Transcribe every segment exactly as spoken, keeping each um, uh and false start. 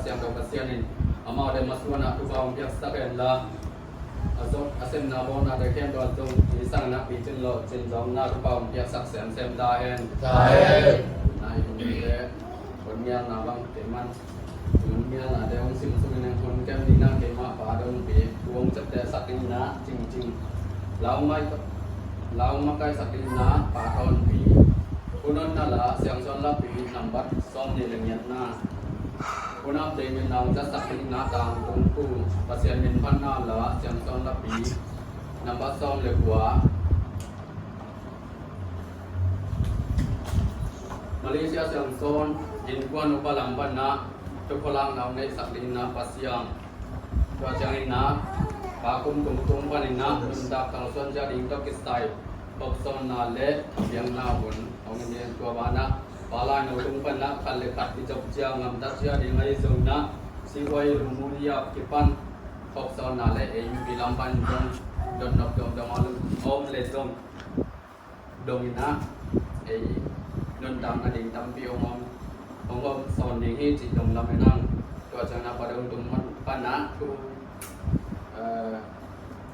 Siangtho Pasian in amaute masuanah thupha hong piaksak hen la, a zong a semna bawnate khempeuh ah zong i sangin ah picin lawhcin zawkna thupha hong piaksak semsem ta hen. Amen. Na i hun te hun mialna bang kei man hun mialnate hong simsuk in, hun kem ding na keimah Pa Dongpi thu hong ciaptehsak ding na Cingcing, lau mai lau makaisak ding na Pa Tawnpi. Hun nonna la Siangsawn Lapi nambat sawmnih le giatna. Hun update min nau casak ding na Tang Kung Pu, Pasian min phatna la Siangsawn Lapi nambat sawm le kua. Malaysia Siangsawn innkuan upa lam pan na thupha lakna hong neihsak ding na Pasian. Tua ciangin na Pa Kum Tung Tung panin na nuntak kalsuan ciat ding tawh kisai hopsawnna le thapiakna hun hong in, tua banah Pa Lai No Tung pan na khat le khat i zop ciang gamtat ciat ding ahi zong na sihuai lungmuliap kipan hopsawnna le ei mipi lam pan zong dotnop dongdong a om le zong dongin ah ei nuntakna ding tampi hong om, hong om sawn ding hi cih dong lam in ang. Tua ciangin ah Pa Dong Tung pan ah thu, eh,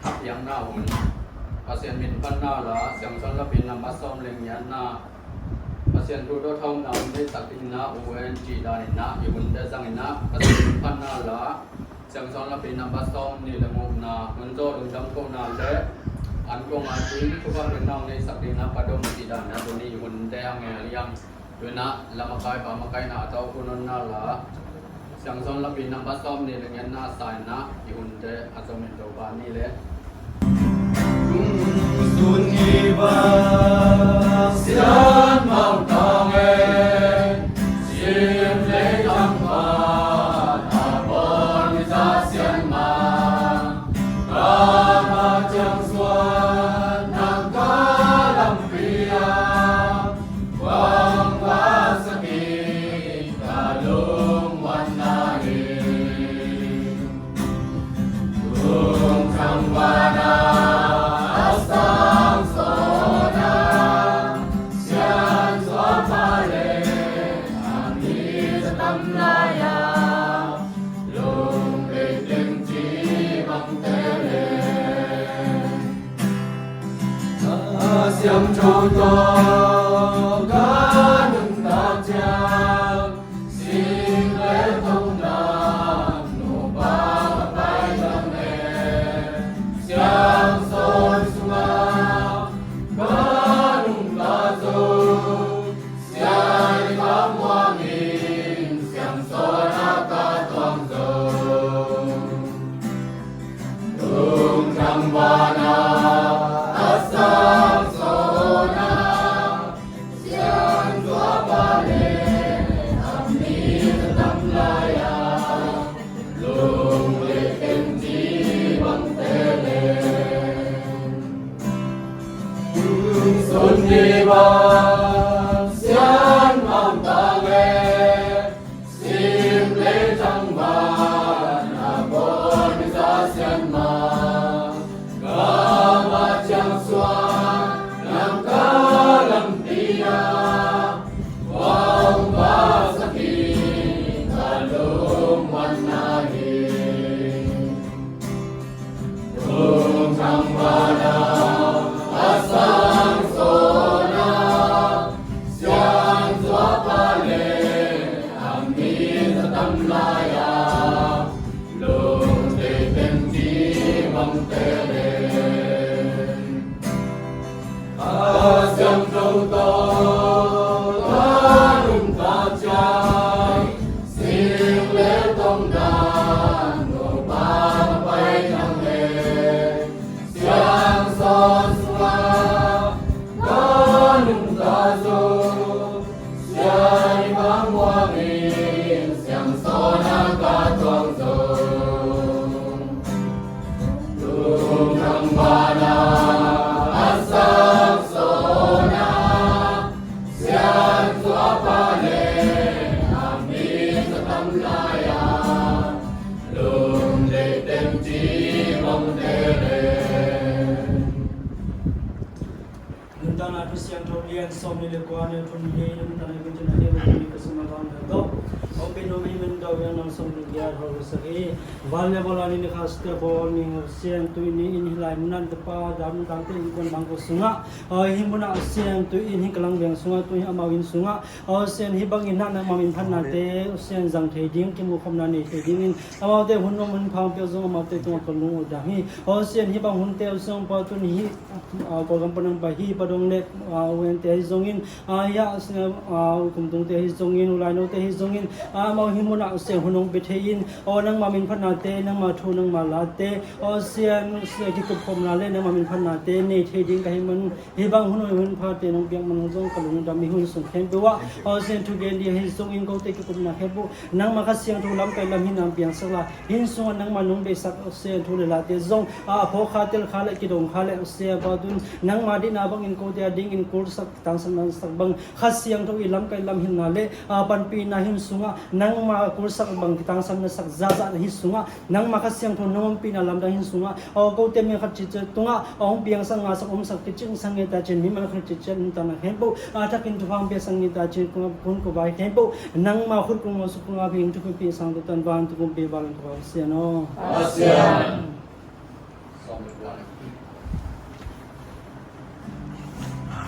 thapiakna hun, Pasian min phatna la Siangsawn Lapi nambat sawm le giatna. Pasian thu tawh thaumna hun neihsak ding na U N G dan in ah i hun te zang in ah Pasian min phatna la Siangsawn Lapi nambat sawmnih le gukna, hun zawh lungdam kohna le an kong a ding thupha piakna hong neihsak ding na Pa Dong Pi dan na tuni hunte a ngel hiam. Tuna la makaih pa makaihna a tawh hun nonna la Siangsawn Lapi nambat sawmnih le giatna sa in na i hunte a zom in Topa ni le. Sun ni ba sian mau tang e, sim le tang ba ta bon mi sa sian ma, ka ma ciang suan nang ka lampi a, kuang ba sa ki ka lung wan na hi. Tung thang wana a sang sona, sian sua pale, a mi sa tam laya, lung pei teng ci bang tele. A siam tho to ka nung ta ciang, sing le tong dan, nu pa ka pai tang le, siang son sunga, ka nung ta zo, siang ka muang in, siang son a ka tuang zo. Tung thang wana a sang sona, sian sua pale, a mi sa tam laya, lung le teng ci bang tele. Sun ni ba sian mau tang e, sim le tang ba na bon mi sa sian ma, ka ma ciang suan nang ka lampi a, kuang ba sa ki ka lung wan na hi. Tung thang wana a sang sona, sian sua pale, a mi sa tam laya, lung pei teng ci bang tele. A siam tho to ka nung ta ciang, sing le tong dan, nu pa ka pai tang le, siang son sunga ka nung ta zo, siang i bang muang in, siang son a ka tuang zo. Tung thang wana a sang sona, sian sua pale, a mi sa tam laya, lung le teng ci bang tele. Nuntakna Pasian tho lian sawmnih le kua ne thum le nuntakna Pasian tho lian sawmnih le kua ne thum le Hong pen hong hi man gau yang nang song ding giat hong sak hi. Van le bawl a ni ni kha sia bawl ning Pasian, tuni in hih lai munah tapa dam dam te innkuan bang ko sungah, aw, hih munah Pasian, tuni in hih Kalang Veng sungah, tuni in amau inn sungah, aw, Pasian, hih bangin nangma min phatnate, Pasian, zang thei ding, kimuhkhopna nei thei dingin amaute hun nuam hun pha hong piak zong amaute tungah ka lung uh dang hi. Aw, Pasian, hih bang hunte uh sung pa tuni hih, aw, Kawlgam pan hong pai hih Pa Dong le, aw, U N te ahi zongin, aw, hiah, aw, U Kum Tung te ahi zongin, U Lai No te ahi zongin, aw, amau hih munah Pasian hun hong pia thei in, aw, nangma min phatnate, nangma thu, nangma late, aw, Pasian, Pasian, kikupkhopna le nangma min phatnate nei thei ding ka hih man, hih bang hun nuam hun phate nong piak man zong ka lungdam hi. Hun sung khempeuh ah, aw, Pasian, thugen ding ahi zongin kote kikupna khempeuh nangma Kha Siangtho lamkai lam hihna piangsak la, hih sungah nangma nong beisak, aw, Pasian, thu le late zong, aw, a phawk kha, tel kha le kidong kha le, aw, Pasian, pa tun nangma deihna bangin kote a dingin kulsak, tangsakna sak bang Kha Siangtho i lamkai lam hihna le, aw, panpihna hih sungah nangma kulsak bang kitangsakna sak zahzah na hih sungah nangma Kha Siangtho nong ompihna lamdang hih sungah, aw, kote mi khat ciatciat tungah, aw, hong piangsak, ngahsak, omsak, kicingsak ngei ta cin, mi man khat ciatciat nuntakna khempeuh a thakin thupha hong piaksak ngei ta cin, kong kun ko vai khempeuh nangma khut kong aw suk kong a ping thupi pi sang tutan van tu kong pe val kong ko vai Pasian aw. Pasian.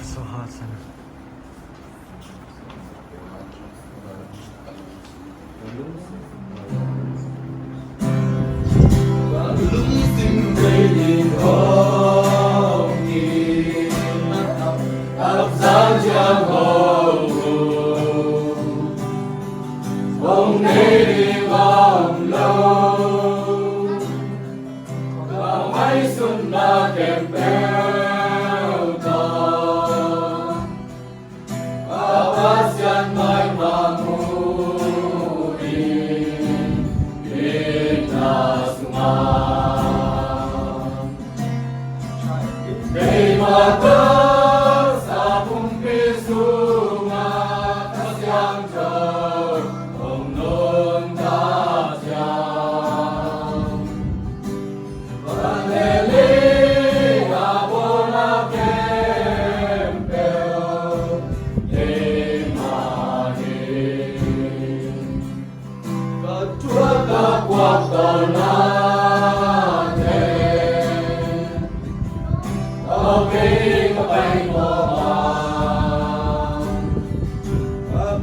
So hard, son. Pasian maimah mu in, itna sungah. Keimah taksa pumpi sungah Kha Siangtho hong nuntak ciang.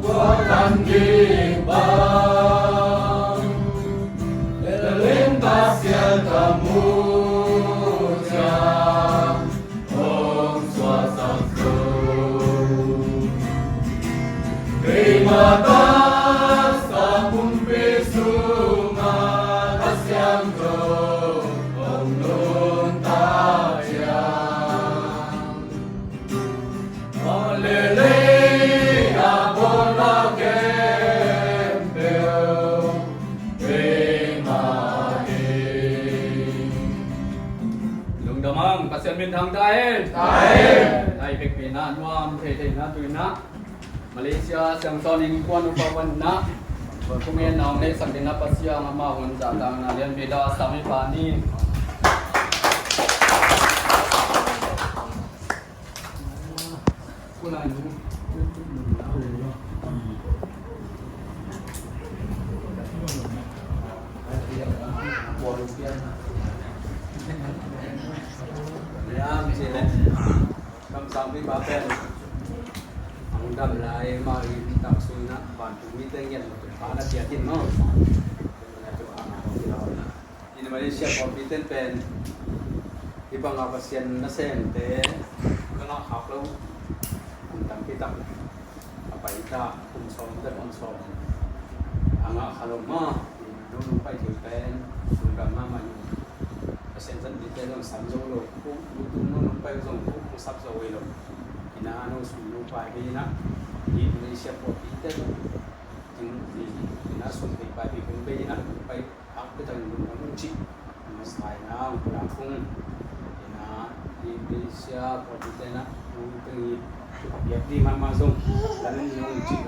Tua kan ding bang, le ling Pasian ka mu ciang, hong suaksak zo. Keimah taksa pumpi sungah Kha Siangtho hong nuntak ciang. Lungdam ang, Pasian minthang ta hen. Ta hen. Nai pekpi na nuam thei thei na tui na. Malaysia siangsawn innkuan upa pan na. Kung en na ong leh sak ding na Pasian ama hun za tang na lian pe da sami pa ni. Kamsang pi pa pen ang dam lai ma i tak sui na ban tu mi teng yan ma tu pa na tia tin ma. Ina Malaysia pawlpi ten pen hih banga Pasian nasemte ka ngah khak lo. Kum tampi tak a pai ta, kum sawm te kum sawm a ngah kha lo ma. Ina nong pai thei pen sungdam mahmah hi. Pasian zat mite zong sam zo lo. Kum tum nong pai zong kum sap zo lo. Ina nong sum nong pai hi na. Ina Malaysia pawlpi ten ina sum pai pai pi kum pai ina pai Ak pia tangin lungdam un cih. Masa ina ang pula kung ina Indonesia pawlpi tena lungdam tangin biak di mahmah zong lanin nung cih.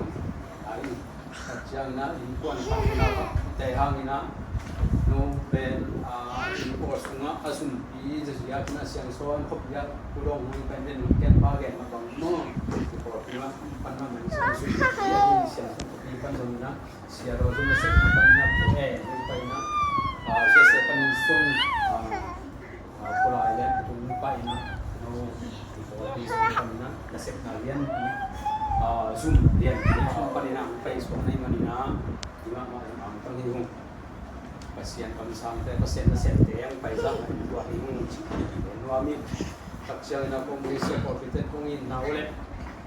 Ai, kat ciang ina innkuan pang ina te hang ina nung pen, ah, innkuan sunga a sumpi zaziak ina siangsawn khop biak kudong nung pen den nung ken pa gen ma bang mo. Pawlpi ma pan ma man siangsawn khop biak siangsawn khop biak. Pan zong ina, Sia Raw Zum nasepna pan ina, pu e, ning pan ina, ah, Sia Sia pan in sung, ah, ah, pulai lian tung pan ina, no, i pawlpi sung pan ina, nasepna lian, ah, zum lian, zum pan ina, pai sung na i man ina, i mah mah ina, ang tang hi hung. Pasian kamsangte, Pasian nasemte ang paizah na in tua hi hung. Nuam i. Takciang ina kong Malaysia pawlpite kong itna uh le,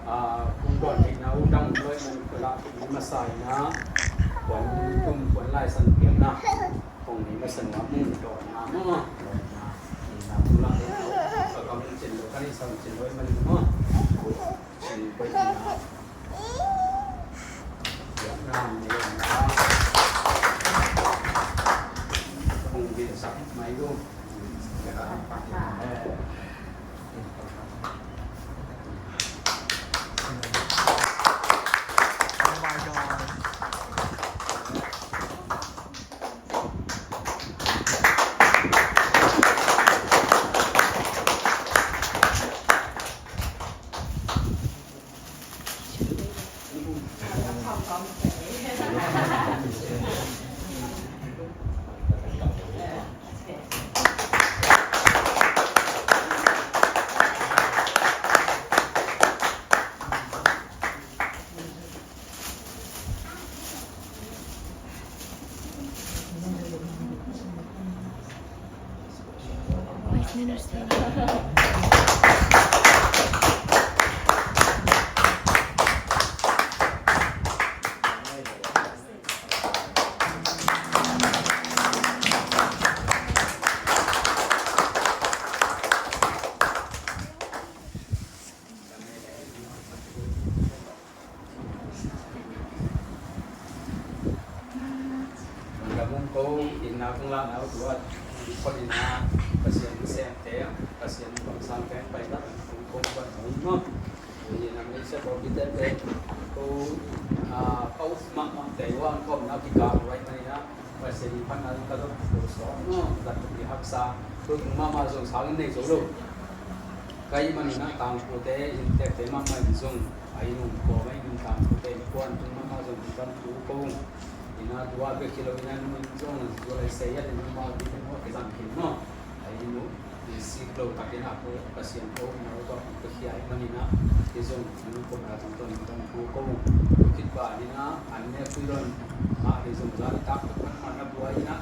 ah, kong dawn theihna uh dang loi man ka lah kong masa ina, puan tum, puan lai san piakna kong nei masa nuam uh, dawnna maw, dawnna. Itna kong lah ina uh, ka kam cin lo, ka nei sam cin lo i man uh maw. Cin koih ina. Vice Minister. Lamung ko, itna kong lahna uh tua, kong ina, Pasian semte, Pasian kamsangte, pai tak, kong kong ban hong maw. Ina Malaysia pawlpite te, ko, ah, pau mahmah te, wang kom na kikal wai mai na, Pasian phatna ka dot ko sawm maw, dat ko pi haksa, ko tung mahmah zong sang in nei zo lo. Ka i man ina tangpute, in tek te mahmah in zong, a i nung ko mai in tangpute, in kuan tung mahmah zong in kan tu ko. Ina tua bek hi lo ina nung in zong, tua lai sei a in mahmah di te maw, ke zang kin maw. A i nung, in sik lo tak ina ko, Pasian ko, ina ko, ko khia i man ina, i zong, in ko na tang ton, in kan tu ko. Ko khit ba ina, an ne kui lon, ma i zong zan tak, tak, tak, ma na bua ina.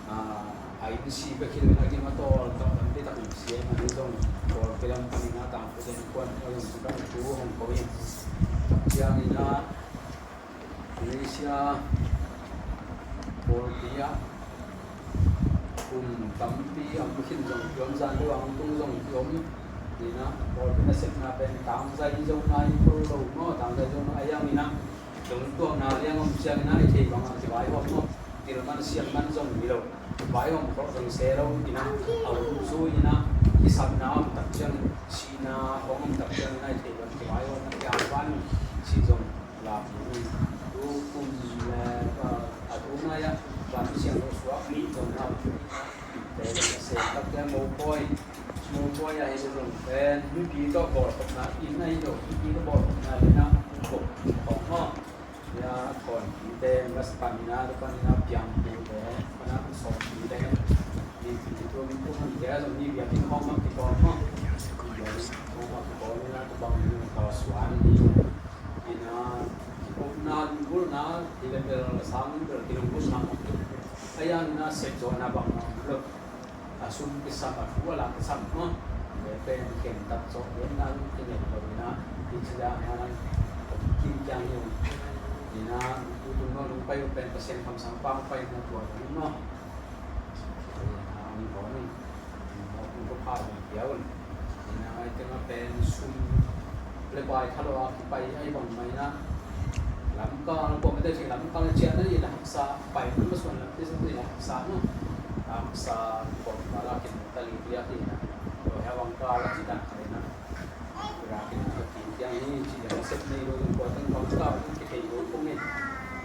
Ah, a inn si bek hi lo in a gim a tawl tawh tampi tak in si a, ina hi zong pawlpi lam panin a tangpute in kuan a zong sukang thu hong ko in. Ciangin a Malaysia pawlpi ah kum tampi a om khin zong ki om, zan deuh a hong tung zong ki om. Ina pawlpi nasepna pen tangzai zong nai khol lo maw, tangzai zong nai a yang ina Lungtuakna liang om ciangin a i thei bangah kivaihawm maw? Kilman siangman zong hi lo. Vaihawm khawh zong se lo in a, a um zui in a, kisapna om tak ciangin, sihna hong om tak ciangin a i thei bang kivaihawm a, kiangvan si zong lak in. Tu kum le, a, a tu nai a, van siang lo suak nih zong na. Te se tak te mopawi. Mopawi a hi zong pen mipi tawh bawlkhopna in a hi lo, mipi tawh bawlkhopna le na kop kop maw? Ya kon pi te mas pan na pan na piang pi te, pan na sawm pi te. Mipi tu mi tu man te zong mi bia pi hong ma pi kon maw? Bia pi hong ma pi kon na tu bang ni tawh suan ni. Ina kikopna lunggulhna hi le bel sang bel kilunggulhna. A yang ina sep zawhna bang maw lo. A sum kisam, a thu a lak kisam maw? Ve pen khen tak zawh ve na lung kinei lo ina, i ci dan na lang kim kiang hi ung. Ina tu tung no lung pai uh pen Pasian kamsang pang pai na tua lo maw? Ina ang ko nung. Ina tung ko pha ung pia un. Ina ai teng a pen sum le pai tha lo a kipai ai bang mai na. Lamkang, lamkang mete cing lamkang cian na i la haksa, pai mun masuan lam ti sa i la haksa no. Haksa, kong ka la kin ta li lia ki na. Lo hea wang ka la ci dan ka na. Ra kin ka kin tiang ni ci ya sep nei lo yung ko teng kong ka ki kei lo kong ni.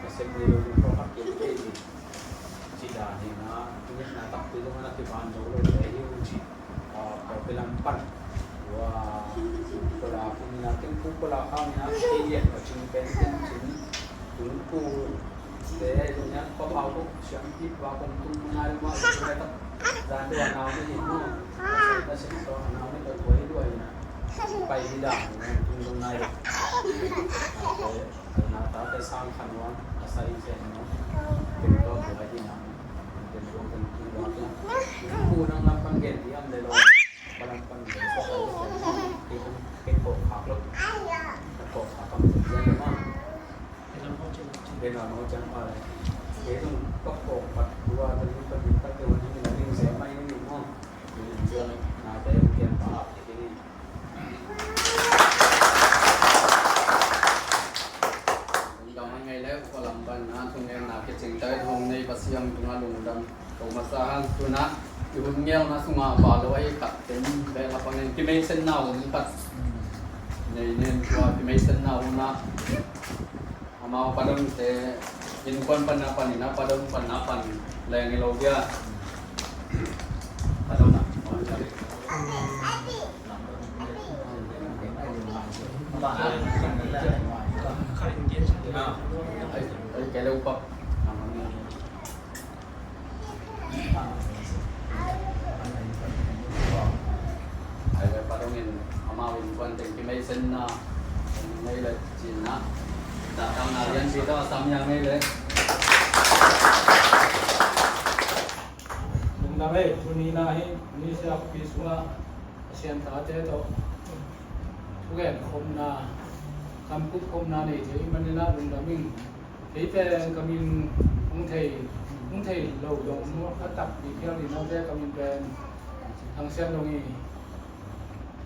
Ka sep nei lo yung ko ka kin kei ni. Ci dan ni na, ni na tak ti lo na ki ban lo lo le hi ci. Ko pilam pan. Wa, ko la kin na kin ku ko la kang na ki yen ka cing pen kin cing. Siam kip va kong tung tung nai lo mah, zan deuh a nau ni hi mu. A sai ta sin so a nau ni tawh tua hi dua hi na. Pai hi dah mu tung tung nai lo. A te, a na ta te sang khan wa, a sai zen mu. Ken to tua hi na. Ken to ken tung wa ken. Ku nang lam pan gen di am de lo. Balang pan gen so sai zen mu. Ken ko khak lo. Ko khak am zen mu. Kei lam hau ciang, kei lam hau ciang pa le. Kei tung kok kok pat dua ta ling ta ling ta te wan ni na ling se mai ni mo. Ni ling se na te kian pa ap te ni. Lungdam a ngei le upa lam pan na thungen na kicing tai thong nei Pasian tunga lungdam. Ko masa hang tuna i hun ngeuna sunga pa lo ai khat ten be la panen kimei sen na hun khat. Nei nen tua kimei sen na hun na. Amau padon te innkuan panna panin a padon panna pan leng i lo bia. Padon a. Ai, ai, kei le upa. Ai le padong in amau innkuan teng kimei senna ngei le cinna. Datang na lian pi tawh a sam ia ngei le. Lungdam ei, tuni na hi ni siak pi sungah Pasian tate tawh thugen khopna, kamkup khopna nei thei manin ah lungdam ing. Kei pen ka min hong thei, hong thei lo dong mu a tak dikhial ding note ka min pen Thang Sian Dong hi.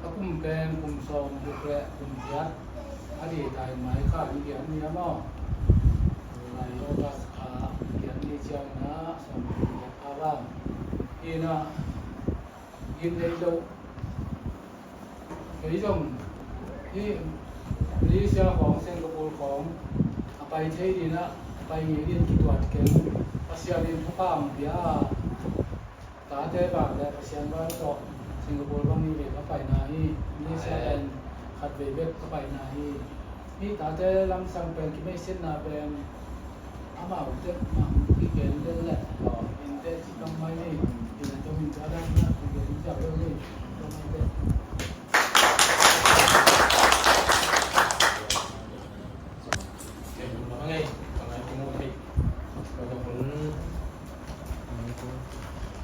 A kum pen kum sawm guk le kum giat a di tai mai kha ni giat ni a maw. Lai August kha giat ni ciang na sawm guk giat kha bang. Hi na gim nei lo. Kei zong hih Malaysia khawng, Singapore khawng a pai thei ding ah, a pai ngei ding kituat keng. Pasian in thupha hong pia a, tate bang le Pasian bang tawh Singapore bang ni vei ka paina hi. Malaysia bang khat vei bek ka paina hi. Hih tate lamsang pen kimeisiatna pen amau tek mah kigen lel leh, innte ci kam mai ni, inn a tom in tua dan na kigen ciau lel ni.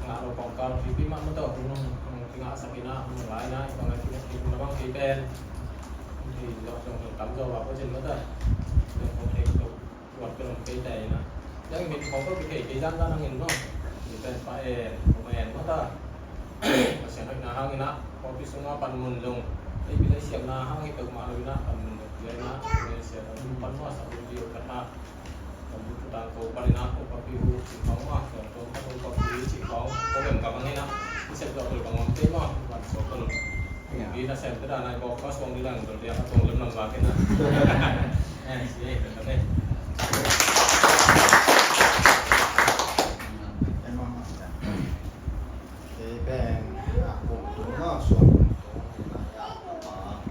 Ngah lo kawngkal pipi mah mawtaw, hun hong kingahsak in ah, hun lai na, i bang a kingah kik na bang kei pen. Hong thei zawh zong hong tam zaw a pawcin mawtaw. Hong thei tuk tuat pen hong kei tai na. Yang min khawng ko kithei kei zan zan hangin maw. Min pen pa en, hong en mawtaw. Pasian hoihna hangin ah, kawpi sungah panmun zong. Ei pi lei siamna hang hi peuhmah lo in ah, panmun zong kei in ah, siamna panmun a sak uh dih uh ka tha. Kan bu putang ko panin ah, ko papi uh cih khawng mah, ko papi uh cih khawng, ko beng ka bang in ah, i sep dawh bel bang om tei mah, ban so ko lo. Di na sem te da nai bawk ka suang di lang, dol dia ka tuang lem lam bak in ah. Eh, si eh, kan eh. Kei beng, a kum tung mah, suang kum tung, kei na ya ka pa,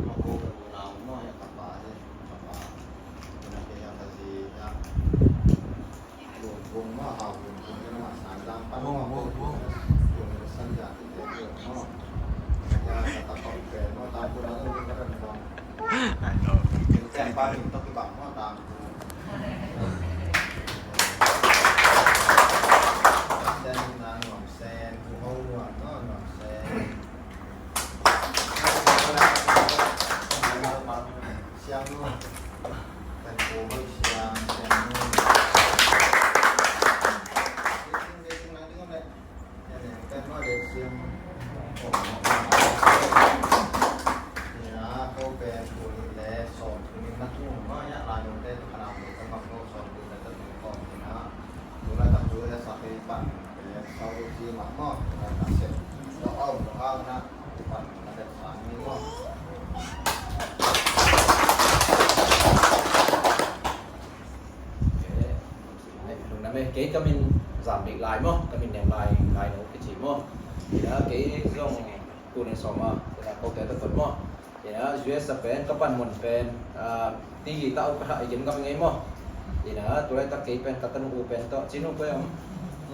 ma ko ka lu na um mah ya ka pa eh. Siang nu. Kan ko hoi siang, siang nu. Siang nu, siang nu. Siang nu, siang nu. Siang nu, siang nu. Kei ka min Zam Bik Lai maw, ka min neu Lai, Lai no kici maw. Ina kei zong tul nih sawm a, ina kote ta kot maw. Ina U S a pen ka panmun pen, ah, ti ta uh ka tha i gin ka mi ngei maw. Ina, tulaitak kei pen ka tanu u pen tawh. Cinu koi om?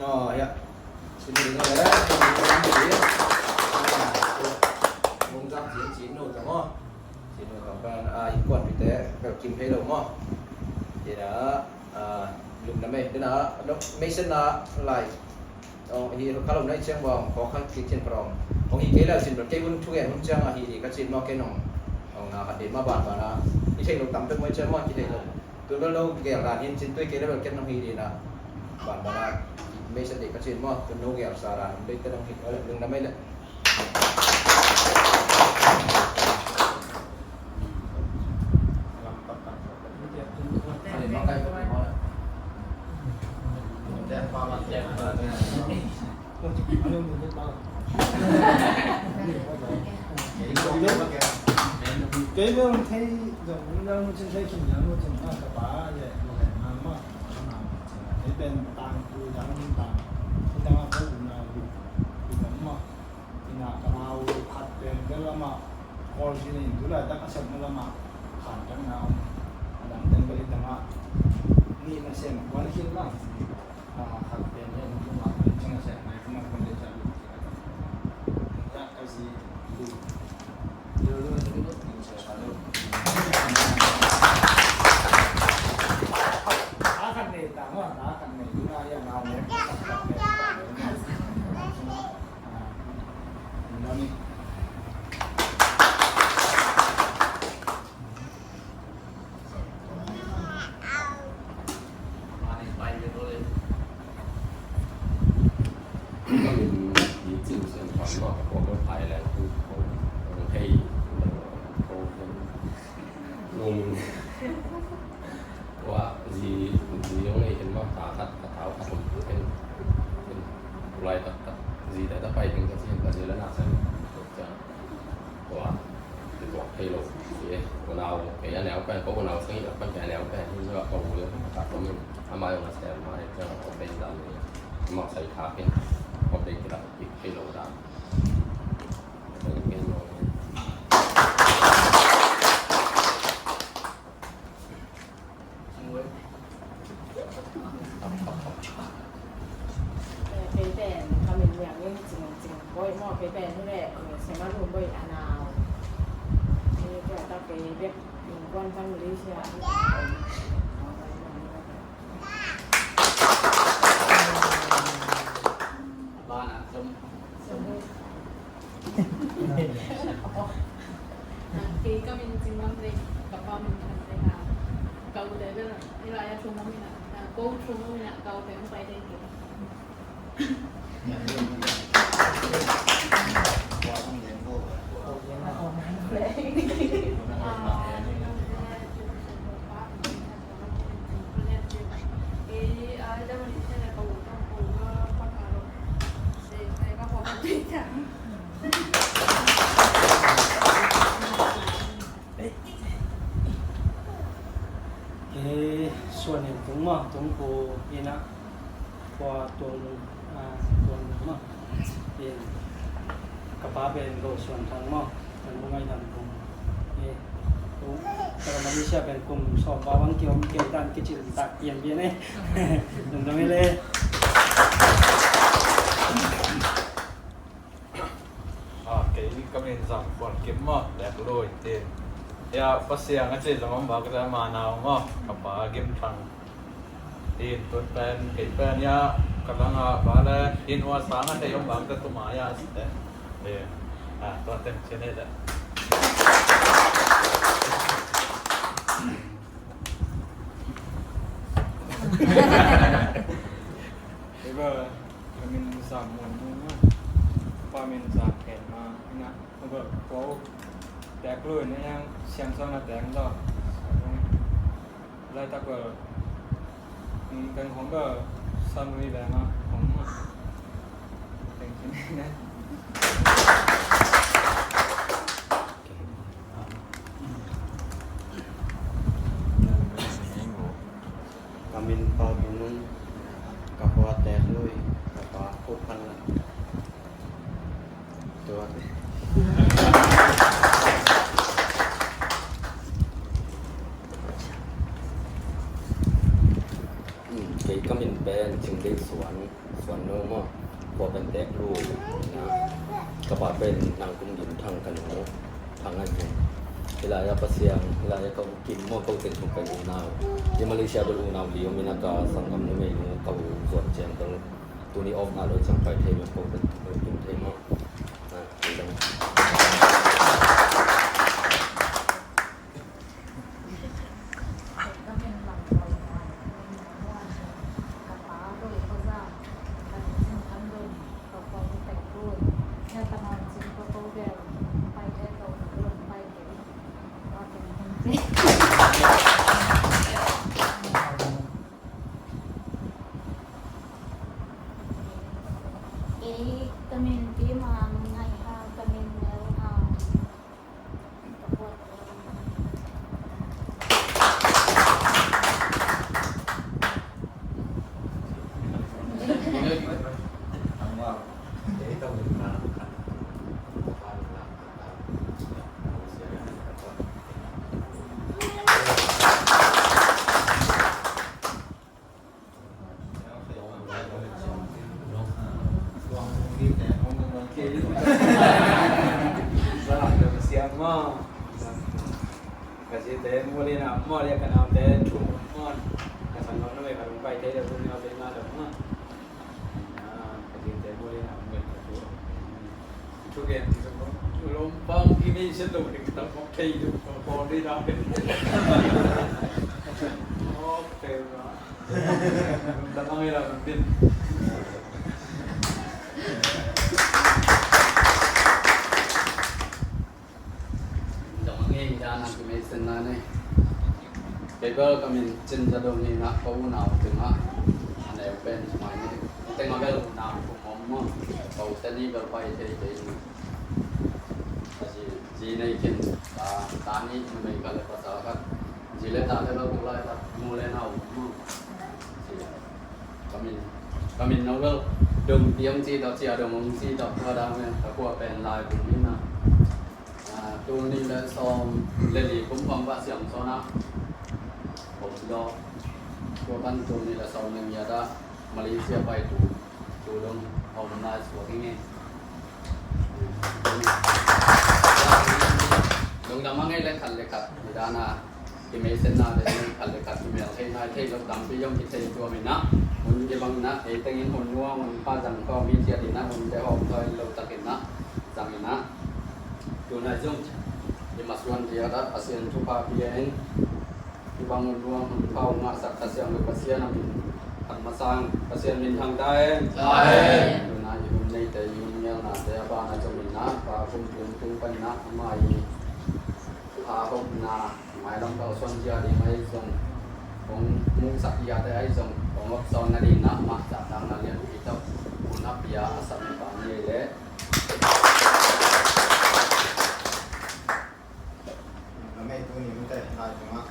Aw, ya. Cinu ding le. Mungzak cin cinu tawh maw? Cinu tawh pen, ah, innkuanpihte bel kim thei lo maw? Ina, ah, lungdam ei. Ina, no, meisen na lai. Ong hi ka lo nai ciang bang, khaw khat kik cin pha ong. Ong hi kei le cin bel kei hun thugen hun ciang a hi hi ka cin maw kei nong. Ong na khat dei ma ban ban a. I thei lo tam pek mai ciang maw ki thei lo. Tu bel no gel dan hin cin tui kei le bel ken nong hi hi na. Ban ban a. Mei sa dei ka cin maw. Tu no gel sa dan. Dei te nong hi ka le lungdam ei le. Kei bel thei zong, nang nu cin thei khin, nang nu cin a ka pa le nu le ma ma. Kei pen tang tu dang tang tu dang a ko na lu. Ina ka nau khat pen bel amah kawl khin in, tu laitak a sepna lamah khantakna om. A dang pen bel i tangah nih nasem kuan khin la. A khat pen bel kum a kum cing a sepna i kum a kum le cah lu. Ka zi lu. A khat nei ta ma, a khat nei tu na ya nau le. Tua zi, zi zong nei khin maw, ta khat, ka tau khat om khin, khin. Tulaitak khat zi te ta pai ding ka ci, ka zi le nak sen. Tua, tua thei lo. Ye, unau, kei a neu pen, ko unau sang i a pen kei a neu pen, hi zua ko u le, ka tom in, ama zong a sem ma, he zong ko pen dan ni, ama sai kha pen, ko pen kila, thei lo dan. Kei pen ka min niang in Cing, Cing Bawi maw, kei pen hi leh, eh, Sia Mah Lun Bawi a nau. Kei tua tak kei bek innkuan tang Malaysia. Kei ka min Cing Lam Lei, ka pa min Khan Lei ha. Ka u te bel, i lai a thum a min a, ko thum a min a, ka u te hong pai dei kei. Kei Suan in tung maw, tung pu ina, kua tuang, ah, tuang maw. In, ka pa pen Go Suan Thang maw, kan bu ngai dam tung. Eh, tung, ka Malaysia pen kum sawm ba wang kiom kei tan kicil tak pian pian eh. Tung dam ile. Ah, kei ka min Zam Kuan Kim maw, Lek Lui tin. Ya, Pasiang a ci zong om bak ta ma nau maw, ka pa Gim Thang. Tin, tun pen, kei pen ya, ka lang a ba le, in wa sang a te om bak ta tu ma ya, si te. Eh, ah, tua ten ci ne da. Kei ba, ka min Zam Muan Mung maw. Pa min Zam Khen ma, ina, ka ba, ko, Tek Lui na yang, Siam Song na Tek Lui. Laitak bel, mm, teng khong bel, San Ui Veng ah, khong ah. Teng khin ne. Ka min Pau Min Nung, ka pa Tek Lui, ka pa Khup Phan Lam. Tua. Suan, Suan no maw, khua pen Tek Lui na, ka pa pen Nang Kum Gin Thang ka nu, Thang a zin. Hih lai-ah Pasian, hih lai-ah ka u Kim maw, ko teng thum pen unau. Hih Malaysia bel unau li om in a, ka sanggam numei nu ka u Zuan Ciang bel tuni off ngah lo ciang pai thei lo, ko pen thum pen kim thei maw. Ah, Ei, ka min Pi Mang Ngai Hau, ka min Mel Hau. Ka zite muli na maw, lia ka naute thu maw. Ka sanggam numei ka dong pai thei lo, tu ni a bei na lo maw. Ah, ka zite muli na maw, ka thu. Thu gen, thu lom bang ki nei se lo, ni ka tam mok thei lo, ko ri da. Ok, na. Lamang ila mungkin. Lamang ila na kimei sen na ne. Kei bel ka min Cin Za Dong hi na, ka unau teng ah a neu pen sumai ni. Teng ah bel unau kum om maw. Ka u teni bel pai thei thei ni. Ka zi, zi nei kin, ta, ta ni numei khat le pasal khat. Zi le ta le bel tu lai ta, nu le nau maw. Ka min, ka min no bel dong tiang ci tawh, cia dong ong ci tawh, tua dang me, ka kua pen lai bung min na. Ah, tul nih le sawm le li kum bang bah siang sawn ah om dawh. Tua pan tul nih le sawm le ngiat ah Malaysia pai tu, tu dong om lai suak ing e. Lungdam a ngei le khat le khat, i dan a kimei sen na le khat le khat kimel thei nai thei lo tampi zong kithei tuam in ah, hun kibang in ah, ei teng in hun nuam hun pha zang khawm hi ciat in ah, hunte hawm thawi lo tak in ah, zang in ah, tunai zong i masuan ciat ah Pasian thupha pia in, kibang hun nuam hun pha hong ngahsak Kha Siangtho Pasian a min khat masang Pasian minthang ta hen. Amen. Tunai i hun neite i hun ngelnate a ban a zong in ah, Pa Kum Tum tung pan in ah, amah i tha hopna mailam tawh suan zia ding ahi zong, kong mungsak zia te ahi zong, kong lok sawn na ding na mah zahtakna lian uh hi tawh, hun a pia a sak mipa ni ei leh. Na mei tu ni mite lai tungah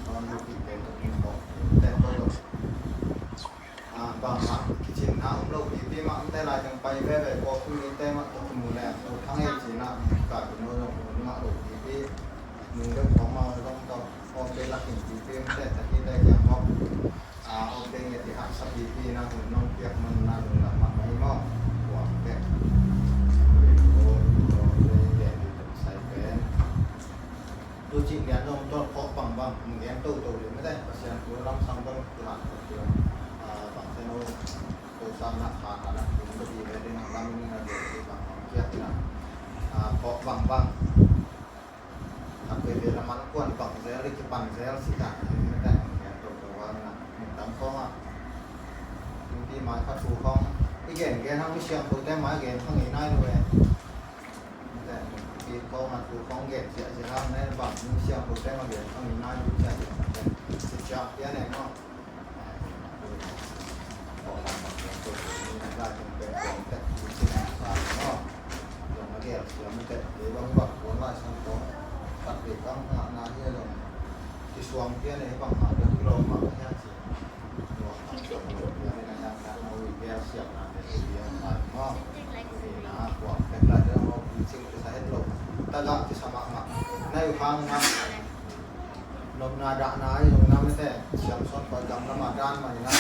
sawn na pi pen tu ni kong te ko lo. Ah, bangmah kicinna om lo pipi mah omte lai teng pai veve, kawkpui mite mah tawh kimu leng, U Thang ei cina ka kino zong um mah lo pipi, nung deuh khawng mah zong tawh awpte lakin pipi omte, takite kiang mawk, ah, awpte nget i haksa pipi na hun nong piak man na lungdam mahmah hi maw. Kuamte sai pen. Tu cih lian zong tual khawh bangbang, hong gen toto lian mete, Pasian thu lamsang bang tu han ko tiu. Ah, bang se no, ko sa na kha na na, kum ko di ve ding, lam ni na de, di bang bang kiak na. Ah, khawh bangbang. Khat veve lam an kuan bang zel, i kipan zel, si ta, lian mete, hong gen toto val na, mun tam khawng ah. Pi mai khat thu khawng, i gen gen hang mi siang ko te mai gen khawng i nai lo e. Pi khawng a thu khawng gen ciah ciah hang nai bang, mi siang ko te ma gen khawng i nai lo ciah ciah. Si ciah pia ne maw. Kisuang pia ne bang ma, kilo ma, ya ci. Taga kisa mahmah. Na yu hang na. Nopna dahna ahi zong na mete. Siam son koi gam lama dan mah hi na.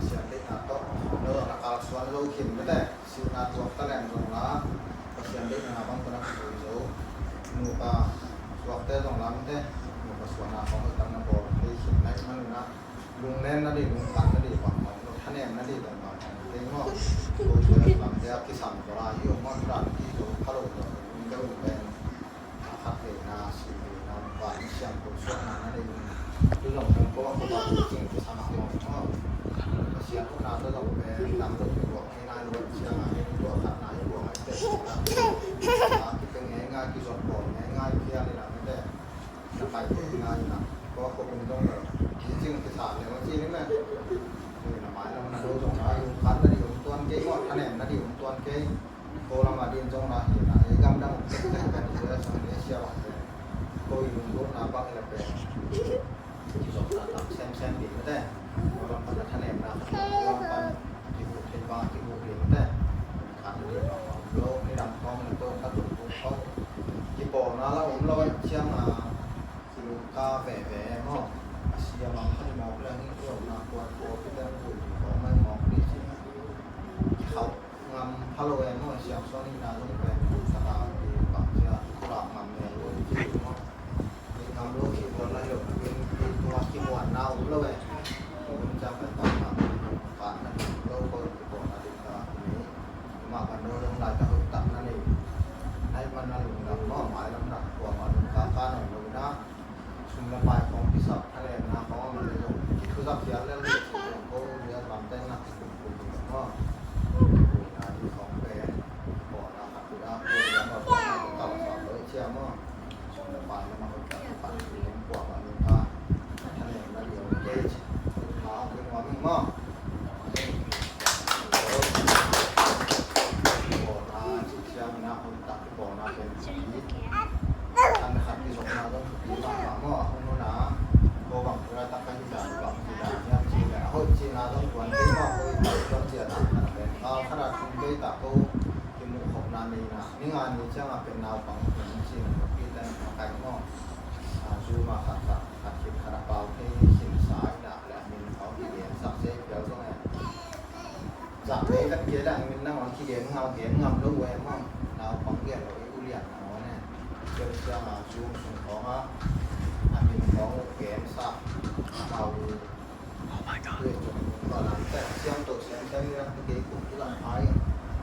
Pasian deihna tawh no zong na kalsuan zo khin mete. Sihna tuak talent zong la Pasian deihna bang tawh na kizui zo. Nupa suakte zong la mete, nupa suahna khawng hoih tak na bawl thei khin na hih manun ah lunglen na ding, lungkhat na ding bang bang lo, thanem na ding bang bang kei maw. Ko tua bang dia kisam ko la hi om maw, tua kizo pha lo lo, lungdeuh pen a khat veina, sim veina, van siangtho suahna na nei. Tu zong kan ko a ko ba tu cing tu sang a ko maw. Pasian hopna tawh zong pen dam lo ki buak ngei ngai lo, siang a ngei tua khat na hi buak ngai te. A kipia ngei ngai, kizon bawl ngei ngai, phial i lam te. Na kai ngei ngai na. Ko a ko bung zong lo. Cing kisa le ma ci ni me. Ni na mai lam na lo zong na lungkhat na ding om tuan kei maw, thanem na ding om tuan kei. Ko lam a ding zong na hi na, ei gam dang tek tek pen hi la song Asia bang pen. Ko i lungdamna bang hi la pen. Kizopna tam semsem ding mete. Ko lam pan a thanemna khat, ko lam pan kibuh thei bang kibuh ding mete. Khat ding bang om lo, ni dang khawng na ko khat tuk tuk khawng. Kipawlna la om lo, siang a kilungka veve maw. A sia mang khat i mawk leng hi ko na kuan ko pi teng ko i mawk mai mawk ding si. Kikhauh ngam pha lo e maw, siangsawn hihna zong pen, saka i bang cia, pulak ngam mel lo i ci maw. Ngam lo kikuan lai lo, in, in tua kimuanna om lo e. Ko in ciang pen bang ngam, ka na lo ko in kikuanna ding ka ni. Mah kan lo zong lai ka hoih tak na ni. Nai man na lungdam maw, mai lam na kuamah lungka ka na lo na. Sum le pai khawng kisap, thanemna khawng a man le zong, kithuzak hial le zong, ko rial lamte na kikum kum ding maw. Kuina ding khawng pen, kawna khat pui a, kuina maw, kuina kau sa lo cia maw. Sum le pai lam a hoih tak, pan kuamah lungka, thanemna ding khawng kei ci, ha, kuina maw. Kawna ci cia na hoih tak. Kipawlna pen thupi. Khat le khat kizopna zong thupi mahmah maw, a hun hun a. Ko bang tua tak ka hi dan, bang hi dan hiam cih leh a hoih cihna zong tuan kei maw, ko i tuan cia dan khat pen. Kal khat a thum kei ta ko kimuh khopna nei na. Ni nga ni ciang a pen naupang hun cihna thupi ten a kai maw. A, Zoom a khat khat, khat khit khat a pau kei khin sa i na le a min khawng kigen sak se pial zong e. Zah mei vet kei le a min nangawn kigen ngam, gen ngam lo uh e maw. Naupang gen lo i ulian nangawn e. Tua ciang a Zoom sung khawng a, a min khawng uh gen sa. Amau i. Tua ciang tua lam te siam to siam te ni lam kei kum tu lam ai.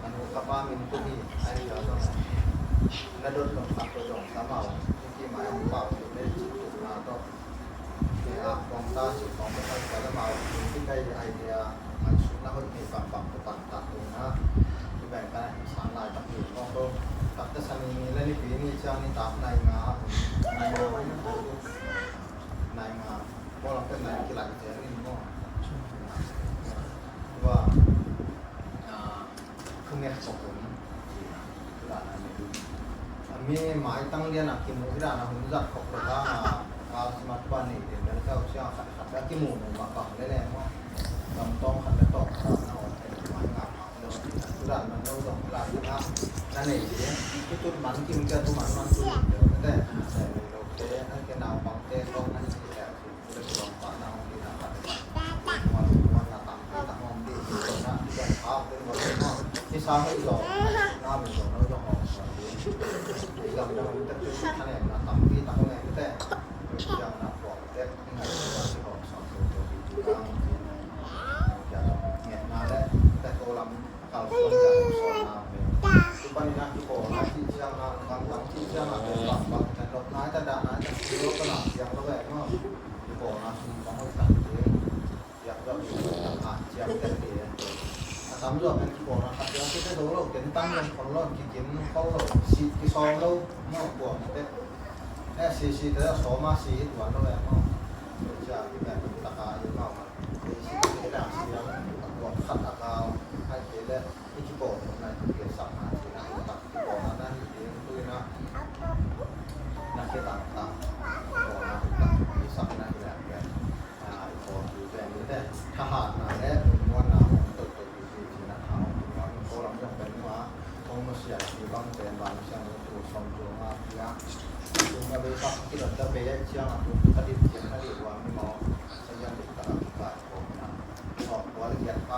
Kan uh ka pa min tu hi ai tua zong. Na dot lo ka tua zong sa mau. Ni ki mai ang pau tu le ci tu na to. Tua a kong ta ci kong ta ka la mau. Ni ki kai ai tua. Mai su na hoi ni pang pang tu pang ta tu na. Tua pen ka na san lai tak ni kong tu. Tak ta sa ni ni la ni pi ni ciang ni tak nai nga. Nai nga. Nai nga. Ko lam pen nai kilat cia ni mo. Tua. Thu nget khop un. A mi maitang lian a kimu hi dan a hun zat khop le ta a, a smat ban ni den le ta cia khat khat a kimu mu ma kam le le mo. Kam tong khat le tong khat na on te mai ngam ma lo. Thu dan man lo dong la na na nei de. Ki tut man kim kia tu man man tu de te. Te lo te na ke nau bang te tong na ni te. Piak zawh ding a ciam tek ding. A tam zawh pen kipawlna khat ciang kite zo lo, ken tam leng khol lo, kikin khol lo, si kisawm lo, maw kuam tek. Eh, si si te sawm a si hi tuan lo eh maw. Cia ki pen taka i maw. Si te la siang a kuam khat a kau. Hai te le i kipawlna i kipiaksakna cihna hi tak kipawlna na hi ding tu ina. Na khia taktak kipawlna hi tak kipiaksakna hi leh. A, i kawm tu pen ni te, thahatna le lungmuanna hong toihtoih hi ci cihna tha hong tung a, hong kawlam zong pen nua, hong nusia ci bang pen bang siang hong tu sawm tu nga pia. Tung a bei pak kidon ta bei a ciang a tung tu ka dim ciang ka dim ua mi maw, sa yan dik ta ka kikal kawmna. Sawm kua le kia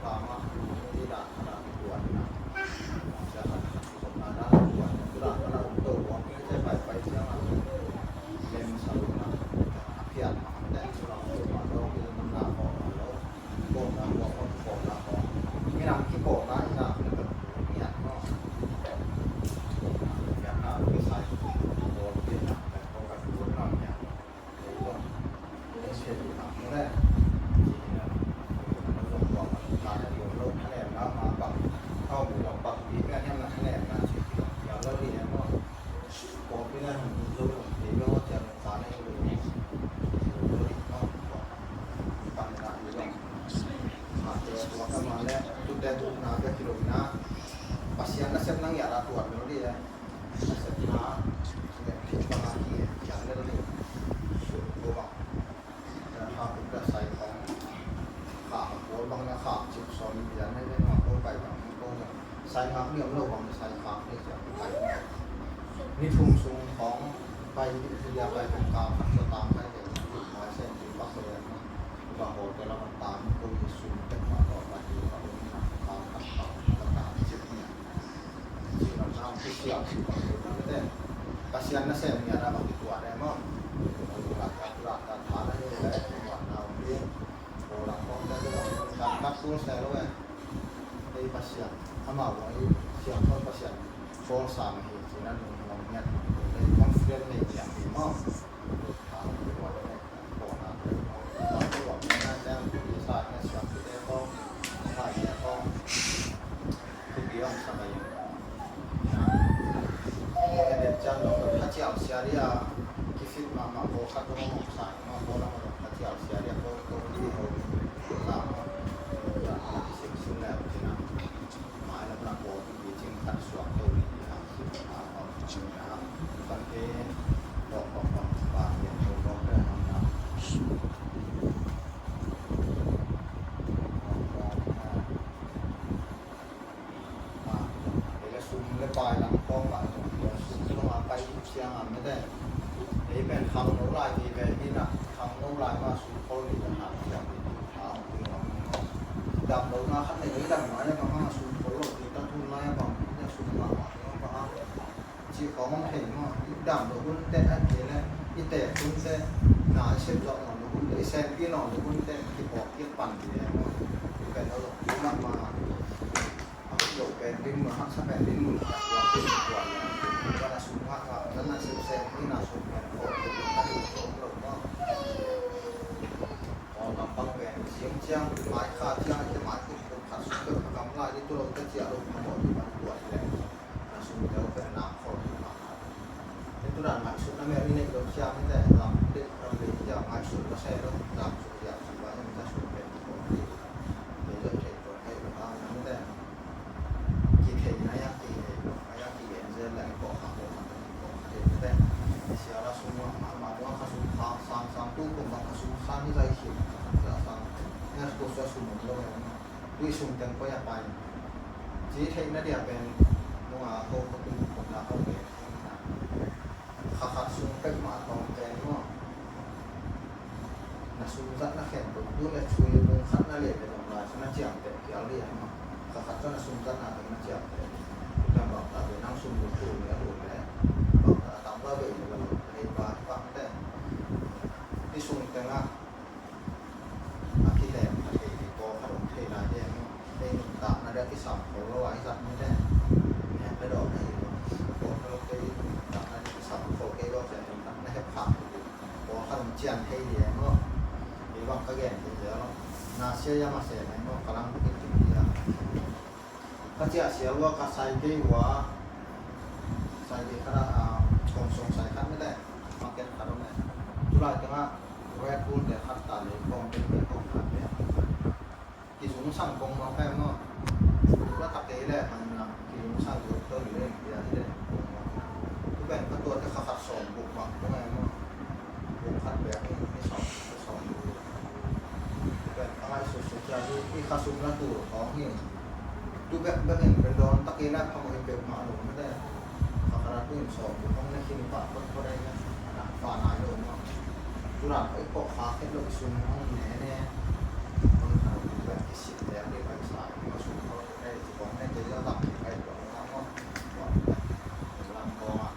Tua mah, i dan khat a kituat na. Sia khat khat kituat na, dan kituat na. Tua dan khat a om to, om kei te pai pai sia ma. Lem sa lo na. A pian ma. Te su la lo ma lo, ki lo na ko ma lo. Ko na ko, ko na ko. Ni na ki ko na, na ko ni a ko. Ya na ko sai. Ko ni na ko ka ko na ni a. Pasian nasep nang ya la tuan lo di. Nasepna, nasep bang a ki, kiang lel ding. Ko bang. Kha buk da sai kong. Kha buk bang na kha cip som bian na lel ma ko pai bang ko na. Sai ngak ni om lo bang sai ngak ni cia pai. Ni thum sung kong pai ni cia pai bang ka kha sa tang pai ni. Pai sen cip bak ko ya. Ba hotel a man tang ko ni sum tek ma ko pai ni ko ni na kha kha kha kha cip ni. Pasian nasem ni a na bang kituat e maw. Ei Pasian amau bang ei siangtho Pasian pawl sam hi cih na nung hong ngiat. Ei confident nei ciang hi maw. Mete, ei pen khangno lai ti pen hi na, khangno lai ma sum khol ni na, na, na, na, na, dam lo na khat nei, dam lo na ma sum khol lo ti ta tun lai ma, na sum ma ma ma ma. Ci khong om thei ma, dam lo hun te a ke le, i te hun te, na sep zo lo hun te, i sen pi lo hun te, ki pok ki pan ti ma, pen lo ma ma. Lo pen rin mun, haksa pen rin mun, ka tua pen tua le. Ka na sum ha ka, na na sum sen, ni na sum pen ko, ko, ko, ko, ko, ko. Ko gam bang pen, siang ciang, mai kha ciang, te mai kum kum khat sum pen ka gam lai, ni tu lo te cia lo, ka mo tu ban tua le. Na sum te pen na ko, ko, ko. Te tu dan ngaihsutna mel i neih loh ciang i te, lam te ram le i te ngaihsut ka se lo, lam sut i a sut ba i te sut pen ko ti. Te lo te ko hei lo a na i te. Kitheihna i a kihei lo, a i a kigen zel la i ko ha ko ha ko ha te te. Sia la sum ma ma ma ka sum kha sang sang tu ko ma ka sum sang i zai khin ka sum sang. Nya ko sa sum lo ya ma. Tui sum teng ko ya pai. Ci theihna dia pen nunga ko ko tu ko na ko ke. Kha khat sung pek mah tawm pen maw? Na sum zatna khempeuh tu le sui bung khat na le le dong lai sung na ciamteh pial dih a maw? Kha khat sung na sum zatna teng na ciamteh. Tua bang ta pen nang sum lut tu le a lut le. Bang ta a tam ba bei le bang ta hei ba bang te. I sung tengah a kilem kha thei ding pawlkhat om thei lai hi a maw? Hei nuntakna ding a kisam khol lo a i zat mite nek le dawh na hi lo. Pawlkhat om thei ding nuntakna ding a kisam khol kei lo cian nuntakna hep khak thei ding pawlkhat om cian thei ding a maw? Kei bang ka gen thei zel lo. Na sia ya ma se mai maw ka lang bukin kim dia. Ka ciah sia lua ka sai kei ua, sai kei khat ah, ah, kong song sai khat mete, market khat om e. Tulai tengah Red Bull te khat ta le kong te kong khat te. Kizung sang kong mawk e maw. Tua tak kei le man na kizung sang tua tua le pia hi le kong mawk na. Tu pen ka tua te kha khat sawm buk bang kong e maw. Buk khat bek ni sawm, sawm buk. Tu pen ka ngaihsutsut cia hi, i kha sum na tul khawng hi. Tu bek bek in pen dawn tak in a phamawh hi peuhmah lo mete. Kha khat a tu in sawm buk hong na khin pah phot phot a in a, a na pha nai lo mah. Tu na kha i pawh kha khet lo i sum hong ne ne. Hong kha lo tu bek i sik le a dei paisa i ma sum khawng ne i ci kawng ne kei a lam kei a i pawh hong a mawh. Lam kawng a.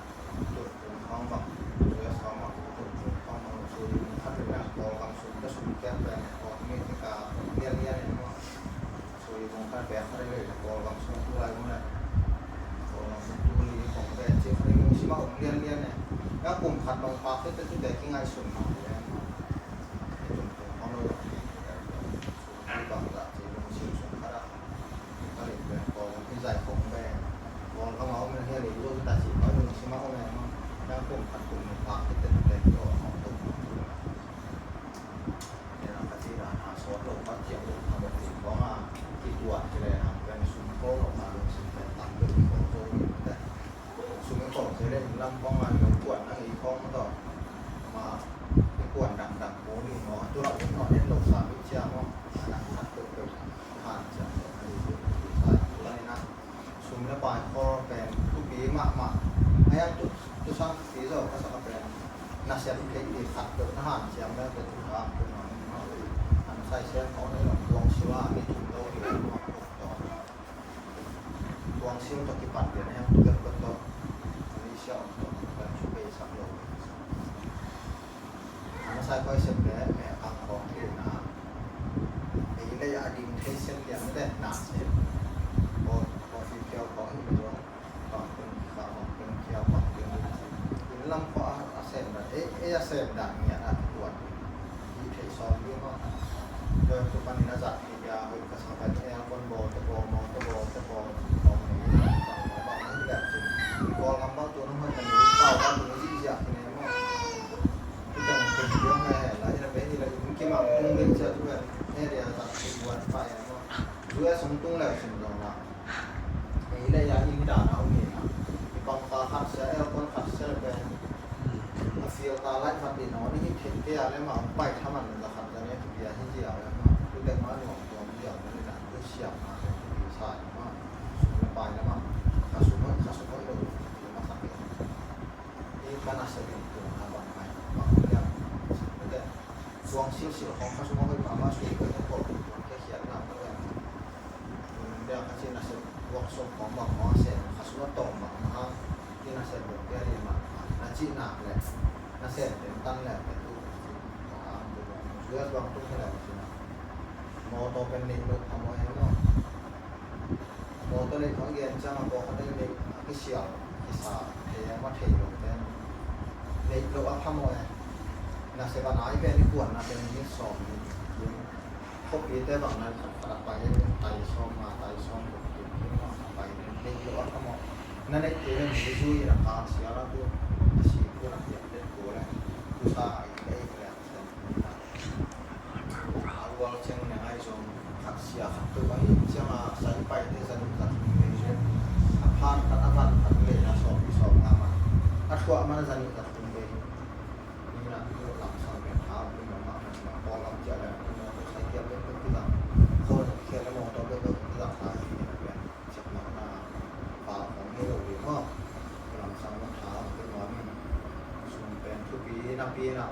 Ka kum khat bang pa khit te tu te kingaihsun ma le. Kum khat bang pa khit te tu te kingaihsun ma le. Ka leh pen Kawlgam hi zai khong pen Kawlgam a om in a hia lei lo hi ta ci, Kawlgam lungsim a om in a, na kum khat kum nih pa khit teh teh ki aw a om tuk. Nia ka ci dan a sawt lo, ka ciah lo, ka mawk ding khong a kituat ci leh hang pen sum ko lo, ka lungsim pen tam deuh ko zo ding teh. Sum i khawng se le inn lam khawng a lo kuan a ngei khawng tawh. Ma i kuan dangdang ko ni maw, a tu rauh in maw, en lo sa mi cia maw, a dang khat peuhpeuh han cia maw, a ni peuh sa tu la ni na. Sum le pai khawl pen thupi mahmah. A yang tu, tu sang thupi zo ka sa ka pen. Na siam thei ding khat peuh na han cia maw, peuh tu hang peuh maw, maw. An sai siam maw, na i long kuang sila, ni tum lo ding maw, tawh. Tuang sil tawh kipan lian a hiam tu bek bek tawh Malaysia om tawh kan cu bei sak lo. A masa koi sem le me a kang kong thei na. Ei lei a ding thei sem lian le na sem. Ko ko fi piau kong hi lo. Kong pun ka kong pun piau kong pun. In lam ko a sem na ei ei a sem na ngiat a tuan. Hi thei sawm lian a. Doi tu pan in a zat. Ia, hoih ka sa pen aircon bawl te bawl, motor bawl te bawl, bawl nei, bawl nei, bawl nei, bawl nei, bawl nei. Kawlgam bang tu nang hoih ka nei, pau bang tu nang zihziah ki nei maw. Tu teng kum biang he he la, ina pen ila in kim a tung ding cia tu he, he dia ta kum buan pai he maw. U S hong tung le kum dong la. Ei le ia in da na ong hi na. I pang pa khat sia, aircon khat sia le pen. A fial ta lai khat in hong hi thei kei a le ma ong pai thaman le la khat ta ne tu pia hi zia le ma. Tu te ma ni ong tuam zia le na tu siam na le tu pi sa le ma. Sum le pai le ma. Ka sum hoi, ka sum hoi lo. Ka sa ke. I Nasep in tua na bang ngai bang hiam. Suang silsil khawng kha sung a hoih mahmah, sum hoih a kawh, tua khiatna mah leh. Tua nan dia kha ci nasep workshop khawng bang khawng a sem kha sung a tawm bang mah hang. Ci nasep bawk pia ding mah na cih nak leh nasep den tan leh pen tu. Tua hang tu bang tu a tuang tu hi leh ci na. Mawtaw pen neih loh phamawh hi maw. Mawtaw neih khawng gen ciang a, mawtaw neih a kisial kisa thei a, mawtaw thei lo pen neih loh a phamawh e. Nasep a nai pen i kuanna pen minute sawm ni. Khuapite bang nai khat khat a pai e, tai sawm nga, tai sawm guk tu, tu a pai e, neih loh a phamawh. Na neih kei leh mi zui in a kang sial a tu, a si tu na piak pen tu leh tu sa a i leh i leh. A rual ciang ne ngai zong khat sia khat tu a hi ciang a, sai paite za nih za thum bei zong a phan khat a van khat bei na sawm nih sawm nga man a thuah man a za nih za thum bei. Ni na tu lam sang pen hau tu mawh mah na ma pawl lam cia le tu mawh tu sai cia pen tu kizang. Khawng khiat le mawh tu pen tu kizang ta hi na pen. Siatna pa khawng hi lo ding maw. Lamsang maw, tha hong pia nuam in. Sum pen thupi napi in a,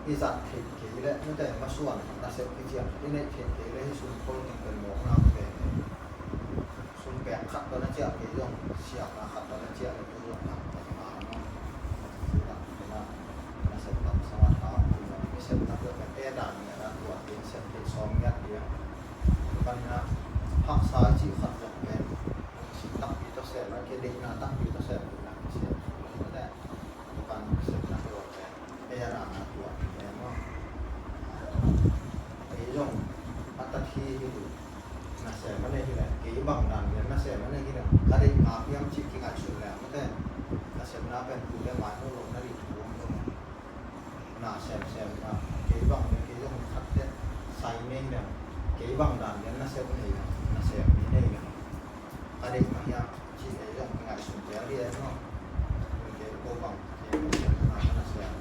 i zat theih kei leh, mite masuan nasep kician i neih theih kei leh, hih sum khol ding pen mawkna pen. Sum pek khat tawh na ciah kei zong, siatna khat tawh na ciah leh, tu zong na pen ma maw. Nasep lamsang a tha hong pia nuam in, i sepna pen pen e dan ngiat a, tua pen sep theih sawm ngiat ding. Tua pan in a, haksa i cih khat zong pen lungsim takpi tawh sem a, kideihna takpi tawh sem, deihna kisem. Tua pan sepna tua pen e a dan a tua pen e maw. Ei zong a tat hi hi lo. Nasem a nei hi leh, kei bang dan lian nasem a nei hi leh, ka deih ngap hiam cih kingaihsun leh, mate. Nasepna pen tu leh mai ho lo na ding thu om lo. Na semsem na, kei bang le kei zong khat te sai nei na, kei bang dan lian nasep nei na, nasem ni nei na. Ka deih mah hiam cih ei zong kingaihsun tel hi e maw. Kei ko bang, kei ko sem na, ka nasem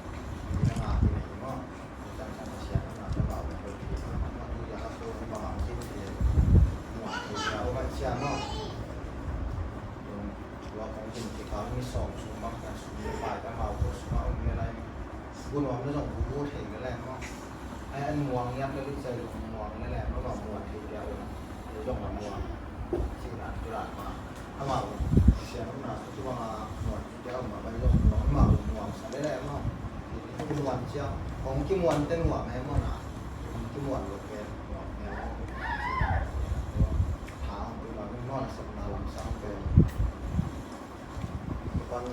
ni na nga hi nei maw. Ni tan tan nasem na, ka bau ko ki na, ma tu ya ka ko bang ang kin ki. Mua ko ya ko bai cia maw. Tua kong kin ki kal ni sawm sung bang kan sung ni pai ka mau ko sung a um ni lai. Gu nuam na zong gu gu thei ka leng maw. Ai an muang ngiat ka lih cai zong muang ni leng maw, muang thei dia un. Zong a muang. Ci na tu la ma. Amau sian na tu bang a muang thei dia un ma bai zong muang, amau muang sa ni leng maw. Ki muang cia. Kong ki muang te muang he maw na. Kong ki muang lo ke muang he maw. Tha tu la maw na sap na lam sang pe. Pan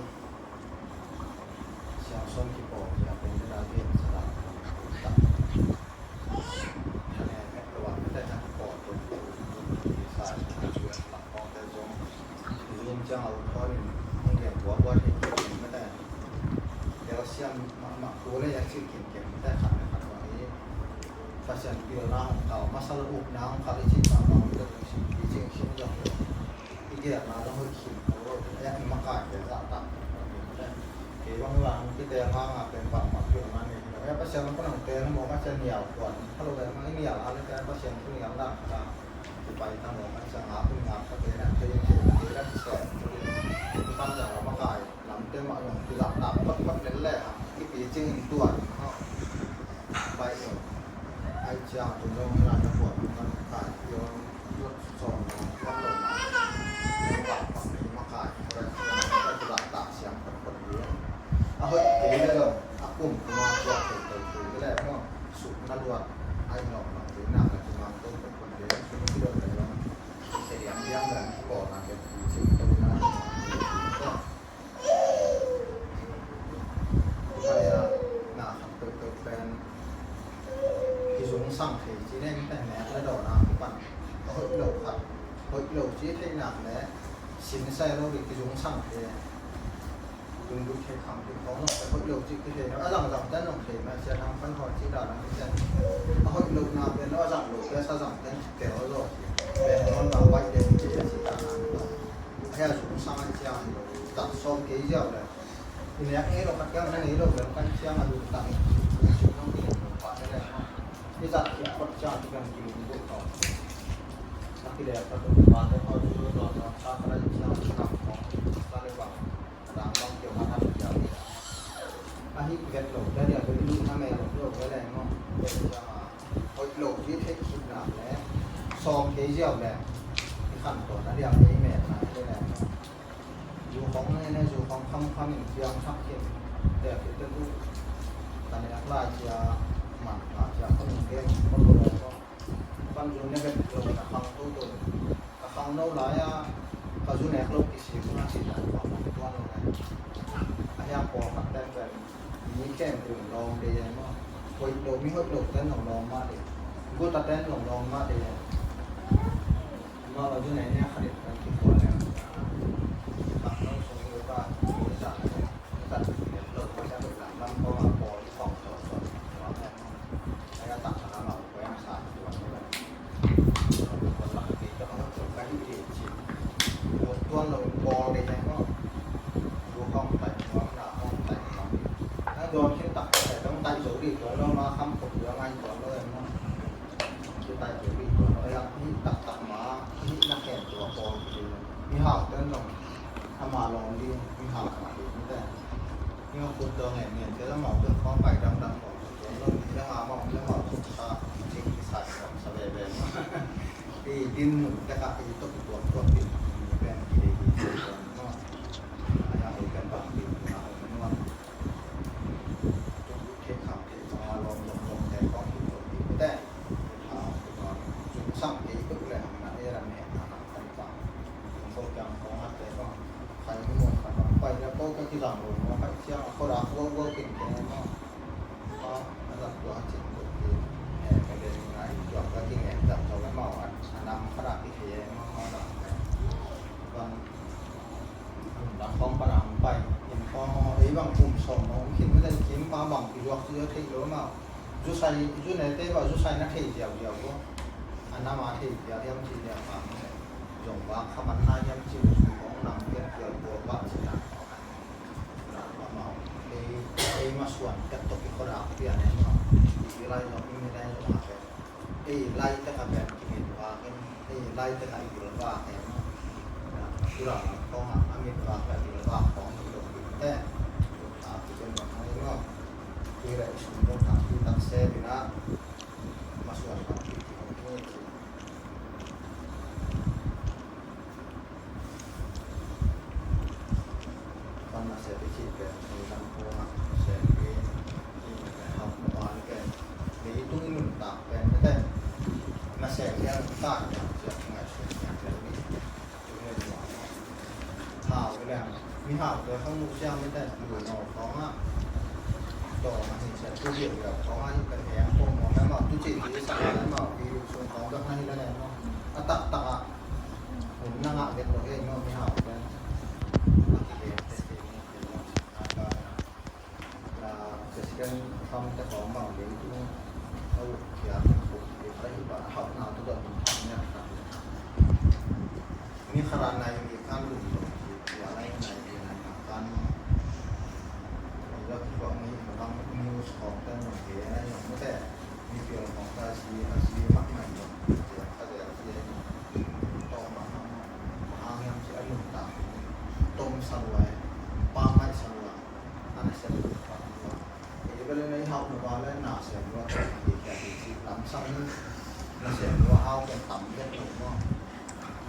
Siangsawn kipawl hi a, pen dena gen sa dan tak. Thane pek lo a, pen dena kipawl pen pen sa dan a, lampawngte zong zun ciang a uthawnin hong gen buabua thei kik in mate. Tel siam mahmah kul ei a cih kimkim mate, khat le khat bang hi. Pasian pilna hong kal, masa lo upna hong kal i cih mahmah, i cih sim zong. I gelna zong hoih khin ko lo, eh, i makaite zahtak ko lo. Kei bang bang kite hanga pen bangmah pilna nei hi lo. Eh, Pasian pan hong teel mawk a cia nial kuan. Ka lo pen bang i nial a le cia Pasian thu nial dan khat a kipai ta mawk a cia ngap in ngap ka pen a thei in thei in thei in a kisia. Pan zang a makai. Lamte mah zong kizahtak photphot lel le hang, i picing in tuan, no? Bai zong. Ai ciang tun zong hi lai na buat, man kai, i on, i on sawm, i on lo ma. Bang bang i makai, kizahtak siang photphot ding. A hoih kei le zong, a kum kuma tua thei thei thei le, no? Suk na luat, ai nop nop ding na, na kimang to photphot ding, suk na kidon le zong. Thei diam diam le, kipawlna ke, picing to na, no? Tua hi a, na khat peuhpeuh pen kizungsang thei ci nen pen nek le dawn a kipan. A hoih lo khat, hoih lo ci theih nak le sin sai lo ding kizungsang thei. Lungdut thei kham thei khawng zong pen hoih lo ci kithei lo. A zangzang ten zong thei mah sia, thang pan haw ci dan a kithei. A hoih lo na pen lo, a zang lo pen a zang ten tel lo. Pen nawn na pai den ci a ci dan a. Hei a zungsang a ciang hi lo. Tat sawm kei ziau le. I nek ngei lo khat kiang na ngei lo lem kan ciang a lungtang in. Lungsim nong kinei lo pa ne le. I zat khit khot ciang kiang kilungdut tawh. A kilek ka tung pa te khawng zu lo tawh sa ka lai ciang a lungtang tawh. Sa le bang. A dang bang kiang a hat kiang. Ei ziau leh i khantawn a liam ei metna hi leh leh. Zu khong ne ne zu khong kham kham in ciang thak khin. Te ki te tu. Ka nek lai cia man ka cia khong in kem khong lo lo. Pan zu ne vet lo na khang tu tu. Ka khang no lai a ka zu nek lo kisik na si lai khong tuan lo lai. A hiang pawlkhat ten pen mi khempeuh in lawm dei e maw? Hoih lo, mi hoih lo ten zong lawm mah dei. Guta ten zong lawm mah dei e. Amau a zu nei nia khat in kan kikhual leng. Bang nong sung hi ba, guta ten zong, guta ten lo, guta ten zong lam kawm a pawl i khawm sawt sawt. Ai a tak a lam a kuai a sa tuan lo. Kuan lak kei ka hong tuan ka hi dei ci. Tuan lo pawl dei e maw? Tua khawng tai nuam, na khawng tai nuam. Nang dawn khin taktak leh dong tai zo dih tuan lo, ma kham khop tua ngai tuan lo em maw? Tua tai zo dih tuan lo, eng hih taktak ma, hih na khen tua pawl dih. Mihau ten zong ama lawm dih, mihau ma dih, mite. Ni khut tua ngen ngen te lam mau tua khawng pai dang dang lo. Tuan lo, ni lam a mau, ni lam mau, sa, jing ki sa, sa ve ve maw? Ei dinmun takah ei tawh i tuaktuak ding pen kidei ding pen maw? Ai a ei pen bang ding na hong nuam. Tuk thei kham thei bang a lawm lawm lawm thei kawng hi tuk ding te. Tuk sang thei tuk le hong na ei ram he na hong kan bang. Tuk kiang kawng a te bang. Khai ni muan kan bang pai le ko ka kizang lo maw, khai siang a ko dak guak guak kin te maw? Maw, a zat tua a cin tuk ding. He ka den ngai tua ka kingen zat tua ka mau a nam khat a kithei maw, maw dak tua. Bang Dak khawng pan a hong pai in khawng aw, ei bang kum sawm hong khin mite, kim pa bang kizuak ci a theih lo maw? Zusai, zu ne te bang zusai na thei ziauziau lo. A nam a thei ziau hiam ci ziau pa mite. Zong bang kha man na hiam ci lo, zu khawng nam kian kial kua bang ci na. Ei, ei masuan tek tok i khuadak pian e maw? I lai zong, i mi lai zong a pen. Ei lai tek a pen i mit vak in, ei lai tek a i bil vak e maw? Tura khawng a, a mit vak le a bil vak khawng i lo ding te. A pi ken bang hang i maw? Tui le i sum lo tak i tak se ding a. Masuan tak i ki hong hi ci. Pan nasep i cih pen, i lam kua nasep i, i hauh pan pen, leitung i nuntak pen, mite nasep i a nuntak i a ciak ngaihsut i a ciak i. Hau i leng, mi hau tua khang mu siang mite, lui nawl khawng ah, tawm a hi sia, tu liau liau khawng ah, i pen heng khawng maw, mah mah, tu cih i sa, mah mah, i sung khawng bek na hi la leng maw. A taktak ah, hun na ngah vet lo hi maw, mihau te. A kigen te, kigen te maw. A ka, la, President Trump te khawng bang leitung a ut khia, ut khia, a hi ba, a hauhna tu dot min khawng niak tak. Ni khat a nai li kan lum lo, tua lai nai li nai kan. Tua kikuang ni, bang news khawng te, nung ke, nai nung te. Ni pial khawng ta si, a si mak mai lo. Tua ka zel si, tawm bang hang, bang hang hiam ci a lum ta. Tom sa lua, pa mai sa lua. Ana sem lua, pa lua. Ei bel na i hauh na ba le na sem lua, tawm a di kia di ci lam sang. Na sem lua hau pen tam vet lo maw.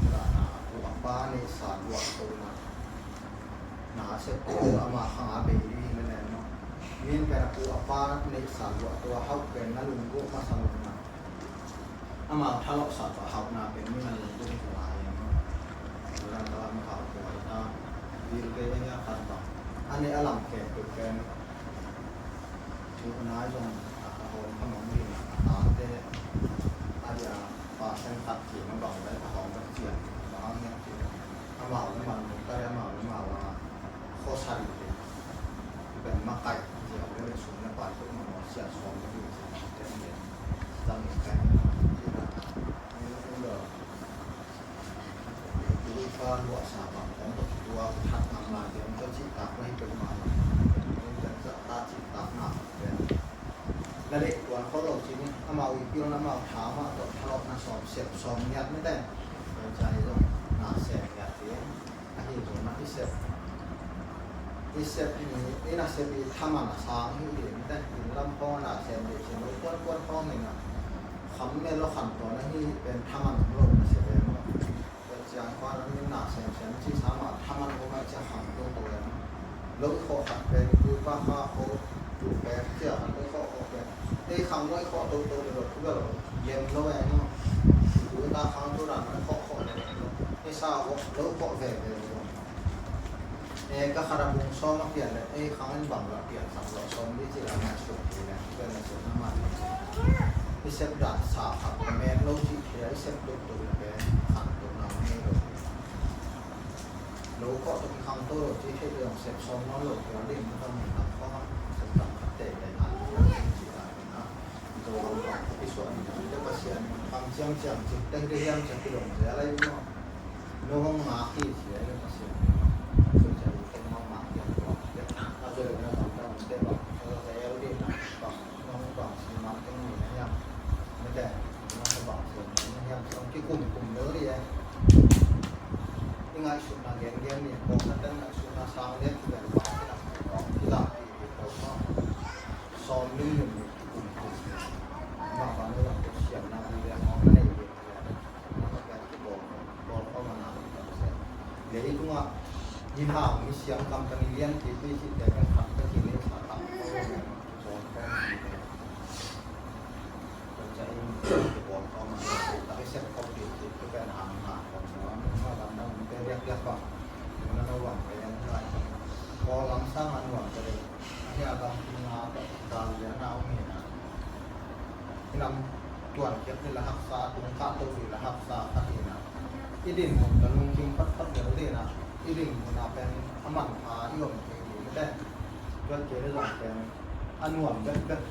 Tua na, a pu a pa neihsa lua to na. Na sep te tua ama khang a bei ding hi le leng maw. Min pen a pu a pa neihsa luah tua hauh pen na lunggulh masa lo na. Amau thalawhsa tua hauhna pen min a lunggulh hi lai a maw. Tua zan tawh a mi hauh tua hi ta. Bil bei a hia khan bang. A neih a lam khempeuh pen. Tua nai zong a hawm kha mong ding a tate. A dia pa sen khat ci ma bang lai a hawm bek cian. Bang hang hiam ci. Amau le man, ka le amau le amau a khawsa rih te. Pen makaih ziau le le sum le pai tuk mah maw, sia sawm le ding sia te ang le. Zang le kai na, ni na, ni na, ni na. Tui ka luahsa bang kong tua that ngam lai te ang tua cihtak na hi peuhmah lo. Ni pen zahtak cihtak na pen. Na leh tuan khol lo cin in, amau i pilna amau tha mah tawh thalawhna sawm sep sawm ngiat mite. Tua ciang i zong na sem ngiat ding. Ahi zongin i sep, i sep ni, i nasep i thaman a sang hi ding mite. Inn lam khawng a na sem ding cin lo kuan kuan khawng hi na. Kham mel lo khan tua na hi pen thaman om lo na sia ve maw. Tua ciang khuan an min na sem sem ci sa mah thaman om a cia kham lo to ve maw. Lo khawh khat pen tu pa kha ko tu pen cia khan lo khawh khawh pen. Ei khang lo khawh to to lo tu lo lem lo ve maw. Tu ta khang tu ran lo khawh khawh lo lo. Ei sa lo khawh ve ve lo. E, ka khat a bung sawm a pian le, ei khang in bang la pian sak lo sawm li ci la ngaihsut ti le, pian le sut na ma. I sep dan sa khat ka men lo ci thei a, i sep tuk tuk le pen khang tuk na ma nei lo. Lo khawh tuk i khang to lo ci thei lo sep sawm na lo pian ding ka mun na kho sep dan khat te te na ci la na. Zo lo kha i suan ni te Pasian khang ciang ciang ci te te hiam ciang ki long ze lai no. No hong ngak hi ci a, Pasian in a, so cia i teng hong ngak hi a, a zoi na bang dang te bang, a zoi el di na bang, no hong bang si man teng ni na hiam. Mete, no hong bang si man na hiam, so ki kum kum lo di e. I ngaihsutna gen gen ni, kong sa teng ngaihsutna sang lian ki ben bang si na, kong ki la ki ki ko no. Sawm lim lim ni ki kum kum ni. Ma bang no la ko siam na bi le hong na nei bi. Leitungah ginaw misiam company lianpipi cihte kan khat ka kinei sa tam ko. Hih a gam kina ka dal lian a om hi na. Hih lam tuan kiak ni la haksa, tung kah to hi la haksa khat hi na. I din mun ka lungkim patpat lel dih na. I din mun a pen a manpha i om thei dih mite. Tuat kei le zong pen a nuam bekbek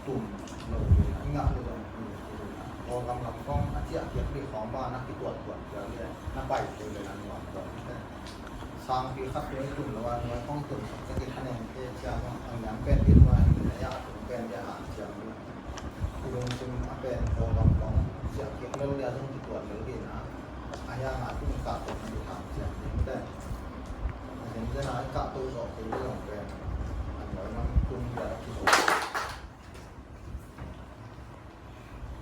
tum lo dih na. I ngah le zong tum dih na. Kawlgam lam kong a ciah kiak dih khawng ba na kituat tuat kiak dih na pai kei le na nuam tuat mite. Sangpi khat tua i tun lo a, nuai kong tun sak tek i thanem te ciang a, a ngiam pen bit nuai hi le a, a tung pen bia a ciang hi. I lungsim a pen Kawlgam kong ciah kik lel le a zong kituat lel hi na. A hiang a tun kah tok na i thang ciang hi te. A zen zen a i kah to zawh kei le zong pen a nuai man tun bia a kizo.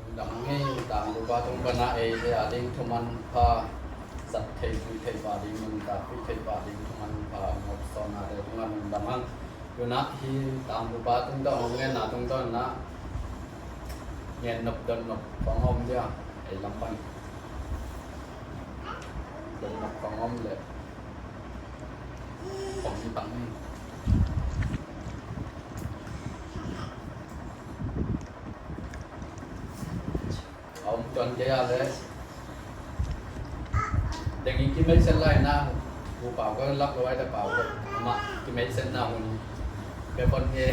Lungdam hang ei, tangbupa tung pana ei te a ding thuman pha, zat thei zui thei pa ding, nuntak pih thei pa ding thuman pha, ngop sawn a te tung a lungdam hang. Tuna hi tangbupa tung tawh hong ngen a tung tawh na ngen nop dot nop kong om dia, ei lam pan dot nop kong om le kong ni pang ni. A om tuan kei a le. Deng i kimeiset lai na, bu pau ko lak lo ai ta pau ko. Ama kimeiset na hun. Pe pon nge.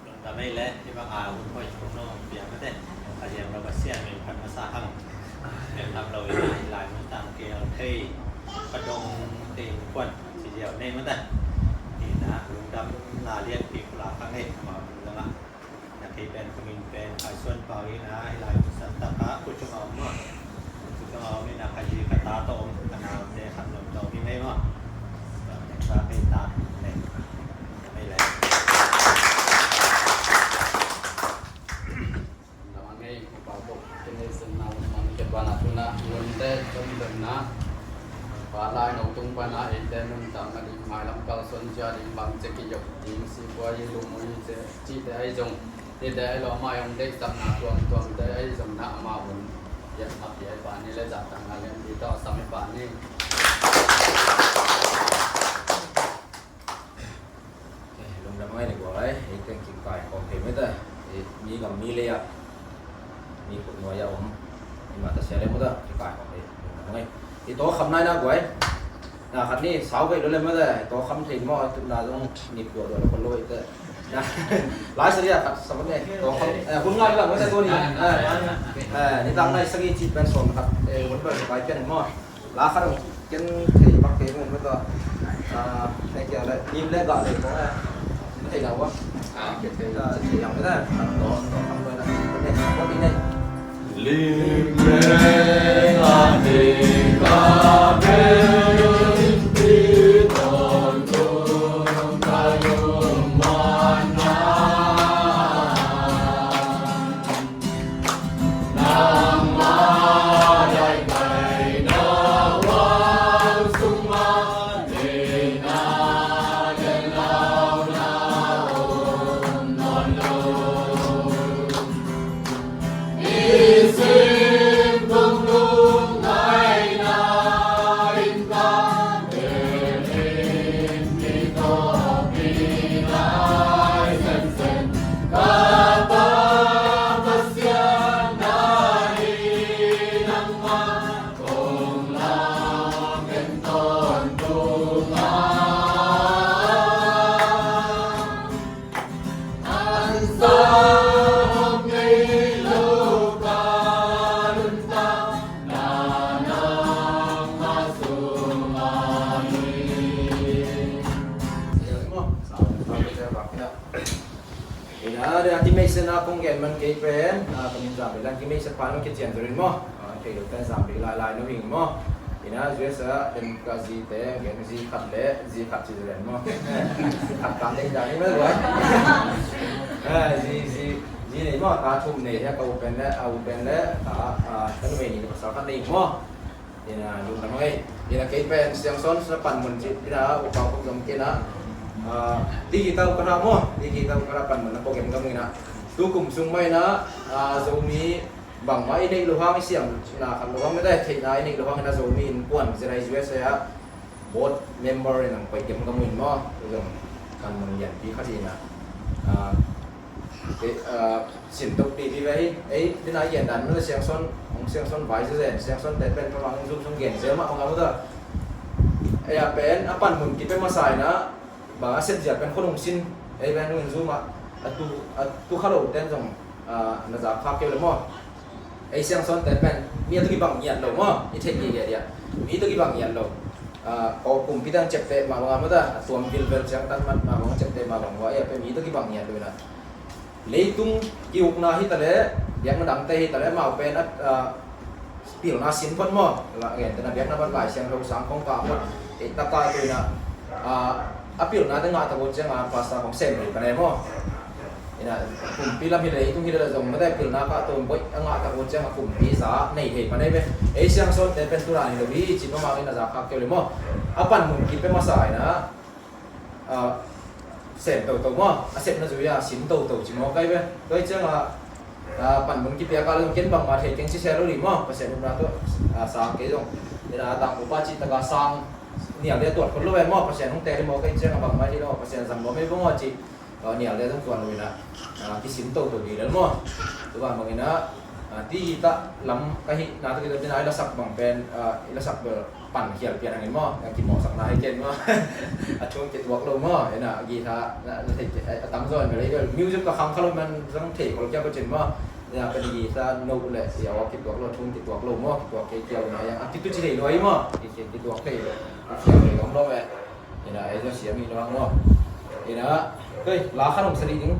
Lungdam ei le, i bang a hun hoi thum no, bia mate. A ziang lo Pasian min phat masa hang. Min phat lo i lai mun tang kei al thei. Ka dong te kuan. Ci ziau nei mata. Ina lungdam la lianpi kula kang ei ma lungdam a. Na kei pen kumin pen kai suan pau ina hilai kusan taka kucung a om ma. Kucung a om ina kai zi kata to om kana te khan lom to mi nei ma. Sa kei ta nei. Nei lai. Lamang ei, upa bok, kene sen na lamang ke bana tuna, ngunte, tonbena, palai nong tung pana, eite nuntakna ding, mailam kalsuan zia ding, bang ce kiyok ding, sipua i lum ui ce, cite ai zong, cite ai lo, ama i ong deihsakna tuamtuamte ai zong na ama hun, yet api ai pani le zattakna lianpi tawh sam i pani. Eh, lungdam ngai ni guai, eh, teng kikaikhawm thei mete, eh, mi gam mi lei ah, mi khut nuai ah om, i mah ta sia lei mete, kikaikhawm thei, lungdam ngai. I tawkham nai na guai, na khat ni sau vei lo lei mete, i tawkham thei maw, tu na zong ni puah duah lo ko lo i te. Na, lai sa ria khat sa mete, tawkham, eh, hun ngai lo mete ko ni, eh, eh, ni tang nai sa ngi ci pen sawm khat, eh, hun pen kai pen maw. La khat dong ken thei bak kei ngun mata. Ah, thei kia le lim le ga le ko eh. Thei la wa. Ah, thei la thei yang le kan to to kan to na. Ko ne ko ni ne. Lim le ga le ga le. Ina, ina, ina, kimeisa na kong gen man kei pen, a, ka min Zambik lang kimeisa pan man kician turin maw. A, kei lo pen Zambik lai lai no hing maw. Ina, U S A den ka zi te, gen zi khat le, zi khat ci turin maw. Khat khat le, ina, ni maw, ina. A, zi, zi, zi nei maw, ta thum nei, ya ka u pen le, a u pen le, ta, a, ka numei ni pasal khat nei maw. Ina, lungdam ei. Ina, kei pen Siangsawn na panmun ci, ina, upa kong zong kei na. A, digital ka ra maw, digital ka ra panmun na program ka mu ina. Tu kum sung mai na, a, Zomi bangmah i neih lo hang i siam na khat lo hang mete, theihna i neih lo hang ina Zomi innkuan zia lai U S A ah board member in ang koih kem ka mu in maw. Tu zong panmun lianpi khat ina. A, Kei, ah, sin tok dih dih ve hi. Ei, dina i gen dan mah Siangsawn, hong Siangsawn vai zen, Siangsawn te pen pamang zum sung gen zel mah hong a mu ta. Ei, a pen, a panmun kipia masa ina, bang a sep zia pen khon hong sin, ei pen hong in zum ah, a tu, a tu kha lo ten zong, ah, na zak khak kei le maw. Ei Siangsawn te pen, mi a tu kibang ngiat lo maw, i theih ngiat ngiat. Mi tu kibang ngiat lo. Ah, ko kumpi dang ciapteh mah bang a mu ta, a tuam vilvel ciang tan mat mah bang ciapteh mah bang hua, ei a pen mi tu kibang ngiat lo ina. Leitung ki-ukna hi ta leh, biakna dangte hi ta leh, amau pen a, a, pilna sin phot maw. La, gen tena biakna ban Lai Siangtho sang khong kah phot. Ei, taka tu ina, a, a pilnate ngah ta phot ciang a, pastor khong sem hi pan ei maw. Ina, kumpi lam hi leh, leitung hi leh zong mate pilna kah tu boih a ngah ta phot ciang a kumpi za nei thei pan ei ve. Ei Siangsawn te pen tu dan hi lo hi, ci pamang ina za khak kei le maw. A panmun kipia masa ina, a, sem toto maw, a sepna zui a sin toto ci maw kai ve. Tua hi ciang a, a, panmun kipia ka lung ken bangmah thei keng ci sia lo li maw, Pasian upna tu, a, sang kei zong. Ina tang upa ci taka sang nial dia tuat khol lo ve maw, Pasian hong tel hi maw kai ciang a bangmah hi lo, Pasian zam lo mei bang maw ci. A, nial dia zong tuan lo ina, a, kisin toto dih lel maw. Tu bang bang ina, a, ti hi ta lam ka hi na tu ki ta dina i la sak bang pen, a, i la sak bel pan khial pian hangin maw, a kimawhsakna hi ken maw. A thung kituak lo maw, ina guitar na, na thei a tam zaw in lei bel music ka khang kha lo man zang thei khol kia ko cin maw. Ina pen guitar no le sia wa kituak lo, thung kituak lo maw, kituak kei kia lo na yang a kitu ci thei lo ai maw, ki, ki, kituak thei lo. Kituak thei lo maw ve. Ina ei zaw siam hi lo hang maw. Ina Hei, la khan hong sa dih ding.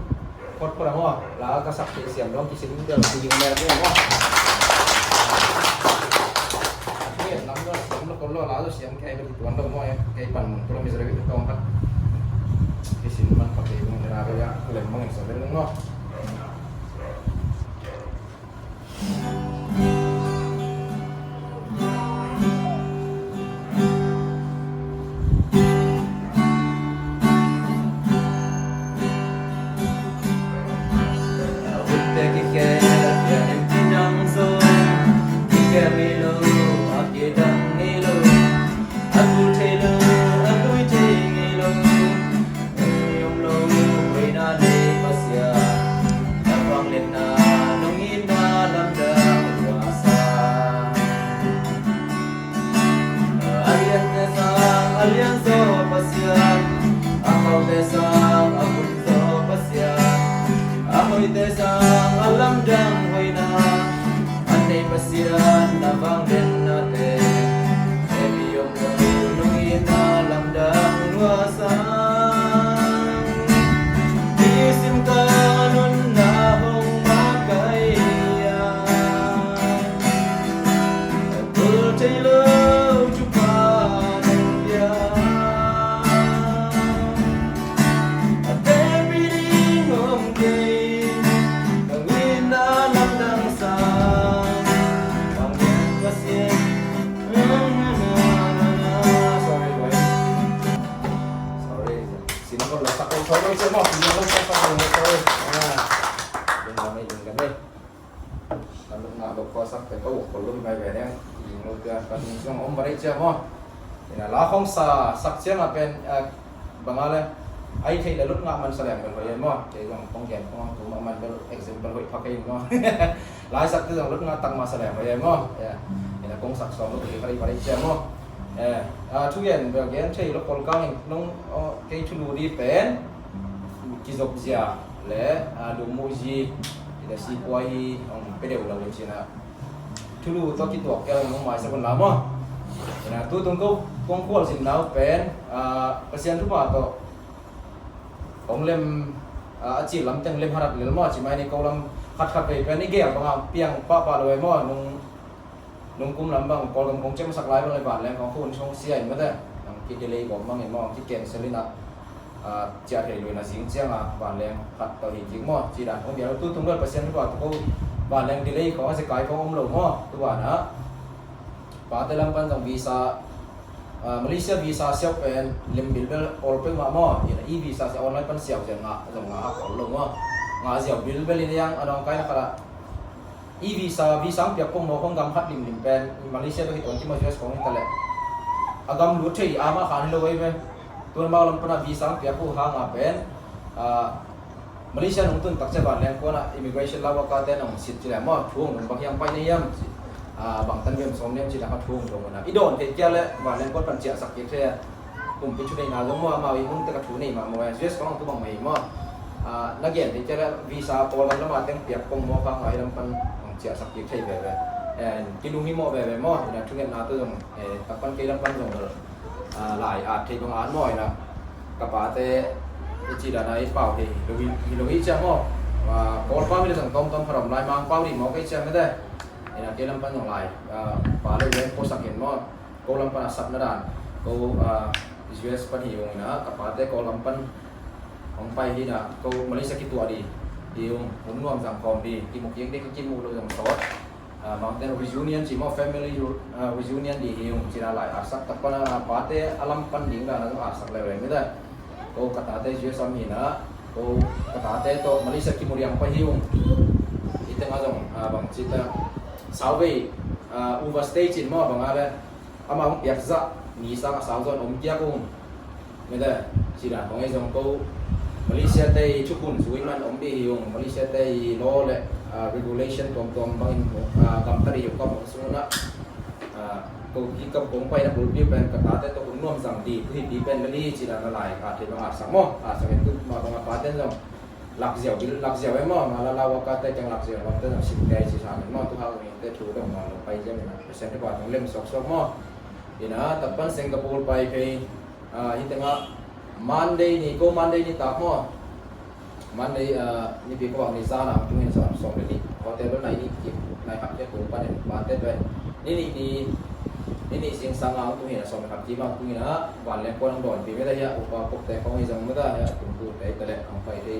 Phot phot a maw. La ka sak thei siam dong kisin ding ding mel ding maw. Hei, lam dong siam lo kon lo la dong siam kei bel tuan lo maw. Kei pan mun tu lo mi sa ding tong khat. Kisin man khat kei bung ding a bel ya. Lem mang in sa bel ding maw. A tul thei lo, a lui thei ngei lo, ei om lo, hoihna nei Pasian, na vangliatna nong itna lamdang tua sa. A liante sang a lian zaw Pasian, a haute sang a hun zaw Pasian, a hoihte sang a lamdang hoihna a nei Pasian, na vangliatnate. Sorry, boy. Sorry. Sino ko lo sa ko, sorry, sorry, sorry. Ah. Lungdam ei, lungdam ei. Kan lungdam lo ko sak te ko ko lung mai ve ne. Lungdam lo ka, ka lungdam om bare cia mo. Ina la khong sa sak ciang a pen, eh, bang a le, ai thei le lut ngah man sa leng bel hoih e maw. Kei zong kong gen kong tu mah man bel example hoih phak kei maw. Lai sak te zong lut ngah tak mah sa leng hoih e maw. Ina kong sak sawm lut kei ka rei ka rei ciang maw. Eh, a, thu gen bel gen thei lo kol kang in nong, oh, kei thulu di pen kizop zia le, a, lumuh zi ina si kua hi ong pe deuh lo in cina. Thulu tawh kituak kei nong maisak un la maw. Ina tu tung ko kong khual zin nau pen, a, Pasian thupha tawh Kong lem, a, a cil lam teng lem harat lel maw, ci mai ni ko lam khat khat vei pen i gel bang a piang pahpah lo e maw, nung, nung kum lam bang Kawlgam kong ciam sak lai bang le vanleng kong khun song sia in mate, ang ki delay bawm bang in maw, ang ki cancel in a, a, ciah thei lo in a zing ciang a vanleng khat tawh hi kik maw, ci dan kong bia lo tu tung bel Pasian thupha tawh ko vanleng delay kong a zekai kong om lo maw, tu ban a. Pate lam pan zong visa, ah, Malaysia visa siau pen lim bilbel all peuhmah maw, ina e-visa sia online pan siau sia ngah zong ngah hak all lo maw. Ngah ziau bilbel in yang a nawngkai na khat ah e-visa, visa ang piak pong maw kong gam khat limlim pen Malaysia bek hi tuan ci maw, U S kong hi ta leh a gam lut thei a mah khan hi lo ei ve. Tuan mau lam pan a visa ang piak uh hang a pen, ah, Malaysia nong tun takcia vanleng kuan ah immigration lau a kate nong sit ci le maw, thu hong dong bang hiam pai na hiam ci, ah, bang tan hiam sawm niam ci le kha thu hong dong una i dawn thei kia le vanleng kuan pan ciahsak kik thei a. Kumpi thu neihna zong maw, amau i hong tek a thu nei mah maw, U S kong tu bang mai maw. Ah, na gen thei kia le visa Kawlgam lam a teng piak pong maw, kha ngai lam pan hong ciahsak kik thei veve. And kilung hi maw veve maw, ina thungetna tu zong, eh, tak pan kei lam pan zong bel ah, lai at thei bang at maw ina. Ka pate i ci dan a i pau thei hi lo hi, hi lo hi cia maw. Ah, Kawlpau hi le zang tawmtawm pharom lai Mangpau dih maw kei cia mete. Ina kei lam pan zong lai, ah, pa lo leng ko sak hin maw. Ko lam pan a sapna dan ko, ah, U S pan hi ung ina ka pate Kawlgam pan hong pai hi ina ko Malaysia kituah dih hi ung, hun nuam zang khawm dih, kimu kik dih, ka kimu lo zong sawt. Ah, Mountain Reunion ci maw, family re-, ah, reunion dih hi ung cina lai arsak tak pana, ah, pate a lam pan ding dan a zong arsak leuleu mite. Ko ka tate U S am hina, ko ka tate tawh Malaysia kimu diang pa hi ung. I teng a zong, ah, bang cita sauvei, ah, overstay cin maw bang a le. Amah hong piak zah ni sang a sau zawn om kiak ung. Mete, ci dan hong ei zong ko Malaysia te i thukhun zui man om dih hi ung. Malaysia te i law le, ah, regulation tuamtuam bangin, ah, gamta dih hi ung ka mong sung na. Ah, ko ki ka bong pai na bulpi pen ka tate tawh hun nuam zang dih, tu hi pi pen le li ci dan a lai ka thei bang a sak maw. A sak in tu ma bang a pa ten zong. Lakziau, bil lakziau e maw, nga la lau a kate keng lakziau, lam te zong sim kei ci sa min maw, tu hau ni te thu dong maw, lo pai ziau ina, Pasian thupha tong lem suaksuak maw. Ina, tak pan Singapore pai phei, ah, hi tengah Monday ni, ko Monday ni tak maw. Monday, ah, nipi ko ang ni zan ang tung in zan sawm le ni. Hotel lo nai ni kip, nai hak kia tung pan in, pan te pen. Ni ni ni, ni ni zingsang ang tung in, sawm le hak kim ang tung ina, vanleng kuan ang dawn pi mete hia, upa pok te kong i zang mete hia, tung tu te te le, ang pai te.